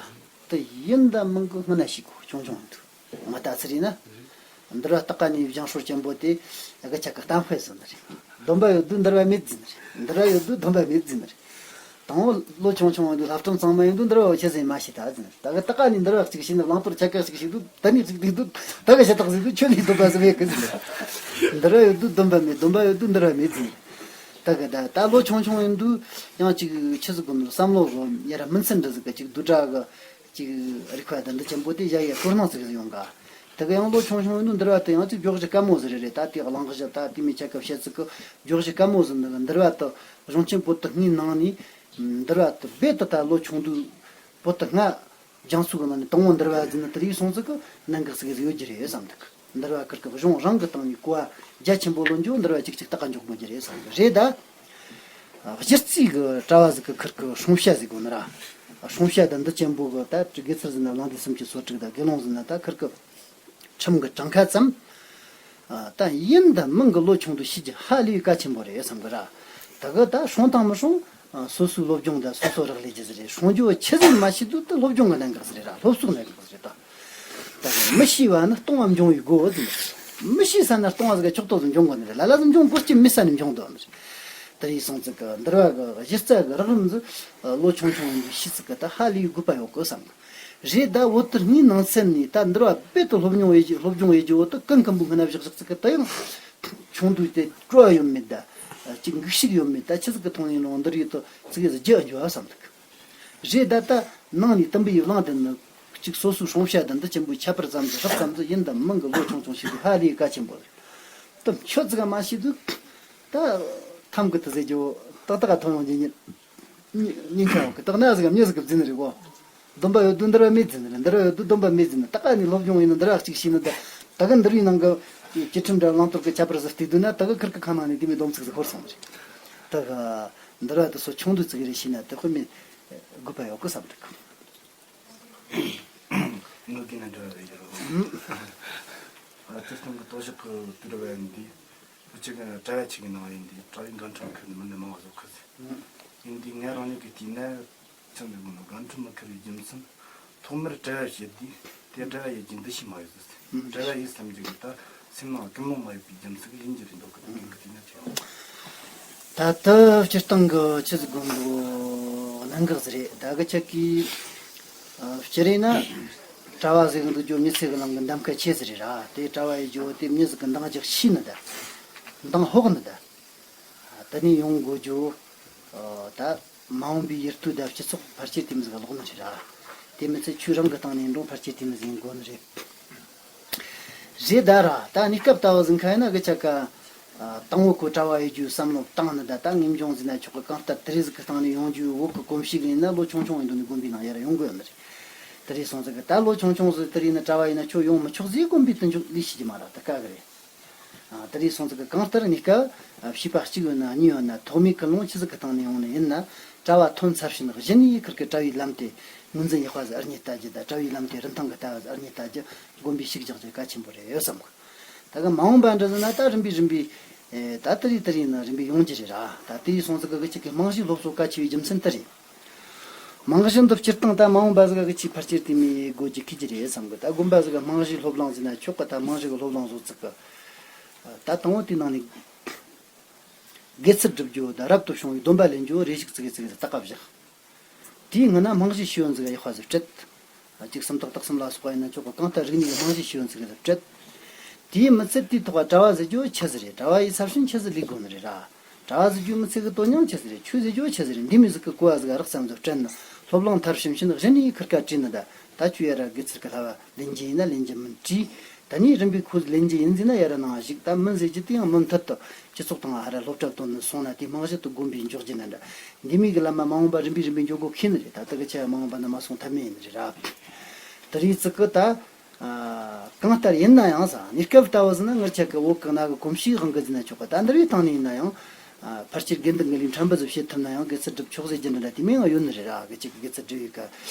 དེ་ཡིན་ད་མིན་གི་སྔོན་ན་ཤེས་དགོས། ཆུང་ཆུང་དུ། ང་ལྟ་ཚུལ་ཡིན་ན། འདུལ་བ་ལྟ་ག་ནས་སྦྱང་སྲོལ་ཆེན་པོ་དེ་ཡ་གི་ཆ་གི་གཏམ་དཔེ་ཟིན་ནི་རེད། སྡོམ་པ་ཡོད་དུས་འདུལ་བ་མེད་ཟིན་ནི་རེད། འདུལ་བ་ཡོད་དུས་སྡོམ་པ་མེད་ཟིན་ནི་རེད། དང་པོ་ལོ་ཆུང་ཆུང་ཡིན་དུས་བསླབ་ཁྲིམས་གཙང་མ་ཡིན་དུས་འདུལ་བ་ཆི་ཟིན་མ་ཤེས་ད་ཟིན་ནི་རེད། ད་གི་ལྟ་ག་ནས་འདུལ་བ་གཅིག་ཤེས་ནི་བླང་དོར་ཆ་ག་གཅིག་ཤེས་དུས་ད་ནི་གཅིག་སྡིག་དུས་ད་གི་ཞེ་དྲག་ཟིན་དུས་ཆོས་ལས་སྡོམ་པ་ཟིན་མེད་གི་ཟིན་ནི་རེད། འདུལ་བ་ཡོད་དུས་སྡོམ་པ་མེད། སྡོམ་པ་ཡོད་དུས་འདུལ་བ་མེད་ཟིན་ནི་རེད། ད་གི་ད་ད་ལོ་ཆུང་ཆུང་ཡིན་དུས་ཡང་གཅིག་ཆི་ཟིག་གོ་ནོར་བསམ་བློ་གོ་ཡ་ར་མིན་ཚན་འདྲ་ཟིག་གི་གཅིག་བསྡུས་གྲྭ་གི། ཅིག་རིག་པ་དང་འདི་ཆེན་པོ་དེ་བཞག་ཡ་དོ་སྣང་ཟིག་ཡོང་ག་དེ་ག་ཡང་ལོ་ཆུང་ཆུང་ཡིན་དུས་འདུལ་བ་དེ་ཡང་ཅིག་བརྗོད་གཞི་དཀའ་མོ་ཟིག་རེད། རེད་ད་དེ་གླེང་གཞི་ད་དེ་མི་ཆ་སྐབས་བཤད་ཚིག་གི་བརྗོད་གཞི་དཀའ་མོ་ཟིག་འདུག་འདུལ་བ་དེ་གཞུང་ཆེན་པོ་ཏི་ལྔའི་ནང་ནས་འདུལ་བ་དེ་རྦད་དེ་ད་ལོ་ཆུང་དུས་པོ་ཏི་ལྔ་སྦྱང་ཚུལ་གི་ནང་ནས་དང་པོ་འདུལ་བ་ཟིན་ནི་དེ་རིགས་སོང་ཚིག་གི་གནད་འགག་ཟིག་ཡོད་རྒྱུ་རེད་བསམ་འདུག་འདུལ་བ་ཁིར་གི་གཞུང་རང་གི་སྟེང་ནས་གོ་བ་རྒྱ་ཆེན་པོ་ལོན་རྒྱུ་འདུལ་བ་ཅིག་ཅིག་ལྟ་ག་འཇོག་དགོས་རྒྱུ་རེད་བསམ་གི་རེད་ད། གཞི་རྩའི་གི་གྲྭ་བ་ཟིག་གི་ཁིར་གི་སྲུང་བྱ་ཟིག་དགོས་ནི་ར། སྲུང་བྱ་དང་འདི་ཆེན་པོ་གི་ད་དགེ་ཚུལ་ཟིན་ན་བླངས་ཏེ་སུམ་ཅུ་སོ་དྲུག་དང་དགེ་སློང་ཟིན་ན་ད་ཁིར་གི་ཁྲིམས་གི་གྲངས་ཀ་ཙམ། ད་ཡིན་ད་མིན་གི་ལོ་ཆུང་དུ་ཤེས་རྒྱུ་ཧ་ལས་གལ་ཆེན་པོ་རེད་བསམ་གི་ར། ད་གི་ད་སྲུང་དང་མི་སྲུང་སོ་སོའི་སློབ་སྦྱོང་དང་སོ་སོ་རག་ལས་རྒྱུ་ཟིག་རེད། སྲུང་རྒྱུ་ཆི་ཟིག་མ་ཤེས་དུས་ད་སློབ་སྦྱོང་གི་གནད་འགག་ཟིག་རེད་ར། སློབ་གསོའི་གནད་འགག་ཟིག་རེད་ད། ད་མི་ཤེས་པ་ནི་སྟོང་བ་འབྱུང་བའི་སྒོ་ཟེར། མི་ཤེས་ས་ན་སྟོང་བ་ཟིག་ཆོག་ཏོ་ཟིག་འབྱུང་དགོས་ནི་རེད། ལ་ལ་ཟིག་འབྱུང་དགོས་ཀྱི་མེད་ས་ནས་འབྱུང་དོ་ནི་རེད། དེ་ཡིན་སོང་ཙི་གི་འདུལ་བ་གི་གཞི་རྩ་གི་རགས་རིམ་ཟིག་ལོ་ཆུང་ཆུང་ཡིན་དུས་ཤེས་ཚིག་གི་ད་ཧ་ལས་དགོས་པ་ཡོད་གི་བསམ་གི་རེད། ད་བོད་དུ་སྔའི་ནང་ཚན་ནས་ད་འདུལ་བ་རྦད་དུ་སློབ་སྦྱོང་ཡེ་རྒྱུ་སློབ་སྦྱོང་ཡེ་རྒྱུ་བོ་དུ་ཀུན་མཁན་པོ་སྔ་ན་བཞག་བཞག་ཚིག་གི་ད་ཡང་ཆུང་དུས་དེ་སྤྲོ་བ་ཡོད་མེད་ད་ཅིག་འགུག་ཤུགས་ཡོད་མེད་ད་ཆི་ཟིག་གི་ཐོག་ནས་ནང་འདུལ་ཡོད་དུ་ཚིག་ཡེ་ཟིག་རྒྱུ་འགྱོ་བ་བསམ་འདུག་རེད་ད། ད་ནང་ནས་དུམ་བུའི་བླང་དེ་ནི་གཅིག་སོ་སོའི་སྲུང་བྱ་དང་འདི་ཆེན་པོའི་ཁྱད་པར་ཙམ་དུ་རགས་ཙམ་དུ་ཡིན་དང་མིན་གི་ལོ་ཆུང་ཆུང་ཞིག་གི་ཧ་ལས་གལ་ཆེན་པོ་རེད། དུམ་ཆོད་ཙི་ག་མ་ཤེས་དུས་ད་ཐམ་གི་དུ་ཟེར་རྒྱུ་ཏག་ཏག་ག་ཐོན་ཡོང་རྒྱུ་ཉིད་ཉིན་ཁ་ཡོང་གི་ཏག་ན་ཟིག་ག་མྱི་ཟིག་གི་འཛིན་རེད་གོ། སྡོམ་པ་ཡོད་དུས་འདུལ་བ་མེད་འཛིན་རེད། འདུལ་བ་ཡོད་དུས་སྡོམ་པ་མེད་འཛིན། ད་ག་ནས་སློབ་སྦྱོང་ཡིན་ན་འདུལ་བ་གཅིག་ཤེས་ན་ད་ད་ག་འདུལ་བའི་ནང་གི་བཅུ་ཁྲིམས་དང་བླང་དོར་གི་ཁྱད་པར་ཟིག་བལྟས་དུས་ན་ད་ག་ཁིར་གི་ཁ་ནང་ནས་དེ་མོའི་སྡོམ་ཚིག་ཟིག་ཤོར་སོང་རེད། ད་ག་འདུལ་བ་དེ་ཚོ་ཆུང་དུས་ཙི་གེ་རེ་ཤེས་ན་དེ་དཔེ་མེད་དགོས་པ་ཡོད་གི་བསམ་འདུག་ངུ་གི་ན་འདྲ་བ་རེད་ཡོད། ཨ་ཙི་སྟོང་གི་ལྟོ་ཞིག་གི་དུས་རབས་ཡིན་དུས་ཁོ་ཅིག་གྲྭ་བ་ཅིག་གི་ནང་ཡིན་དུས་གྲྭ་བའི་འགན་འཁྲི་མི་ཁུར་ནས་མི་ནི་མང་བ་བཟོ་ཁུར་ཟིན་ཡིན་དུས་ང་རང་ཉིད་ཀྱི་དུས་ན་ཅང་མི་དགོས་ནོ་འགན་འཁྲི་མི་ཁུར་བའི་རྒྱུ་མཚན་ཐོག་མར་གྲྭ་བ་བྱེད་དུས་དེ་གྲྭ་བ་ཡེ་རྒྱུ་འདུ་ཤེས་མ་ཡོད་ཟེར། གྲྭ་བ་ཡེ་བསམ་རྒྱུ་གི་ད་སེམས་ནང་ཀུན་སློང་མ་ཡོད་པའི་རྒྱུ་མཚན་གྱིས་ཡིན་རྒྱུ་རེད་འདུག་གི། ད་ངེད་ཀྱི་དུས་ན་ཅི་ཡང་། ད་ལྟ་སྤྱིར་བཏང་གི་ཆི་ཟིག་དགོན་པོ་གནད་འགག་ཟིག་རེད། ད་གི་ཆ་གི་ཨ་སྤྱིར་ཡིན་ན་གྲྭ་བ་ཟིག་འདུག་རྒྱུ་མི་ཚེ་གི་ནང་གི་འདམ་ཁ་ཆེ་ཟིག་རེད་ར། དེ་གྲྭ་བ་ཡེ་རྒྱུ་དེ་མྱི་ཟིག་གི་འདང་རྒྱག་ཤེས་ནི་ད་འདང་ཧོག་ནི་ད་དེ་ནས་ཡོང་དགོས་རྒྱུ་ད་མ་འོངས་པའི་ཡུལ་དུས་ད་སྤྱི་ཚོགས་ཕལ་ཆེར་དེ་མི་ཟིག་ག་ལོག་ནི་རེད་ར། དེ་མི་ཚད་ཆོས་རང་གི་སྟེང་ནས་འགྲོ་ཕལ་ཆེར་དེ་མི་ཟིག་ཡིན་དགོས་ནི་རེད། རེད་ད་ར། ད་གནས་སྐབས་ལྟ་བུ་ཟིན་ཁ་ཡིན་ན་གི་ཆ་ག་ཨ་དང་བོ་ཁོ་གྲྭ་བ་ཡེ་རྒྱུའི་བསམ་བློ་བཏང་ནི་ད་ད་ངེས་འབྱུང་ཟིན་ན་ཆོག་གི། གང་ལྟར་དེ་རིགས་ཟིག་གི་སྟེང་ནས་ཡོང་རྒྱུའི་བོད་གི་གོམས་གཤིས་ཡིན་ན་ལོ་ཆུང་ཆུང་ཡིན་དུས་ནས་དགོན་པའི་ནང་ཡར་ཡོང་དགོས་ཡོད་ནི་རེད། དེ་རེད་སོང་ཙི་གི་ད་ལོ་ཆུང་ཆུང་ཟིག་དེ་རིགས་ནི་གྲྭ་བ་ཡིན་ན་ཁྱོད་ཡོང་མི་ཆོག་ཟིག་དགོན་པའི་དུ་འཇུག་ལས་ཤེས་ཀྱི་མ་ར་ད་དཀའ་གི་རེད། ཨ། དེ་རིང་སོང་ཙི་གི་གང་ལྟར་གནས་སྐབས། ཨ། བྱིས་པ་གཅིག་ཡོད་ན་གཉིས་ཡོད་ན་ཐོག་མའི་ཀུན་སློང་ཆི་ཟིག་གི་སྟེང་ནས་ཡོང་ནི་ཡིན་ན། གྲྭ་བ་ཐོན་ཚར་ཕྱིན་གཞི་ནས་ཁིར་གི་གྲྭ་བའི་ལམ་དེ་ངོས་འཛིན་ཡག་པ་ཟིག་ཨར་རྙེད་ལྟ་རྒྱུ་དང་། གྲྭ་བའི་ལམ་དེ་རིན་ཐང་གི་ལྟ་བ་ཟིག་ཨར་རྙེད་ལྟ་རྒྱུ་དགོན་པའི་ཞིག་རྒྱག་རྒྱུ་གལ་ཆེན་པོ་རེད་ཡོད་བསམ་གི། ད་གི་མ་འོངས་པ་འདྲ་ཟེར་ན་ད་རིམ་པས་རིམ་པས། ཨེ། ད་དེ་རིང་དེ་རིང་ནི་རིམ་པས་ཡོང་རྒྱུ་རེད་ར། ད་དེ་རིང་སོང་ཙི་གི་གི་ཅིག་གི་རྨང་གཞིའི་སློབ་གསོ་གལ་ཆེ་བའི་རྒྱུ་མཚན་དེ་རེད། རྨང་གཞི་འདི་སྤྱིར་བཏང་ད་མ་འོངས་པ་ཟིག་གི་ཅིག་ཕལ་ཆེར་དེ་མོ་དགོས་རྒྱུ་ཁེལ་གྱི་རེད་བསམ་གི། ད་དགོན་པ་ཟིག་གི་རྨང་གཞིའི་སློབ་གླིང་ཟེར་ན་ཆོག་གི། ད་རྨང་གཞི་གི་སློབ་གླིང་བཟོ་ཙི་གི། ད་དང་པོ་དེའི་ནང་ནས་དགེ་ཚུལ་སྒྲུབ་རྒྱུ་དང་རབ་ཏུ་བྱུང་བའི་སྡོམ་པ་ལེན་རྒྱུ་རེ་ཞིག་ཙི་གེ་ཙི་གེ་ཟིག་ཏག་ཏག་བཞག་དེའི་སྔོན་ན་རྨང་གཞི་ཤེས་ཡོན་ཟིག་ཡག་པ་ཟིག་སྤྲད། གཅིག་སུམ་རྟགས་དག་གསུམ་ལ་སོགས་པ་ཡིན་ན་ཆོག་གི། གང་ལྟར་རིག་གནས་ཀྱི་རྨང་གཞི་ཤེས་ཡོན་ཟིག་སྤྲད། དེའི་མི་ཚད་དེའི་ཐོག་གྲྭ་བ་ཟེར་རྒྱུ་ཆི་ཟིག་རེད། གྲྭ་བ་ཡི་ཚབ་ཤིང་ཆི་ཟིག་ལས་དགོས་ནི་རེད་ར། གྲྭ་བ་ཟེར་རྒྱུའི་མི་ཚད་གི་དོན་སྙིང་ཆི་ཟིག་རེད། ཆོས་ཟེར་རྒྱུ་ཆི་ཟིག་རེད། འདི་མོ་ཟིག་གི་གོ་བ་ཟིག་རགས་ཙམ་ཟིག་སྤྲད་ནས་སློབ་གླིང་མཐར་ཕྱིན་ཕྱིན་གཞི་ནས་ཁིར་ཀ་བྲིས་ནི། ད་ད་ཁྱོད་ཡར་ར་དགེ་ཚུལ་གི་བསླབ་པ་ལེན་རྒྱུ་ཡིན་ན་ལེན་རྒྱུ་མིན་བྲིས། ད་ནི་རིམ་པས་ཁོ་ལེན་རྒྱུ་ཡིན་ཟེར་ན་ཡར་ར་ནང་ཞུགས། ད་མིན་ཟེར་རྒྱུ་དེ་ཡང་མུ་མཐུད་དུ་སྤྱི་ཚོགས་དང་ཧར་ར་སློབ་གྲྭ་བཏོན་ནས་སོང་ན་དེ་རྨང་གཞི་དེ་དགོན་པས་འཇོག་རྒྱུ་ན་འདྲ། འདི་མོ་གི་ལམ་མ་མ་འོངས་པ་རིམ་པས་རིམ་པས་འགྱོ་དགོས་ཁེལ་ནི་རེད། ད་ལྟ་གི་ཆ་མ་འོངས་པ་ན་མ་སོང་ཐབས་མེད་ཡིན་ནི་རེད་ར། དེ་རིང་ཙི་གི་ད། ཨ། གང་ལྟར་ཡིན་ན་ཡང་ཟེར། གནས་སྐབས་ལྟ་བུ་ཟིན་ན་ངར་ཆ་གི་བོད་གི་ན་གི་གོམས་གཤིས་དབང་གིས་ཟིན་ན་ཆོག་གི། ད་འདི་རིགས་སྟེང་ནས་ཡིན་ན་ཡང་། ཨ། ཕལ་ཆེར་དགེ་འདུན་གི་ལས་ཕྲན་བུ་ཟིག་བྱེད་ཐུབ་ན་ཡང་དགེ་ཚུལ་སྒྲུབ་ཆོག་ཟེར་རྒྱུ་འདྲ་འདྲ་དེ་མོ་ཡང་ཡོད་ནི་རེད་ར། གི་ཅིག་གི་དགེ་ཚུལ་སྒྲུབ་ཡི་གི་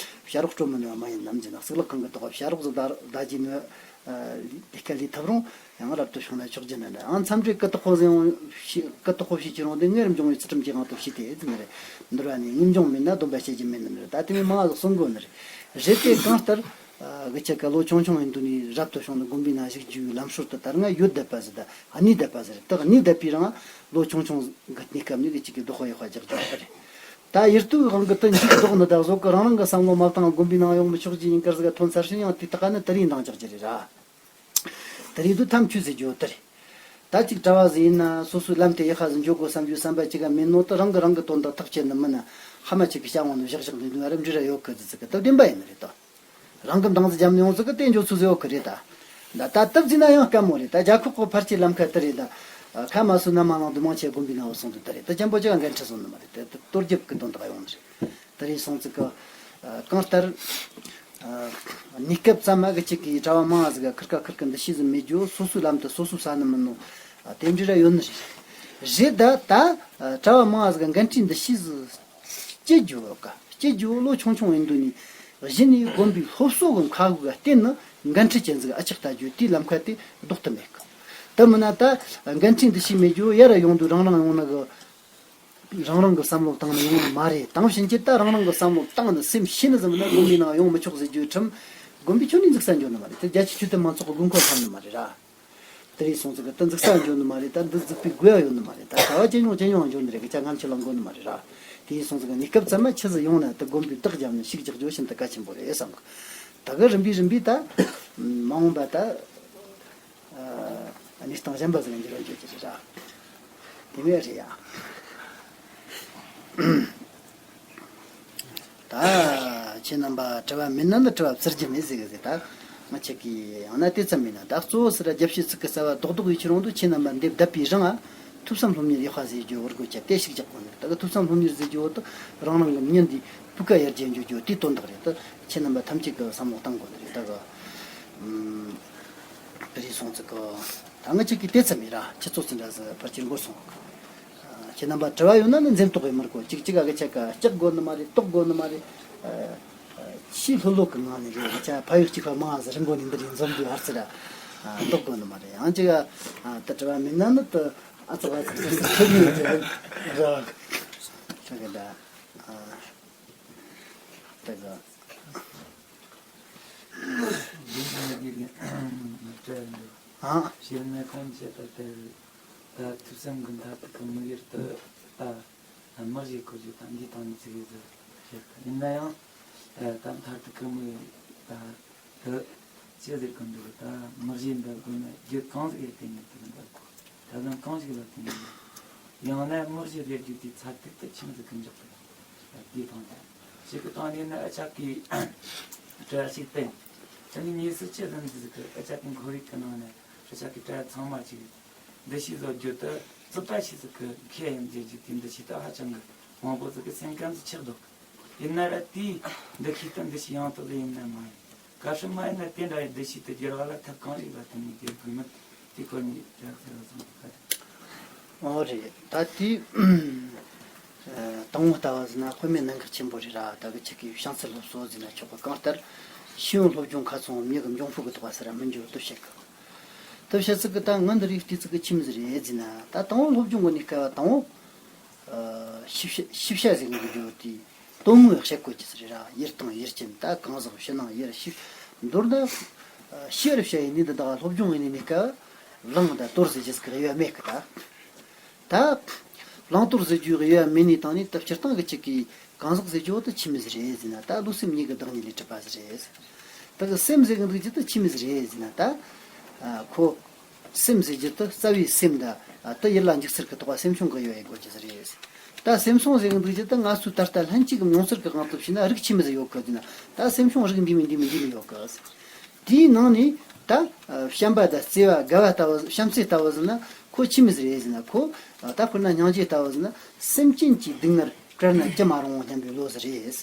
བྱ་རོག་སྤྲོད་མི་ནུས་པ་མ་ཡིན་ནམ་ཟེར་ན། གཙུག་ལག་ཁང་གི་ཐོག་བྱ་རོག་ཟིག་བདའ་བདའ་རྒྱུ་ནི། ཨ། ལས་ཀ་ལས་ཐུབ་རུང་ཡང་རབ་ཏུ་བྱུང་ན་ཆོག་རྒྱུ་ནི་འདྲ། ཡང་མཚམས་རེ་སྐུ་དོག་པོ་ཟིག་ཡང་ཤི། སྐུ་དོག་པོ་བྱེད་ཀྱི་རུང་དེ་སྔར་འབྱུང་བའི་ཚུལ་ཁྲིམས་ཀྱི་དབང་དུ་བྱས་ཏེ་ཟེར་ནི་རེད། འདུལ་བ་ནས་ངེས་འབྱུང་མེད་ན་སྡོམ་པ་བྱེད་རྒྱུ་མེད་ནི་རེད། ད་དེ་མོ་མང་ང་ཟིག་གསུང་དགོས་ནི་རེད། རེད་དེ་གང་ལྟར། ཨ། གི་ཅིག་གི་ལོ་ཆུང་ཆུང་ཡིན་དུས་ནས་རབ་ཏུ་བྱུང་ནས་དགོན་པའི་ནང་ཞུགས་རྒྱུའི་ལམ་སྲོལ་དེ་ད་སྔ་ཡོད་བསྡད་པ་ཟིག་དང་གནས་བསྡད་པ་ཟིག་རེད། ད་གནས་བསྡད་པའི་རིང་ལོ་ཆུང་ཆུང་གི་གནས་སྐབས་ནས་གི་ཅིག་གི་བདག་པོ་ཡག་པ་རྒྱག་རྒྱུ་དེ་རེད། ད་ཡུལ་དུས་དབང་གིས་དེ་འཇུག་ལྡོག་ནི་ད་གཟོད་གི་རང་རང་གི་བསམ་བློ་མ་བཏང་དགོན་པའི་ནང་ཡོང་མི་ཆོག་རྒྱུ་ཡིན་ཁར་ཟིག་ཐོན་ཚར་ཕྱིན་ཡང་དེ་དག་ནི་དེ་རིང་འདང་རྒྱག་རྒྱུ་རེད་ར། དེ་རིང་དུས་ཐམས་ཅད་ཟེར་རྒྱུ་དེ་རེད། ད་ཅིག་གྲྭ་བ་ཟིག་ཡིན་ན་སོ་སོའི་ལམ་དེ་ཡག་པ་ཟིག་འཇོག་དགོས་བསམ་རྒྱུའི་བསམ་པ་ཅིག་ག་མེད་ནོ་དེ་རང་གིས་རང་གི་དོན་དག་ཐག་བཅད་ནི་མིན་ན། ཕ་མ་ཅིག་གིས་བྱ་འོང་ནི་བཞག་བཞག་འདུག་ནི་ར་འདྲི་ར་ཡོད་གི་ཟིག་ཟིག་གི་ད་བདེན་པ་ཡིན་ནི་རེད་དོ། རང་གིས་འདང་ཟིག་བརྒྱབ་ནས་ཡོང་ཟིག་གི་དེ་འཇོག་ཚུལ་ཟིག་ཡོད་གི་རེད་ད། ད་ད་སྟབས་བརྩིས་ན་ཡང་དཀའ་མོ་རེད། ད་རྒྱལ་ཁབ་ཀྱི་ཕལ་ཆེར་ལམ་ཁ་དེ་རེད་ད། ཁ་མ་སོ་ན་མ་ལང་དུ་མང་ཆེ་དགོན་པའི་ནང་བུད་སོང་དུས་དེ་རེད། ད་ཅན་པོ་ཅིག་ག་འགན་འཁྲི་བཟུང་ནི་མ་རེད། དེ་དེ་གཏོར་རྒྱབ་གི་དོན་དག་ཡོང་ནི་རེད། དེ་རིང་སོང་ཙི་གི། ཨ། གང་ལྟར། ཨ། གནས་སྐབས་ཙམ་མ་གི་ཅིག་གི་གྲྭ་བ་མང་ང་ཟིག་ག་ཁིར་ཀ་ཁིར་ཀ་འདུ་ཤེས་ཟིག་མེད་རྒྱུ། སོ་སོའི་ལམ་དུ་སོ་སོས་ཟ་ནི་མིན་ནོ། ཨ། དེ་འདྲ་ར་ཡོད་ནི་རེད། རེད་ད་ད། ཨ། གྲྭ་བ་མང་ང་ཟིག་ག་འགན་འཁྲིའི་འདུ་ཤེས་ཟིག་སྐྱེ་རྒྱུ་ཡོད་ག་སྐྱེ་རྒྱུ་ལོ་ཆུང་ཆུང་ཡིན་དུས་ནས་གཞི་ནས་དགོན་པའི་སློབ་གསོ་གི་མཁའ་དབུགས་ག་བརྟེན་ནས་འགན་འཁྲི་ཅན་ཟིག་ཨ་ཅག་ལྟ་རྒྱུ་དེའི་ལམ་ཁ་དེ་ལྡོག་ཐུབ་མེད་གི། དེ་མིན་ན་ད་འགན་འཁྲིའི་འདུ་ཤེས་མེད་རྒྱུ་ཡར་ར་ཡོང་དུས་རང་རང་ཡོང་ན་གི། རང་རང་གི་བསམ་བློ་བཏང་ནས་ཡོང་ནི་མ་རེད། དེང་ཕྱིན་ཆད་ད་རང་རང་གི་བསམ་བློ་བཏང་ནས་སེམས་ཤེས་ནས་ཟིན་ན་དགོན་པའི་ནང་ཡོང་མི་ཆོག་ཟེར་རྒྱུའི་ཁྲིམས་དགོན་པའི་ཁྱོན་ནས་འཛུགས་ས་འཇོག་ནི་མ་རེད། དེ་རྒྱ་ཆེ་ཆོས་དད་མང་ཚོགས་ཀྱི་དགོས་མཁོ་ཐོབ་ནི་མ་རེད་ར། དེ་རིང་སོང་ཙི་གི་དེ་འཛུགས་ས་འཇོག་ནི་མ་རེད། ད་འདི་འཛུགས་པའི་དགོས་ཡ་ཡོད་ནི་མ་རེད། ད་གྲྭ་བ་ཇེ་ཉུང་ཇེ་ཉུང་འཇོག་ནི་རེད། གི་ཆ་ངམ་ཆུ་ལང་དགོས་ནི་མ་རེད་ར། དེ་ཡིན་སོང་ཙི་གི་གནས་སྐབས་ཙམ་མ་ཆི་ཟིག་ཡོང་ན་དེ་དགོན་པའི་བདག་རྒྱབ་ནས་ཤུགས་རྒྱག་རྒྱུ་ཤིན་ཏུ་གལ་ཆེན་པོ་རེད་བསམ་གི། ད་གི་རིམ་པས་རིམ་པས་ད་མ་འོངས་པ་ད། ཨ། གནས་སྟངས་གཞན་པ་ཟིག་ལ་འགྱུར་བ་འགྱུར་གྱི་རེད་ར། དེ་མོ་རེད་ཡ། ད་ཁྱེད་རྣམ་པ་དྲི་བ་མེད་ན་ནི་དྲི་བ་བཙིར་རྒྱུ་མེད་ཟེར་གི་ཟེར། ད་ང་ཆེ་གི་ཡང་ན་དེ་ཙམ་མིན་ན། ད་གཙོ་བོ་ཟེར་རྒྱབ་བཤད་ཚིག་གི་རྩ་བ་རྡོག་རྡོག་ཡིན་ཕྱིར་འོང་དུ་ཁྱེད་རྣམ་པ་འདེབས་བསྡད་པའི་རིང་ང་ཐོས་བསམ་སློབ་གཉེར་ཡག་པ་ཟེར་རྒྱུ་བོར་དགོས་ཀྱི་དེ་ཞིག་རྒྱག་དགོས་ནི། ད་གི་ཐོས་བསམ་སློབ་གཉེར་ཟེར་རྒྱུ་བོ་དུ་རང་རང་གི་མྱི་འདི་སྤུས་ཀ་ཡར་རྒྱས་འགྱུར་རྒྱུ་དེའི་དོན་དག་རེད། ད་ཁྱེད་རྣམ་པ་ཐམས་ཅད་ཀྱི་བསམ་བློ་གཏང་དགོས་ནི་རེད། ད་གི་ཨུམ། དེ་རིང་སོང་ཙི་གི། ད་ང་གཅིག་གིས་དེ་ཙམ་ཡིན་ར། ཁྱེད་ཚོ་ཙི་འདྲ་ཟེར་ཕར་ཕྱིར་འགོར་སོང་། ཁྱེད་རྣམ་པ་དྲི་བ་ཡོད་ན་ནི་འཛེམ་དོགས་ཡེད་མི་དགོས། གཅིག་གཅིག་ག་གི་ཆ་ག་སྐྲག་དགོས་ནི་མ་རེད། དོགས་དགོས་ནི་མ་རེད། ཨ། ཆེས་ལྷོད་ལྷོད་ཀྱི་ངང་ནས་རེད། ཆ་ཕ་ཡུལ་གཅིག་པ་མང་ཟེར་རི་མགོ་ནས་འདི་རིགས་འཛོམས་དུས་ཧར་ཚེ་ར། ཨ། དོགས་དགོས་ནི་མ་རེད། ཡང་གཅིག་ག་ཨ། ད་དྲི་བ་མེད་ན་ནི་ད་ཨ་ཙག་ཨ་ཙག་ཟེར་ཟེར་ཐུབ་ནི་རེད། ར། ད་གི་ད། ཨ། ད་གི། ཨ། བཤད་ན་གང་བྱེད་པ་དེར། ད་ཐོས་བསམ་གྱི་མཐར་ཐུག་གི་དམིགས་ཡུལ་དུ་ད་དམག་བཞེས་དགོས་རྒྱུ་དང་འདིའི་སྟེང་ནས་ཚིག་ཟིག་བཤད། ཡིན་ན་ཡང་ད་མཐར་ཐུག་གི་དམིགས་ཡུལ་ད་དུ་ཅི་ཟེར་གི་འདུག་ད་དམག་བཞེས་འབད་དགོས་ན་རྒྱུ་གང་ཟིག་ཡོད་དེ་ནས་དེ་འབད་དགོས། ད་དུང་གང་ཞིག་ལ་བརྟེན་ནས། ཡང་ན་དམག་བཞེས་རེ་རྒྱུ་དེའི་མཚར་སྡུག་དེ་ཆི་མོ་ཟིག་གི་འཇོག་གི་རེད། དེའི་སྟེང་དུ་ཞིག་གི་སྟེང་ནས་ནི་ཨ་ཅག་གིས་དྲི་བ་ཞིག་བཏོན། དེ་ནས་དངོས་སུ་ཅི་ལྟར་འདི་ཟིག་གི་ཨ་ཅག་གི་ཁོར་ཡུག་གི་ནང་ནས་ཨ་ཅག་གི་དྲི་བ་ཚང་མ་ཅིག་འདུ་ཤེས་བཟོ་རྒྱུ་དེ་རྩོད་པ་ཞིག་ཟིག་གི་ཁས་ཡང་འཇལ་རྒྱུ་དེ་འདུ་ཤེས་དེ་ཧ་ཅང་གི་མང་པོ་ཟིག་གི་སེམས་ཁམས་སུ་ཆགས་འདུག་ཡིན་ན་ར་དེའི་འདུ་ཤེས་དེ་འདུ་ཤེས་ཡང་དག་ཟིག་ཡིན་ན་མ་ཡིན། གལ་སྲིད་མ་ཡིན་ན་དེ་འདྲ་ཡི་འདུ་ཤེས་དེ་བསྒྱུར་བ་ལ་ཐབས་གང་ཞིག་ལ་བརྟེན་ནས་བསྒྱུར་དགོས་མིན་ དེ་སྐོར་ནས་ཡག་ཟེར་བ་ཙམ་ཁ། ཨོ་རེད། ད་དེ་དང་པོ་ལྟ་བ་ཟིན་ན་དཔེ་མེད་གནད་འགག་ཆེན་པོ་རེད་ར། ད་གི་ཆེ་གི་བྱང་ཚད་སློབ་གསོ་ཟིན་ན་ཆོག་གི། གང་ལྟར་ཤེས་ཡོན་སློབ་སྦྱོང་ཁ་ཚང་མྱི་གི་འབྱུང་ཕུག་གི་ཐོག་ཟེར་ར་མི་འགྱུར་དུ་བཤད་གི། དུ་བཤད་ཚིག་གི་ད་ངན་འདི་རིགས་དུས་ཚིག་གི་ཆི་མི་ཟིག་རེད་ཟིན་ན། ད་དང་པོ་སློབ་སྦྱོང་གི་གནས་སྐབས་དང་པོ། ཤེས་བྱ་ཤེས་བྱ་ཟིག་གི་འགྱུར་དུས། དོན་དངོས་བཤད་དགོས་ཀྱི་ཟེར་ར། ཡུལ་དང་ཡུལ་ཅན། ད་གང་ཟག་ཕྱི་ནང་ཡུལ་ཤེས། མདོར་ན་ཤེས་རབ་བྱ་ཡི་ནི་འདི་དག་སློབ་སྦྱོང་ཡི་ནི་ནི་ཀ། བླང་དང་དོར་ཟེར་རྒྱུ་ཟིག་གི་དབྱེ་བ་མེད་གི་ད། ད་བླང་དོར་ཟེར་རྒྱུའི་དབྱེ་བ་མེད་ནི་དང་ནི་ད་སྤྱིར་བཏང་གི་ཅིག་གི་གང་ཟག་ཟེར་རྒྱུ་དུ་ཆི་མི་ཟིག་རེད་ཟེར་ན། ད་བློ་སེམས་གཉིས་ཀྱི་བདག་ཉིད་ལས་གྲུབ་པ་ཟིག་རེད། ད་གི་སེམས་ཟེར་གི་འདུག་རྒྱུ་དུ་ཆི་མི་ཟིག་རེད་ཟེར་ན། ད་ཁོ། སེམས་ཟེར་རྒྱུ་དེ་རྩ་བའི་སེམས་དང་། ཨ། དེ་ཡུལ་ལ་འཇུག་ཚུལ་གྱི་ཐོག་སེམས་བྱུང་གི་ཡོད་ཡིན་དགོས་ཀྱི་རེད། ད་སེམས་བྱུང་ཟེར་གི་འདུག་རྒྱུ་དེ་ང་ཚོའི་ད་ལྟ་ལྷན་སྐྱེས་ཀྱི་མྱོང་ཚོར་གྱི་དབང་དུ་བྱས་ན་རིགས་ཆི་མི་ཟིག་ཡོད་གི་ཟེར་ན། ད་སེམས་བྱུང་རིགས་འདི་མི་འདི་མི་འདི་མི་ཡོད་གི། དེའི་ནང་ནས་ད་བྱམས་པ་དང་བརྩེ་བ་དགའ་བ་ལྟ་བུ་བྱམས་བརྩེ་ལྟ་བུ་ཟེར་ན་ཁོ་ཆི་མི་ཟིག་རེད་ཟེར་ན། ཁོ་ད་དཔེར་ན་སྙིང་རྗེ་ལྟ་བུ་ཟེར་ན། སེམས་ཅན་གྱི་སྡུག་བསྔལ་བཀྲལ་ན་ཅི་མ་རུང་བ་སྙམ་པའི་བློ་ཟིག་རེད།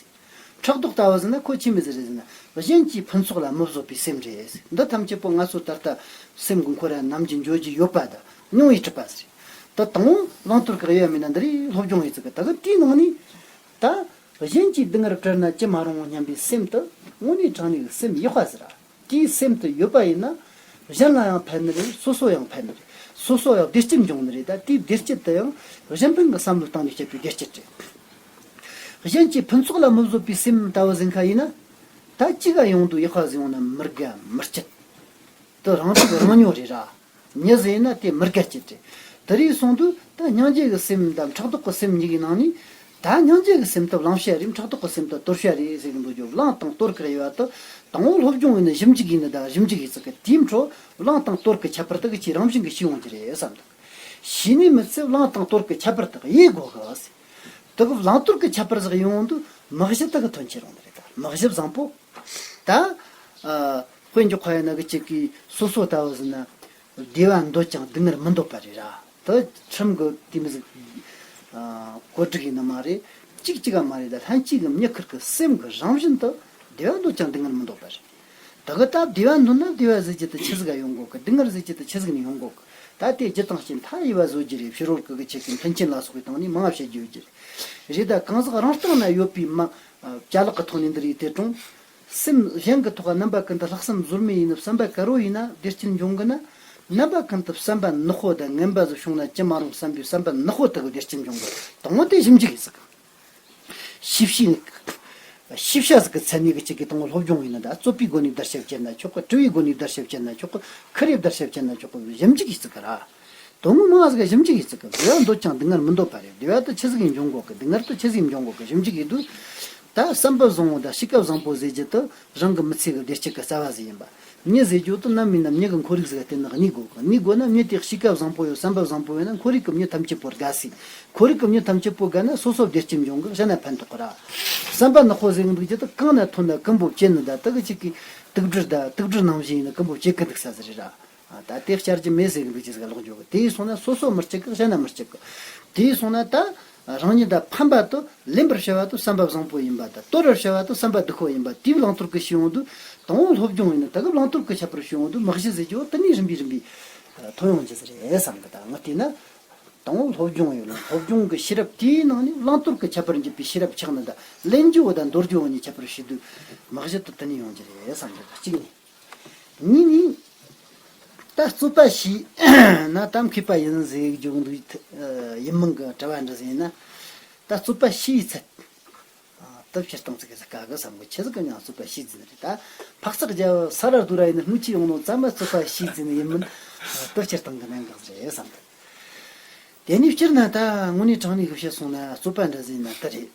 ཕྲག་དོག་ལྟ་བུ་ཟེར་ན་ཁོ་ཆི་མི་ཟིག་རེད་ཟེར་ན། གཞན་གྱི་ཕུན་ཚོགས་ལ་མི་བཟོད་པའི་སེམས་རེད། འདི་ཐམས་ཅད་པོ་ང་ཚོ་ད་ལྟ་སེམས་ཀྱི་འཁོར་ར་ནམ་གྱི་འགྱོ་རྒྱུ་ཡོད་པ་དང་མྱོང་བའི་གྲུབ་པ་ཟེར། ད་དང་པོ་བླང་དོར་གྱི་དབྱེ་བ་མེད་ན་འདི་རིགས་སློབ་སྦྱོང་ཡིན་ཚུལ་གྱི། ད་གི་དེའི་ནང་ནས་ད་གཞན་གྱི་སྡུག་བསྔལ་བཀྲལ་ན་ཅི་མ་རུང་བ་སྙམ་པའི་སེམས་དེ་དངོས་གནས་དྲང་གནས་ཀྱི་སེམས་ཡག་པ་ཟེར་ར། དེའི་སེམས་དེ་ཡོད་པ་ཡིན་ན། གཞན་ལ་ཡང་ཕན་ནི་རེད། སོ་སོ་ཡང་ཕན་ནི་རེད། སོ་སོ་ཡང་བདེ་སྐྱིད་འབྱུང་ནི་རེད། ད་དེའི་བདེ་སྐྱིད་དེ་ཡང་གཞན་ཕན་གྱི་བསམ་བློའི་སྟེང་ནས་སྐྱེས་པའི་བདེ་སྐྱིད་རེད། གཞན་གྱི་ཕུན་ཚོགས་ལ་མི་བཟོད་པའི་སེམས་ལྟ་བུ་ཟིན་ཁ་ཡིན་ན། ད་ཅི་ག་ཡོང་དུས་ཡག་པ་ཟིན་ཡོང་ན་མི་དགའ་མི་སྐྱིད། དེ་རང་སྡུག་རང་ཉོ་རེད་ར། མྱི་ཟིན་ན་དེ་མི་དགའ་སྐྱིད་རེད། དེ་རིགས་སོང་དུས་ད་སྙིང་རྗེ་གི་སེམས་དང་ཕྲག་དོག་གི་སེམས་གཉིས་ཀྱི་ནང་ནས། ད་སྙིང་རྗེ་གི་སེམས་དེ་བླང་བྱ་རེད། ཕྲག་དོག་གི་སེམས་དེ་དོར་བྱ་རེད་ཟེར་གི་འདུག་རྒྱུ། བླང་དང་དོར་གི་དབྱེ་བ་དེ་དང་པོ་སློབ་སྦྱོང་ཡིན་ན་ཞིབ་འཇུག་ཡིན་ན་ད་ཞིབ་འཇུག་ཡིན་ཚུལ་གི། དེའི་འཕྲོ་བླང་དང་དོར་གི་ཁྱད་པར་དེ་གི་ཅིག་རང་བཞིན་གི་ཤེས་ཡོང་གི་རེད་བསམ་འདུག་ཤེས་ནས་མི་ཚེ་བླང་དང་དོར་གི་ཁྱད་པར་དེ་གི་དབྱེ་དགོས་གི། དེ་གི་བླང་དོར་གི་ཁྱད་པར་ཟིག་ཡོང་དུས་མི་གཞི་དེ་གི་ཐོན་ཆེ་རུང་ནི་རེད། ད་མི་གཞི་བཟང་པོ། ད་ཨ་དཔེ་འཇོག་ཁ་ཡིན་ན་གི་ཅིག་གི་སོ་སོ་ལྟ་བུ་ཟིན་ན། བདེ་བ་འདོད་ཀྱང་སྡུག་བསྔལ་མི་འདོད་པ་རེད་ར། དེ་ཁྲིམས་གི་དེ་མི་ཟིག་ཨ་བཀོད་སྒྲིག་ཡིན་ནི་མ་རེད། གཅིག་གཅིག་ག་མ་རེད། ད་ལྷན་སྐྱེས་ཀྱི་མྱི་ཁེར་གི་སེམས་ཀྱི་རང་བཞིན་དུ་བདེ་བ་འདོད་ཀྱང་སྡུག་བསྔལ་མི་འདོད་པ་རེད། ད་གི་ད་བདེ་བ་འདོད་ན་བདེ་བ་ཟེར་རྒྱུ་དེ་ཆི་ཟིག་ག་ཡོང་གོ་གི། སྡུག་བསྔལ་ཟེར་རྒྱུ་དེ་ཆི་ཟིག་ནས་ཡོང་གོ་གི། ད་དེ་རྒྱུ་དང་རྐྱེན་མཐའ་ཡས་པ་བཟོ་རྒྱུ་རེད། ཕྱི་རོལ་གི་གི་ཆེད་ཀྱི་མཐུན་རྐྱེན་ལ་སོགས་པའི་སྟེང་ནས་མང་བ་བཤད་རྒྱུ་ཡོད་རྒྱུ་རེད། རེད། ད་གང་ཟག་རང་སྟེང་ན་ཡོད་པའི་མ་ཅ་ལག་གི་ཐོག་ནས་འདི་རིགས་དེ་གྲོང་། སེམས་གཞན་གྱི་ཐོག་རྣམ་པ་ཀུན་ཏུ་ལྷག་བསམ་ཟོལ་མེད་ཡིན་ན། བསམ་པ་དཀར་བོ་ཡིན་ན་བདེ་སྐྱིད་འབྱུང་གི་ན། རྣམ་པ་ཀུན་ཏུ་བསམ་པ་ནག་པོ་དང་ངན་པ་ཟིག་བྱུང་ན་ཅི་མ་རུང་བསམ་པའི་བསམ་པ་ནག་པོ་དག་གི་བདེ་སྐྱིད་འབྱུང་གི། དང་པོ་དེ་ཞིབ་འཇུག་ཡིན་ཟིག་ཤེས་བྱའི་ཤེས་བྱ་ཟིག་གི་མཚན་ཉིད་ཀྱི་གཅིག་གི་དང་པོ་སློབ་སྦྱོང་ཡིན་ན། ད་རྩོད་པའི་སྒོ་ནས་བརྡར་ཤ་བཅད་ན་ཆོག་གི། དྲི་བའི་སྒོ་ནས་བརྡར་ཤ་བཅད་ན་ཆོག་གི། ཁུར་རེ་བརྡར་ཤ་བཅད་ན་ཆོག་གི། ཞིབ་འཇུག་ཡིན་ཟིག་གི་ར། དོན་དངོས་མང་ཟིག་ཞིབ་འཇུག་ཡིན་ཟིག་གི། བདེ་བ་འདོད་ཀྱང་སྡུག་བསྔལ་མི་འདོད་པ་རེད། བདེ་བ་དེ་ཆི་ཟིག་ཡིན་འབྱུང་གོ་གི། སྡུག་བསྔལ་དེ་ཆི་ཟིག་ཡིན་འབྱུང་གོ་གི། ཞིབ་འཇུག་ཡིན་དུས། ད་བསམ་པ་བཟང་བོ་དང་གཤིས་ཀ་བཟང་པོ་ཟེར་རྒྱུ་དེ་རང་གི་མི་ཚེ་གི་བདེ་སྐྱིད་ཀྱི་རྩ་བ་ཟིག་ཡིན་པ། མྱི་ཟེར་རྒྱུ་དེ་ནམ་ཡིན་ན་མྱི་གི་ཁོར་ཡུག་ཟིག་ག་བརྟེན་ནས་གནས་དགོས་གི། གནས་དགོས་ན་མྱི་དེ་གཤིས་ཀ་བཟང་པོ་ཡོད། བསམ་པ་བཟང་པོ་ཡོད་ན་ཁོར་ཡུག་གི་མྱི་ཐམས་ཅད་པོ་དགའ་སྲིད། ཁོར་ཡུག་གི་མྱི་ཐམས་ཅད་པོ་དགའ་ན་སོ་སོ་བདེ་སྐྱིད་འབྱུང་གི། གཞན་ན་ཕན་ཐོགས་གི་ར། བསམ་པ་ནག་པོ་ཟེར་གི་འདུག་རྒྱུ་དེ་གང་ན་ཐོན་ན་ཀུན་པོ་བཅད་ནི། ད་དེ་གི་ཅིག་གི་དུག་སྦྲུལ་ད་དུག་སྦྲུལ་ནང་བཞིན་ཡིན་ན་ཀུན་པོ་བཅད་གི་འདུག་ས་ཟིག་རེད་ར། ཨ། ད་དེ་བསྐྱར་གྱི་མེད་ཟེར་གི་འདུག་ཅི་ཟིག་ལོག་འཇོག་གི། དེ་ཡིན་སོང་ན་སོ་སོ་མི་སྐྱིད་གི། གཞན་ན་མི་སྐྱིད་གི། དེ་ཡིན་སོང་ན་ད་རང་ཉིད་ད་ཕན་པ་དེ་ལེན་པར་བྱ་བ་དེ་བསམ་པ་བཟང་པོ་ཡིན་པ་དང་། དོར་བར་བྱ་བ་དེ་བསམ་པ་སྡུག་པོ་ཡིན་པ། དེའི་བླང་དོར་གི་ཤེས་ཡོང་དུས། དང་པོ་སློབ་སྦྱོང་ཡིན་ན་ད་གི་བླང་དོར་གི་ཁྱད་པར་ཤེས་ཡོང་དུས། མི་གཞི་ཟེར་རྒྱུ་དེ་ནས་རིམ་པས་རིམ་པས་ཐོན་ཡོང་རྒྱུ་ཟིག་རེད་བསམ་གི། ད་ང་བལྟས་ན། དང་པོ་སློབ་སྦྱོང་ཡིན་ན། སློབ་སྦྱོང་གི་ཤེས་རབ་དེའི་ནང་ནས་བླང་དོར་གི་ཁྱད་པར་འབྱེད་པའི་ཤེས་རབ་ཆགས་ན། ད་ལེན་རྒྱུ་བོ་དང་འདོར་རྒྱུ་བོ་གཉིས་ཁྱད་པར་ཤེས་དུས། མི་གཞི་དེ་དེ་ནས་ཡོང་རྒྱུ་རེད་བསམ་གི། ད་གཅིག་ནས། གཉིས་ནས། ད་རྩོད་པ་ཤེས་ན་ད་མཁས་པ་ཡིན་ཟེར་རྒྱུ་འདུག་ཡིན་མིན་གྱི་དྲི་བ་འདྲ་ཟིན་ན། ད་རྩོད་པ་ཤེས་ཚད། ཨ། ད་སྤྱིར་བཏང་ཚིག་གི་ཟིག་དཀའ་གི་བསམ་གི། ཆི་ཟིག་གི་མྱིང་རྩོད་པ་ཤེས་ཟིན་རེད། ད་འཕག་འཚག་རྒྱབ་ས་ར་རྡོ་ར་ཡིན་ན་སྨུག་ཆུ་ཡོང་ནོ་ཙམ་མ་རྩོད་པ་ཤེས་ཟིན་ཡིན་མིན། ད་སྤྱིར་བཏང་གི་གནད་འགག་རེད་བསམ་གི། དེ་ནས་སྤྱིར་ན་ད་དངོས་གནས་དྲང་གནས་གི་བཤད་སོང་ན་རྩོད་པ་འདྲ་ཟིན་ན་ད་རེད།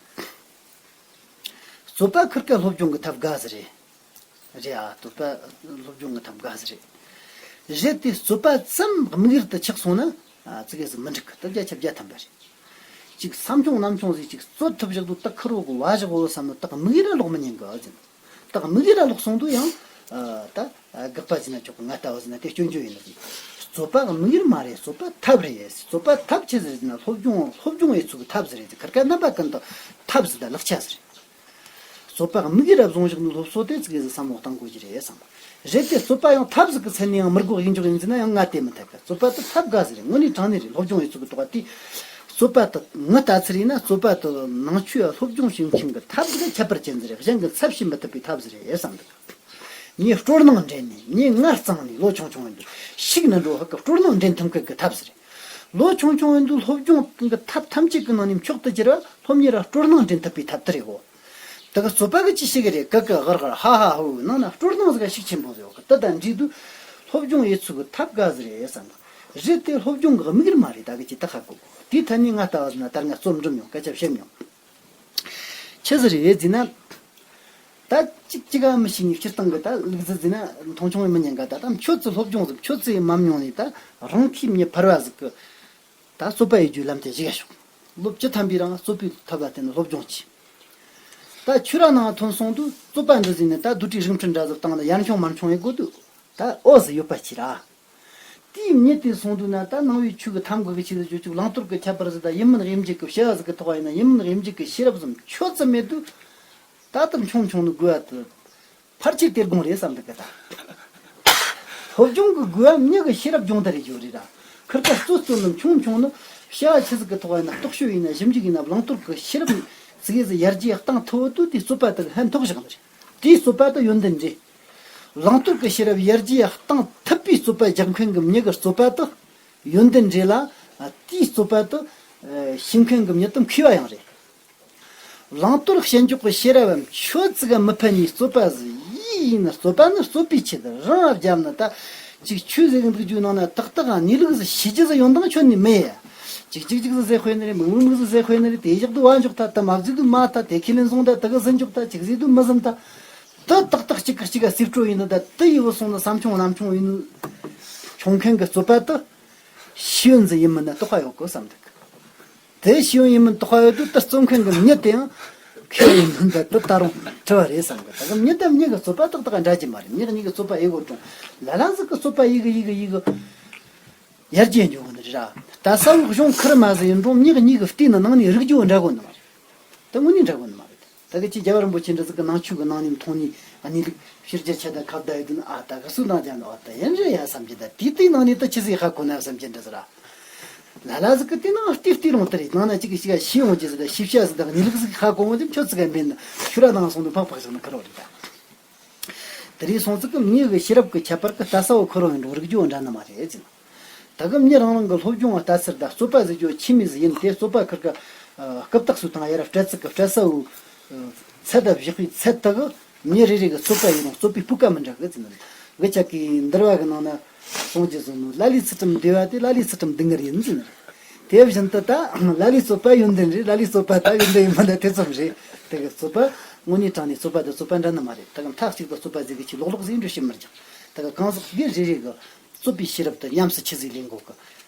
རྩོད་པ་ཁིར་ཀ་སློབ་སྦྱོང་གི་ཐབས་དགའ་ཟིག་རེད། རེད་ཨ། རྩོད་པ་སློབ་སྦྱོང་གི་ཐབས་དགའ་ཟིག་རེད། རེད་དེ་རྩོད་པ་ཙམ་དམིགས་ཡུལ་དུ་ཆགས་སོང་ན། ཨ། ཙི་གེ་ཟིག་མི་འགྲིག་གི། ད་བརྒྱ་ཆ་བརྒྱ་ཐམ་པ་རེད། ཅིག་བསམ་བྱུང་རྣམ་བྱུང་ཟིག་ཅིག་རྩོད་ཐུབ་བཞག་དུས། ད་ཁུར་བོ་གི་བ་བཞག་བོ་བསམ་ནོ་ད་དམིགས་ཡུལ་ལ་ལོག་མི་ཉན་གི་ཨ་ཙི། ད་དམིགས་ཡུལ་ལ་ལོག་སོང་དུས་ཡང་། ཨ། ད་དགག་པ་ཟིན་ན་ཆོག་གི། ང་ལྟ་བུ་ཟིན་ན་དེ་སྐྱོན་བརྗོད་ཡིན་ནི་ཟིག་རྩོད་པ་དམིགས་ཡུལ་མ་རེད། རྩོད་པ་ཐབས་རེད། རྩོད་པ་ཐབས་ཆི་ཟིག་རེད་ཟེར་ན། སློབ་སྦྱོང་སློབ་སྦྱོང་ཡེད་ཚུལ་གི་ཐབས་ཟིག་རེད་ཟེར། ཁིར་ཀ་རྣམ་པ་ཀུན་ཏུ་ཐབས་ཟིག་དང་ལག་ཆ་ཟིག་རེད། རྩོད་པ་དམིགས་ཡུལ་ར་བཟུང་བཞག་ནས་སློབ་གསོ་དེ་ཙི་གེ་ཟིག་བསམ་བློ་གཏང་དགོས་ཀྱི་རེད་བསམ། རེད་དེ་རྩོད་པ་ཡང་ཐབས་ཟིག་གི་ཚད་ནས་ཡང་མི་དགོས་ཡིན་འཇོག་ཡིན་ཟེར་ན་ཡང་ང་དེ་མི་འཐད་གི། རྩོད་པ་དེ་ཐབས་དགའ་ཟིག་རེད། དངོས་གནས་དྲང་གནས་རེད། སློབ་སྦྱོང་ཡེད་ཚུལ་གི་ཐོག་དེ། རྩོད་པ་དེ་ངའི་ལྟ་ཚུལ་ཡིན་ན་རྩོད་པ་དེ་ནང་ཆོས་སློབ་སྦྱོང་བྱེད་མཁན་གི་ཐབས་ཟིག་ཁྱད་པར་ཅན་ཟིག་རེད། གཞན་གི་ཚབ་བྱེད་མི་ཐུབ་པའི་ཐབས་ཟིག་རེད་བསམ་འདུག། ངས་སྤྲོ་སྣང་འདྲེན་ནས་ངས་ངར་གཙང་ནས་ལོ་ཆུང་ཆུང་ཡིན་དུས་ཤིག་ནི་འགྲོ་ཧ་གི་སྤྲོ་སྣང་འདྲེན་ཐུབ་མཁན་གི་ཐབས་ཟིག་རེད། ལོ་ཆུང་ཆུང་ཡིན་དུས་སློབ་སྦྱོང་གི་ཐབས་ཐམས་ཅད་ཀྱི་ནང་ནས་མཆོག་ཏུ་གྱུར་བ་སློབ་གཉེར་ར་སྤྲོ་སྣང་འདྲེན་ཐུབ་པའི་ཐབས་དེ་རེད་གོ། དེ་གི་རྩོད་པ་གི་ཅི་ཞིག་རེད། ཀི་ཀི་གར་གར་ཧ་ཧ་ཧོ་ནང་ན་སྤྲོ་སྣང་ཟིག་ཤུགས་ཆེན་པོ་ཟིག་ཡོད་གི། དེ་དང་འདྲིས་དུས་སློབ་སྦྱོང་ཡེད་ཚུལ་གི་ཐབས་དགའ་ཟིག་རེད་བསམ་གི། རེད་དེ་སློབ་སྦྱོང་གི་དམིགས་ཡུལ་མ་རེད། ད་གི་ཅི་ད་ཧ་གོ་གི། དེའི་ཐད་ནས་ང་ལྟ་བ་ཟིན་ན་ད་ང་རྩོམ་འབྲི་མྱོང་། སྐད་ཆ་བཤད་མྱོང་། ཆི་ཟིག་རེད་ཟེར་ན། ད་གཅིག་གཅིག་ག་མི་ཤེས་ནི་སྤྱིར་བཏང་གི་ད་ལུག་རྫི་ཟེར་ན་མཐོང་ཆུང་བའི་མི་ཉན་ག། ད་ད་ཁྱོད་ཚོ་སློབ་སྦྱོང་ཟིག་ཁྱོད་ཚོས་མ་མྱོང་ནི་ད་རང་ཁྱིམ་ཉི་ཕར་བ་ཟིག་གི་ད་རྩོད་པ་ཡེད་རྒྱུའི་ལམ་དེ་ཞིག་ཡ་ཤོག། ལོ་བཅུ་ཐམ་པའི་རིང་རྩོད་པའི་ཐབས་ལ་བརྟེན་ནས་སློབ་སྦྱོང་གྱིས། ད་ཆོས་ར་ནང་ཐོན་སོང་དུས་རྩོད་པ་འདི་ཟིན་ནས་ད་བསྡུ་སྒྲིག་རིགས་མཐུན་འདྲ་ཟིག་བཏང་ནས་ཡར་མཆོང་མར་མཆོང་ཡེད་དགོས་དུས་ད་ཨོ་ཟིག་ཡོད་པ་ཅི་ར། དེའི་མྱི་དེ་སོང་དུས་ན་ད་ནང་བའི་ཆོས་ཀྱི་ཐབས་མགོ་གི་ཆེད་དུ་བརྗོད་ཆོག་བླང་དོར་གྱི་ཁྱད་པར་ཟིག་དང་ཡིན་མིན་དབྱེ་འབྱེད་ཀྱི་བྱ་བ་ཟིག་གི་ཐོག་ཡིན་ན་ཡིན་མིན་དབྱེ་འབྱེད་ཀྱི་ཤེས་རབ་ཟིག་ཆོད་ཙམ་མེད་དུས། ད་ལྟ་མཆོང་མཆོང་ནི་དགོས་པ་དེ་ཕལ་ཆེར་དེ་དགོངས་རེད་བསམ་འདུག་གི། ད་སློབ་སྦྱོང་གི་དགོས་པ་མྱི་གི་ཤེས་རབ་སྦྱོང་བརྡར་རེད་ཡོད་རེད་ད། ཁིར་ཀ་རྩོད་རྩོད་ནི་མཆོང་མཆོང་ནི་བྱ་བ་ཆི་ཟིག་གི་ཐོག་ཡིན་ན་རྟོག་དཔྱོད་ཡིན་ན་ཞིབ་འཇུག་ཡིན་ན་བླང་དོར་གི་ཤེས་རབ་ཙི་གེ་ཟིག་ཡར་རྒྱས་བཏང་ཐུབ་བོ་དུས་དེ་རྩོད་པ་དེ་ཕན་ཐོགས་བཞག་ནི་རེད། དེའི་རྩོད་པ་དེ་ཡོན་ཏན་རེད། བླང་དོར་གྱི་ཤེས་རབ་ཡར་རྒྱས་བཏང་ཐུབ་པའི་རྩོད་པ་རྒྱག་མཁན་གྱི་མྱི་གི་རྩོད་པ་དེ་ཡོན་ཏན་རེད་ལ། དེའི་རྩོད་པ་དེ་ཤེས་མཁན་གྱི་མྱི་དེ་མཁས་པ་ཡང་རེད། བླང་དོར་བྱེད་འཇོག་གི་ཤེས་རབ་བམ་ཆོས་ཚིག་ག་མི་ཕན་ནི་རྩོད་པ་ཟིག་ཡིན་ན། རྩོད་པ་ནི་རྩོད་པའི་ཆེད་དུ་རང་བརྒྱབ་ན་ད་ཅིག་ཆོས་ཟེར་གི་འདུག་རྒྱུ་ནང་ན་ཏག་ཏག་གནས་ལུགས་ཟིག་ཤེས་རྒྱུ་ཟིག་ཡོང་དང་ཆོད་ནི་མེད་ཡ། ཅིག་ཅིག་ཅིག་ཟིག་ཟེར་དཔེ་ནི་རེད། མིག་མིག་མིག་ཟིག་ཟེར་དཔེ་ནི་རེད། དེ་བཞག་དུས་བ་འཇོག་ད་ད་མ་བཟོས་དུས་མ་ད་དེ་ཁས་ལེན་བཟུང་ད་ད་གི་ཟིན་འཇོག་ད་ཅིག་ཟེར་དུས་མི་ཟིན་ད། ད་ཏག་ཏག་གཅིག་གི་གཅིག་ག་རྩིས་སྤྲོད་ཡིན་ནོ་ད་དེ་ཡི་བུ་སོང་ན་བསམ་ཆུང་ནམ་ཆུང་ཡིན་ནོ། ཆུང་མཁན་གི་རྩོད་པ་དེ་ཤེས་ཡོན་ཟིག་ཡིན་མིན་ན་དོགས་པ་ཡོད་གི་བསམ་འདུག། དེ་ཤེས་ཡོན་ཡིན་མིན་དོགས་པ་ཡོད་དུས་དེ་རྩོད་མཁན་གྱི་མྱི་དེ་ཡང་མཁས་ཡིན་མིན་དེ་དེ་ད་རུང་དྲི་བ་རེད་བསམ་གི། ད་གི་མྱི་དང་མྱི་གི་རྩོད་པ་ཏག་ཏག་འདྲ་གྱི་མ་རེད། མྱི་གཉིས་ཀྱི་རྩོད་པ་ཨེ་གོ་དྲུང་ལ་ལ་ཟིག་གི་རྩོད་པ་ཡི་གི་ཡི་གི་ཡི་གི་ཡར་རྒྱས་འགྱོ་གི་འདི་རེད་ར། ད་ས་འོག་གཞུང་ཁུར་མ་ཟིག་ཡིན་རུང་མྱི་གཉིས་ཀྱི་བལྟས་ན་ནང་ནས་རིག་རྒྱུ་འདྲ་གོ་ནི་མ་རེད། དེ་དངོས་གནས་འདྲ་གོ་ནི་མ་རེད། ད་གི་ཅི་རྒྱལ་བ་རིན་པོ་ཆེ་འདྲ་ཟིག་གི་ནང་ཆོས་ཀྱི་ནང་ནས་མཐོང་ནི་ཨ་ནི་ལུགས་ཕྱི་རྒྱལ་ཆ་དང་ཁ་བརྡ་ཡི་དུས་ན་ཨ་ད་གི་སུ་ནང་ཅང་ཨ་ད་ཡིན་རེད་ཡ་བསམ་གྱི། ད་དེ་དེའི་ནང་ནས་ད་ཅི་ཟིག་ཧ་གོ་ན་བསམ་གྱི་འདྲ་ཟིག་ར། ལ་ལ་ཟིག་གི་དེ་ནང་ལྟེ་ལྟེ་རུང་དེ་རེད། ནང་ན་གཅིག་གིས་གཅིག་ག་ཤེས་ཡོང་རྒྱུ་ཟིག་དང་ཤེས་བྱ་ཟིག་དང་གནས་ལུགས་ཟིག་ཧ་གོ་འོང་རྒྱུ་ཁྱོད་ཟིག་ག་འབེན་ན་ཤུ་ར་ནང་སོང་དུ་ཕག་ཕག་ཟིག་ན་ཁུར་བ་རེད་ད། དེ་རིང་སོང་ཙི་གི་མྱི་གི་ཤེས་རབ་ཀྱི་ཁྱད་པར་གི་ལྟ་ས་བོ་ཁུར་བོ་ཡིན་རུང་རིག་རྒྱུ་འདྲ་ནི་མ་རེད་ཟེར། ད་གི་མྱི་རང་རང་གི་སློབ་སྦྱོང་བ་ལྟ་ཚུལ་དང་རྩོད་པ་ཟེར་རྒྱུ་ཆི་མོ་ཟིག་ཡིན་དེ་རྩོད་པ་ཁུར་གི་རྐུབ་སྟེགས་སུ་བཏང་ཡ་ར་སྤྲད་ཚིག་གི་སྤྲད་ས་བོ་ཚད་དང་བཞག་པའི་ཚད་དག་གི་མྱི་རེ་རེ་གི་རྩོད་པ་ཡིན་རུང་རྩོད་པའི་སྤུས་ཀ་མི་འདྲ་གི་ཟེར་ནི་རེད། གི་ཅག་གི་འདུལ་བ་གི་ནང་ན་གསུང་རྒྱུ་ཟིག་ནོ། ལ་ལའི་ཚུལ་ཁྲིམས་བདེ་བ་དེ་ལ་ལའི་ཚུལ་ཁྲིམས་སྡུག་བསྔལ་ཡིན་ཟེར་ནི་རེད། དེ་བཞིན་དུ་ད་ལ་ལའི་རྩོད་པ་ཡོན་ཏན་རེད། ལ་ལའི་རྩོད་པ་ད་ཡོན་ཏན་ཡིན་མིན་ད་ཐེ་ཚོམ་རེད། དེ་གི་རྩོད་པ་དངོས་གནས་དྲང་ནས་རྩོད་པ་དེ་རྩོད་པ་འདྲ་ནི་མ་རེད། ད་གི་མཐའ་གཅིག་ཏུ་རྩོད་པ་ཟེར་གི་ཆི་ལོག་ལོག་ཟིག་འགྲོ་ཤེས་མི་རྒྱག། ད་གི་གང་ཟག་གི་རེ་རེ་གི་རྩོད་པའི་ཤེས་རབ་དེ་ཉམས་སུ་ཆི་ཟིག་ལེན་དགོས་གི།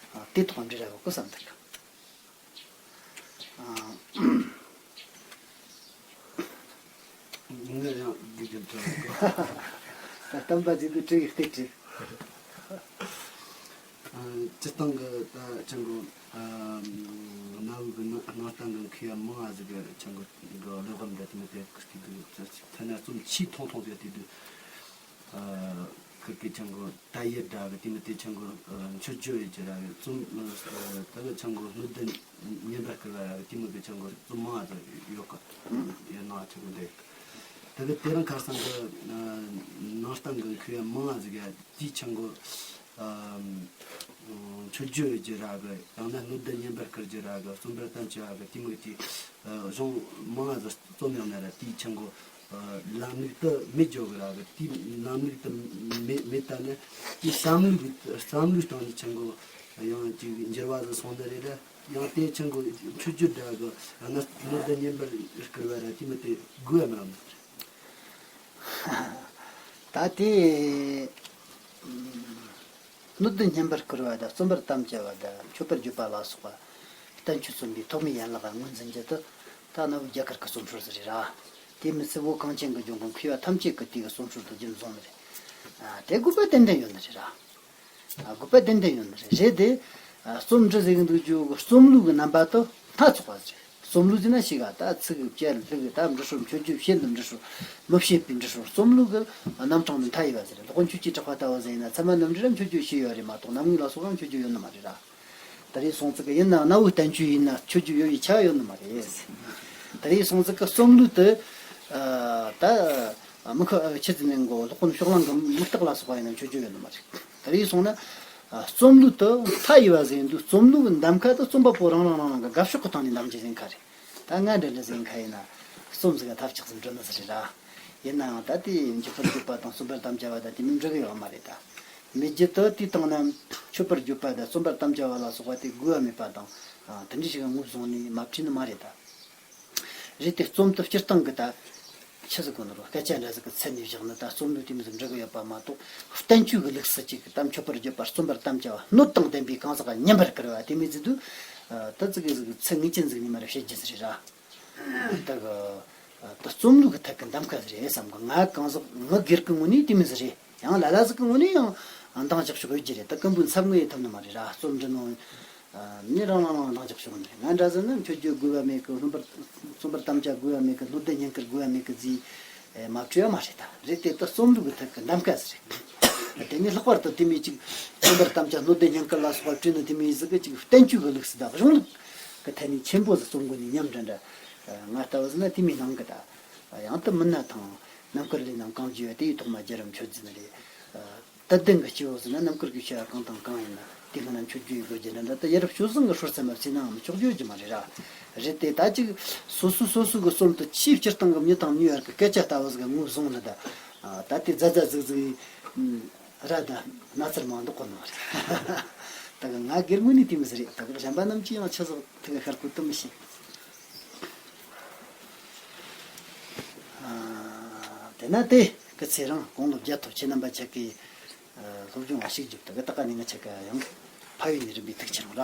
དེ་ཐོག་འབྲེལ་ར་ཡོད་གི་བསམ་འདུག། ངས་ཡང་དགེ་རྒན་དྲི་བ་གོ། ད་གཏམ་པ་ཟིག་ཏུ་དྲི་གི་སྟེ་དྲི། སྤྱིར་བཏང་གི་ད་ཆང་གོ། གནའ་བོའི་གི་ནང་སྟེང་གི་མཁས་པ་མང་ང་ཟིག་གི་ཆང་གོ་གི་ལོ་གམ་འདྲ་དེ་མི་དེ་གི་ཐ་ན་རྩོམ་ཆེས་ཐུང་ཐུང་ཟིག་དེ་དུས། ཁིར་གི་ཆང་གོ་ད་ཡེ་འདྲ་གི་དེ་མི་དེ་ཆང་གོ་མཆོད་བརྗོད་ཡེ་ཅི་ར་གི་རྩོམ། ད་གི་ཆང་གོ་སྣོད་ལྡན་སྙན་པར་བསྐུལ་བ་ར་གི་དེ་མི་གི་ཆང་གོ་རྩོམ་མང་ང་ཟིག་ཡོད་གི། ཡེ་ནང་ཆང་གོ་འདི་ད་གི་དེ་རིང་ཁ་སང་གི་ནང་སྟེང་གི་མཁས་པ་མང་ང་ཟིག་ག་དེའི་ཆང་གོ་མཆོད་བརྗོད་ཡེ་ཅི་ར་གི་ཡང་ན་སྣོད་ལྡན་སྙན་པར་བསྐུལ་ཅི་ར་གི་རྩོམ་པར་དམ་བཅའ་གི་དེ་མི་གི་དེ་གཞུང་མང་ང་ཟིག་རྩོམ་ཡང་ན་ར་དེའི་ཆང་གོ་ལམ་ལུགས་དེ་མེད་འགྱོ་གི་ར་གི། དེའི་ལམ་ལུགས་དེ་མེད་མེད་ད་ནི་དེའི་བསམ་བློའི་བསམ་བློའི་སྟེང་ནས་ཆང་གོ་ཡང་ཅིག་འགྱུར་བ་ཟིག་སོང་ནི་རེད་ལ། ཡང་དེ་ཆང་གོ་མཆོད་བརྗོད་འདྲ་གི་ཡང་ན་སྣོད་ལྡན་སྙན་པར་བསྐུལ་བ་ར་དེ་མི་དེ་དགོས་ཡ་མི་ར་མི་ར། ད་དེ། སྣོད་ལྡན་སྙན་པར་བསྐུལ་བ་དང་རྩོམ་པར་དམ་བཅའ་བ་དང་མཆོད་པར་བརྗོད་པ་ལ་སོགས་པ་བསྟན་བཅོས་རྩོམ་པའི་ཐོག་མའི་ཡན་ལག་ལ་ངོས་འཛིན་རྒྱུ་དེ་ད་གནའ་བོའི་རྒྱ་གར་གྱི་རྩོམ་སྲོལ་ཟིག་རེད་ར། དེ་མི་ཚད་བོད་གངས་ཅན་གྱི་ལྗོངས་ཀྱི་མཁས་པ་ཐམས་ཅད་ཀྱིས་དེ་གི་རྩོམ་སྲོལ་དེ་རྒྱུན་བཟུང་ནི་རེད། ཨ། དེ་དགོས་པ་ཏན་ཏན་ཡོད་ནི་རེད་ར། ཨ། དགོས་པ་ཏན་ཏན་ཡོད་ནི་རེད། རེད་དེ། ཨ། རྩོམ་འབྲི་ཟེར་གི་འདུག་རྒྱུ་གི་རྩོམ་ལུགས་ཀྱི་རྣམ་པ་དེ་སྣ་ཚོགས་པ་ཟིག་རེད། རྩོམ་ལུགས་ཟེར་ན་ཞིག་ག་ད་ཚིག་བཅད་ལྷུག་ད་འབྲི་སྲོལ་མཆོད་བརྗོད་བྱེད་འདི་འབྲི་སྲོལ་མི་བྱེད་པའི་འབྲི་སྲོལ་རྩོམ་ལུགས་ཀྱི་རྣམ་གྲངས་འདི་མཐའ་ཡས་པ་ཟེར། སློབ་དཔོན་ཆོས་ཀྱི་གྲགས་པ་ལྟ་བུ་ཟེར་ན་ཚད་མ་རྣམ་འགྲེལ་རམ་མཆོད་བརྗོད་བྱས་ཡོད་རེད་མ་གཏོགས་རྣམ་ངེས་ལ་སོགས་རང་མཆོད་བརྗོད་ཡོད་ནི་མ་རེད་ར། ད་རེས་སོང་ཙི་གི་ཡིན་ན་གནའ་བོའི་བསྟན་བཅོས་ཡིན་ན་མཆོད་བརྗོད་ཡོད་པའི་ཆ་ཡོད་ནི་མ་རེད། ད་རེས་སོང་ཙི་གི་རྩོམ་ལུགས་དེ་ད་མི་ཁ་ཆི་ཟིན་ནས་གོ་སློབ་དཔོན་ཕྱོགས་གླང་གི་མིག་རྟགས་ལ་སོགས་པ་ཡིན་ན་མཆོད་བརྗོད་ཡོད་ནི་མ་རེད། ད་རེས་སོང་ན། རྩོམ་ལུགས་དེ་མཐའ་ཡས་པ་ཟིན་དུས་རྩོམ་ལུགས་འདམ་ཁ་དེ་རྩོམ་པ་པོ་རང་རང་རང་རང་གི་དགའ་ཕྱོགས་ཀྱི་སྟེང་ནས་འདམ་རྒྱུ་ཟིན་ཁ་རེད། ད་ང་འདྲ་འདྲ་ཟིན་ཁ་ཡིན་ན་རྩོམ་ཟིག་ག་ཐབས་ཆག་ཟིན་འགྲོ་ནི་ཟིག་རེད་ར། ཡིན་ནའང་ད་དེ་མཆོད་པར་བརྗོད་པ་དང་རྩོམ་པར་དམ་བཅའ་བ་ད་དེ་མིན་འགྲིག་གི་ཡོད་མ་རེད་ད། མི་རྒྱུ་དེ་དེའི་སྟེང་ན་མཆོད་པར་བརྗོད་པ་དང་རྩོམ་པར་དམ་བཅའ་བ་ལ་སོགས་པ་དེ་དགོས་པ་མེད་པ་དང་དེ་འདྲ་ཞིག་ངོས་བཟུང་ནས་མ་བྲིས་ནི་མ་རེད་ད། རེད་དེ་རྩོམ་དུ་སྤྱིར་བཏང་གི་ད། ཆི་ཟིག་གོ་ནོ་རོ་སྐད་ཆ་འདྲ་ཟིག་གི་ཚད་ནས་བཞག་ན་ད་རྩོམ་ལུགས་དེ་མི་ཟིག་འགྲིག་གི་ཡོད་པ་མ་གཏོགས་བསྟན་བཅོས་ཀྱི་ལུགས་སུ་ཅིག་གི་ད་མཆོད་པར་བརྗོད་པ་རྩོམ་པར་དམ་བཅའ་བ་སྣོད་དང་ལྡན་པའི་གང་ཟག་ག་ཉན་པར་བསྐུལ་བ་དེ་མི་ཟིག་དུས། ད་ཙི་གི་ཟིག་ཚད་ངེས་ཅན་ཟིག་ནས་མར་བཤད་རྒྱུ་ཟིག་རེད་ར། ད་གི་ད་རྩོམ་ལུགས་ཀྱི་ཐད་ཀྱི་འདམ་ཁ་ཟིག་རེད་བསམ་གི་ང་གང་ཟག་ང་སྒེར་གི་ངོས་ནས་དེ་མི་ཟིག་རེད། ཡང་ལ་ལ་ཟིག་གི་ངོས་ནས་ཡང་འདང་རྒྱག་ཕྱོགས་ཡོད་ཀྱི་རེད། ད་ཀུན་པོའི་འཚབ་ངེས་ཐུབ་ནི་མ་རེད་ར་རྩོམ་འབྲི་ནོ། ནི་རང་རང་རང་རང་ཅག་ཕྱོགས་ནས་ང་འདྲ་ཟེར་ན་མཆོད་བརྗོད་དགོས་པ་མེད་གི་རྣམ་པར་རྩོམ་པར་དམ་བཅའ་དགོས་པ་མེད་གི་སྣོད་ལྡན་སྙིང་གར་དགོས་པ་མེད་གི་ཟེར་མ་བྲིས་པ་མ་རེད་ད། རེད་དེ་ད་རྩོམ་ལུགས་ཀྱི་ཐད་ཀྱི་འདམ་ཁ་ཟིག་རེད། དེ་ནི་ལྷག་པར་དུ་དེ་མིན་ཅིག་རྩོམ་པར་དམ་བཅའ་སྣོད་ལྡན་སྙིང་གར་ལ་སོགས་པ་བྲིས་ནི་དེ་མིན་ཟིག་གི་ཅིག་བསྟན་བཅོས་ཀྱི་ལུགས་སུ་ད་གཞུང་ལུགས་ཀྱི་ཐད་ནས་ཆེན་པོ་ཟིག་རྩོམ་དགོས་ནི་སྙམ་འདྲ་འདྲ། ང་ལྟ་བུ་ཟིག་ན་དེ་མིན་སྣང་གི་ད། ཡང་དུ་མིན་ན་ཐང་རྣམ་དཀར་ལས་རྣམས་གང་བགྱིས་པ་དེ་ཡི་ཐོག་མ་རྒྱལ་རབས་མཆོད་རྫུན་རེད། དད་ལྡན་གྱི་སྐྱེ་བོ་ཟེར་ན་རྣམ་དཀར་གྱི་ཆོས་པ་གང་དང་གང་ཡིན་ན་དེ་སྔ་ན་མཆོད་བརྗོད་ཡི་དགོས་རྒྱུ་འདྲ་འདྲ་ད་ཡ་རབས་སྤྱོད་བཟང་གི་སྲོལ་ཙམ་མ་བརྩིས་ནའང་མི་ཆོག་རྒྱུ་ཡོད་རྒྱུ་མ་རེད་ར། རེད་དེ་ད་ཅིག་སོ་སོ་སོ་སོ་གི་རྩོམ་དུ་ཆེས་སྤྱིར་བཏང་གི་མྱི་དང་མྱི་བར་གྱི་སྐད་ཆ་ལྟ་བུ་ཟིག་ངོས་བཟུང་ནི་ད། ད་དེ་རྫ་རྫ་ཟིག་ཟིག་ར་ད་ན་ཚར་མང་འདུག་གོ་ནོ་རེད། ད་གི་ང་སྒེར་ངོས་ནས་དེ་མི་ཟེར་རེད། ད་གི་གཞན་པ་རྣམས་ཀྱིས་ཡང་ཆི་ཟིག་ཐུག་ཤར་གོ་དུ་མི་ཤེས། དེ་ན་དེ་གི་ཚེ་རང་དགུང་ལོ་བརྒྱད་ཐོབ་ཁྱེད་རྣམ་པ་ཆ་གི་སློབ་སྦྱོང་བ་ཞིག་བརྒྱབ་ད་གི་ད་ག་ནས་ང་ཆ་ག་ཡང་ཕ་ཡུལ་ནས་རིམ་པས་ཐུག་ཆེ་རུང་ར།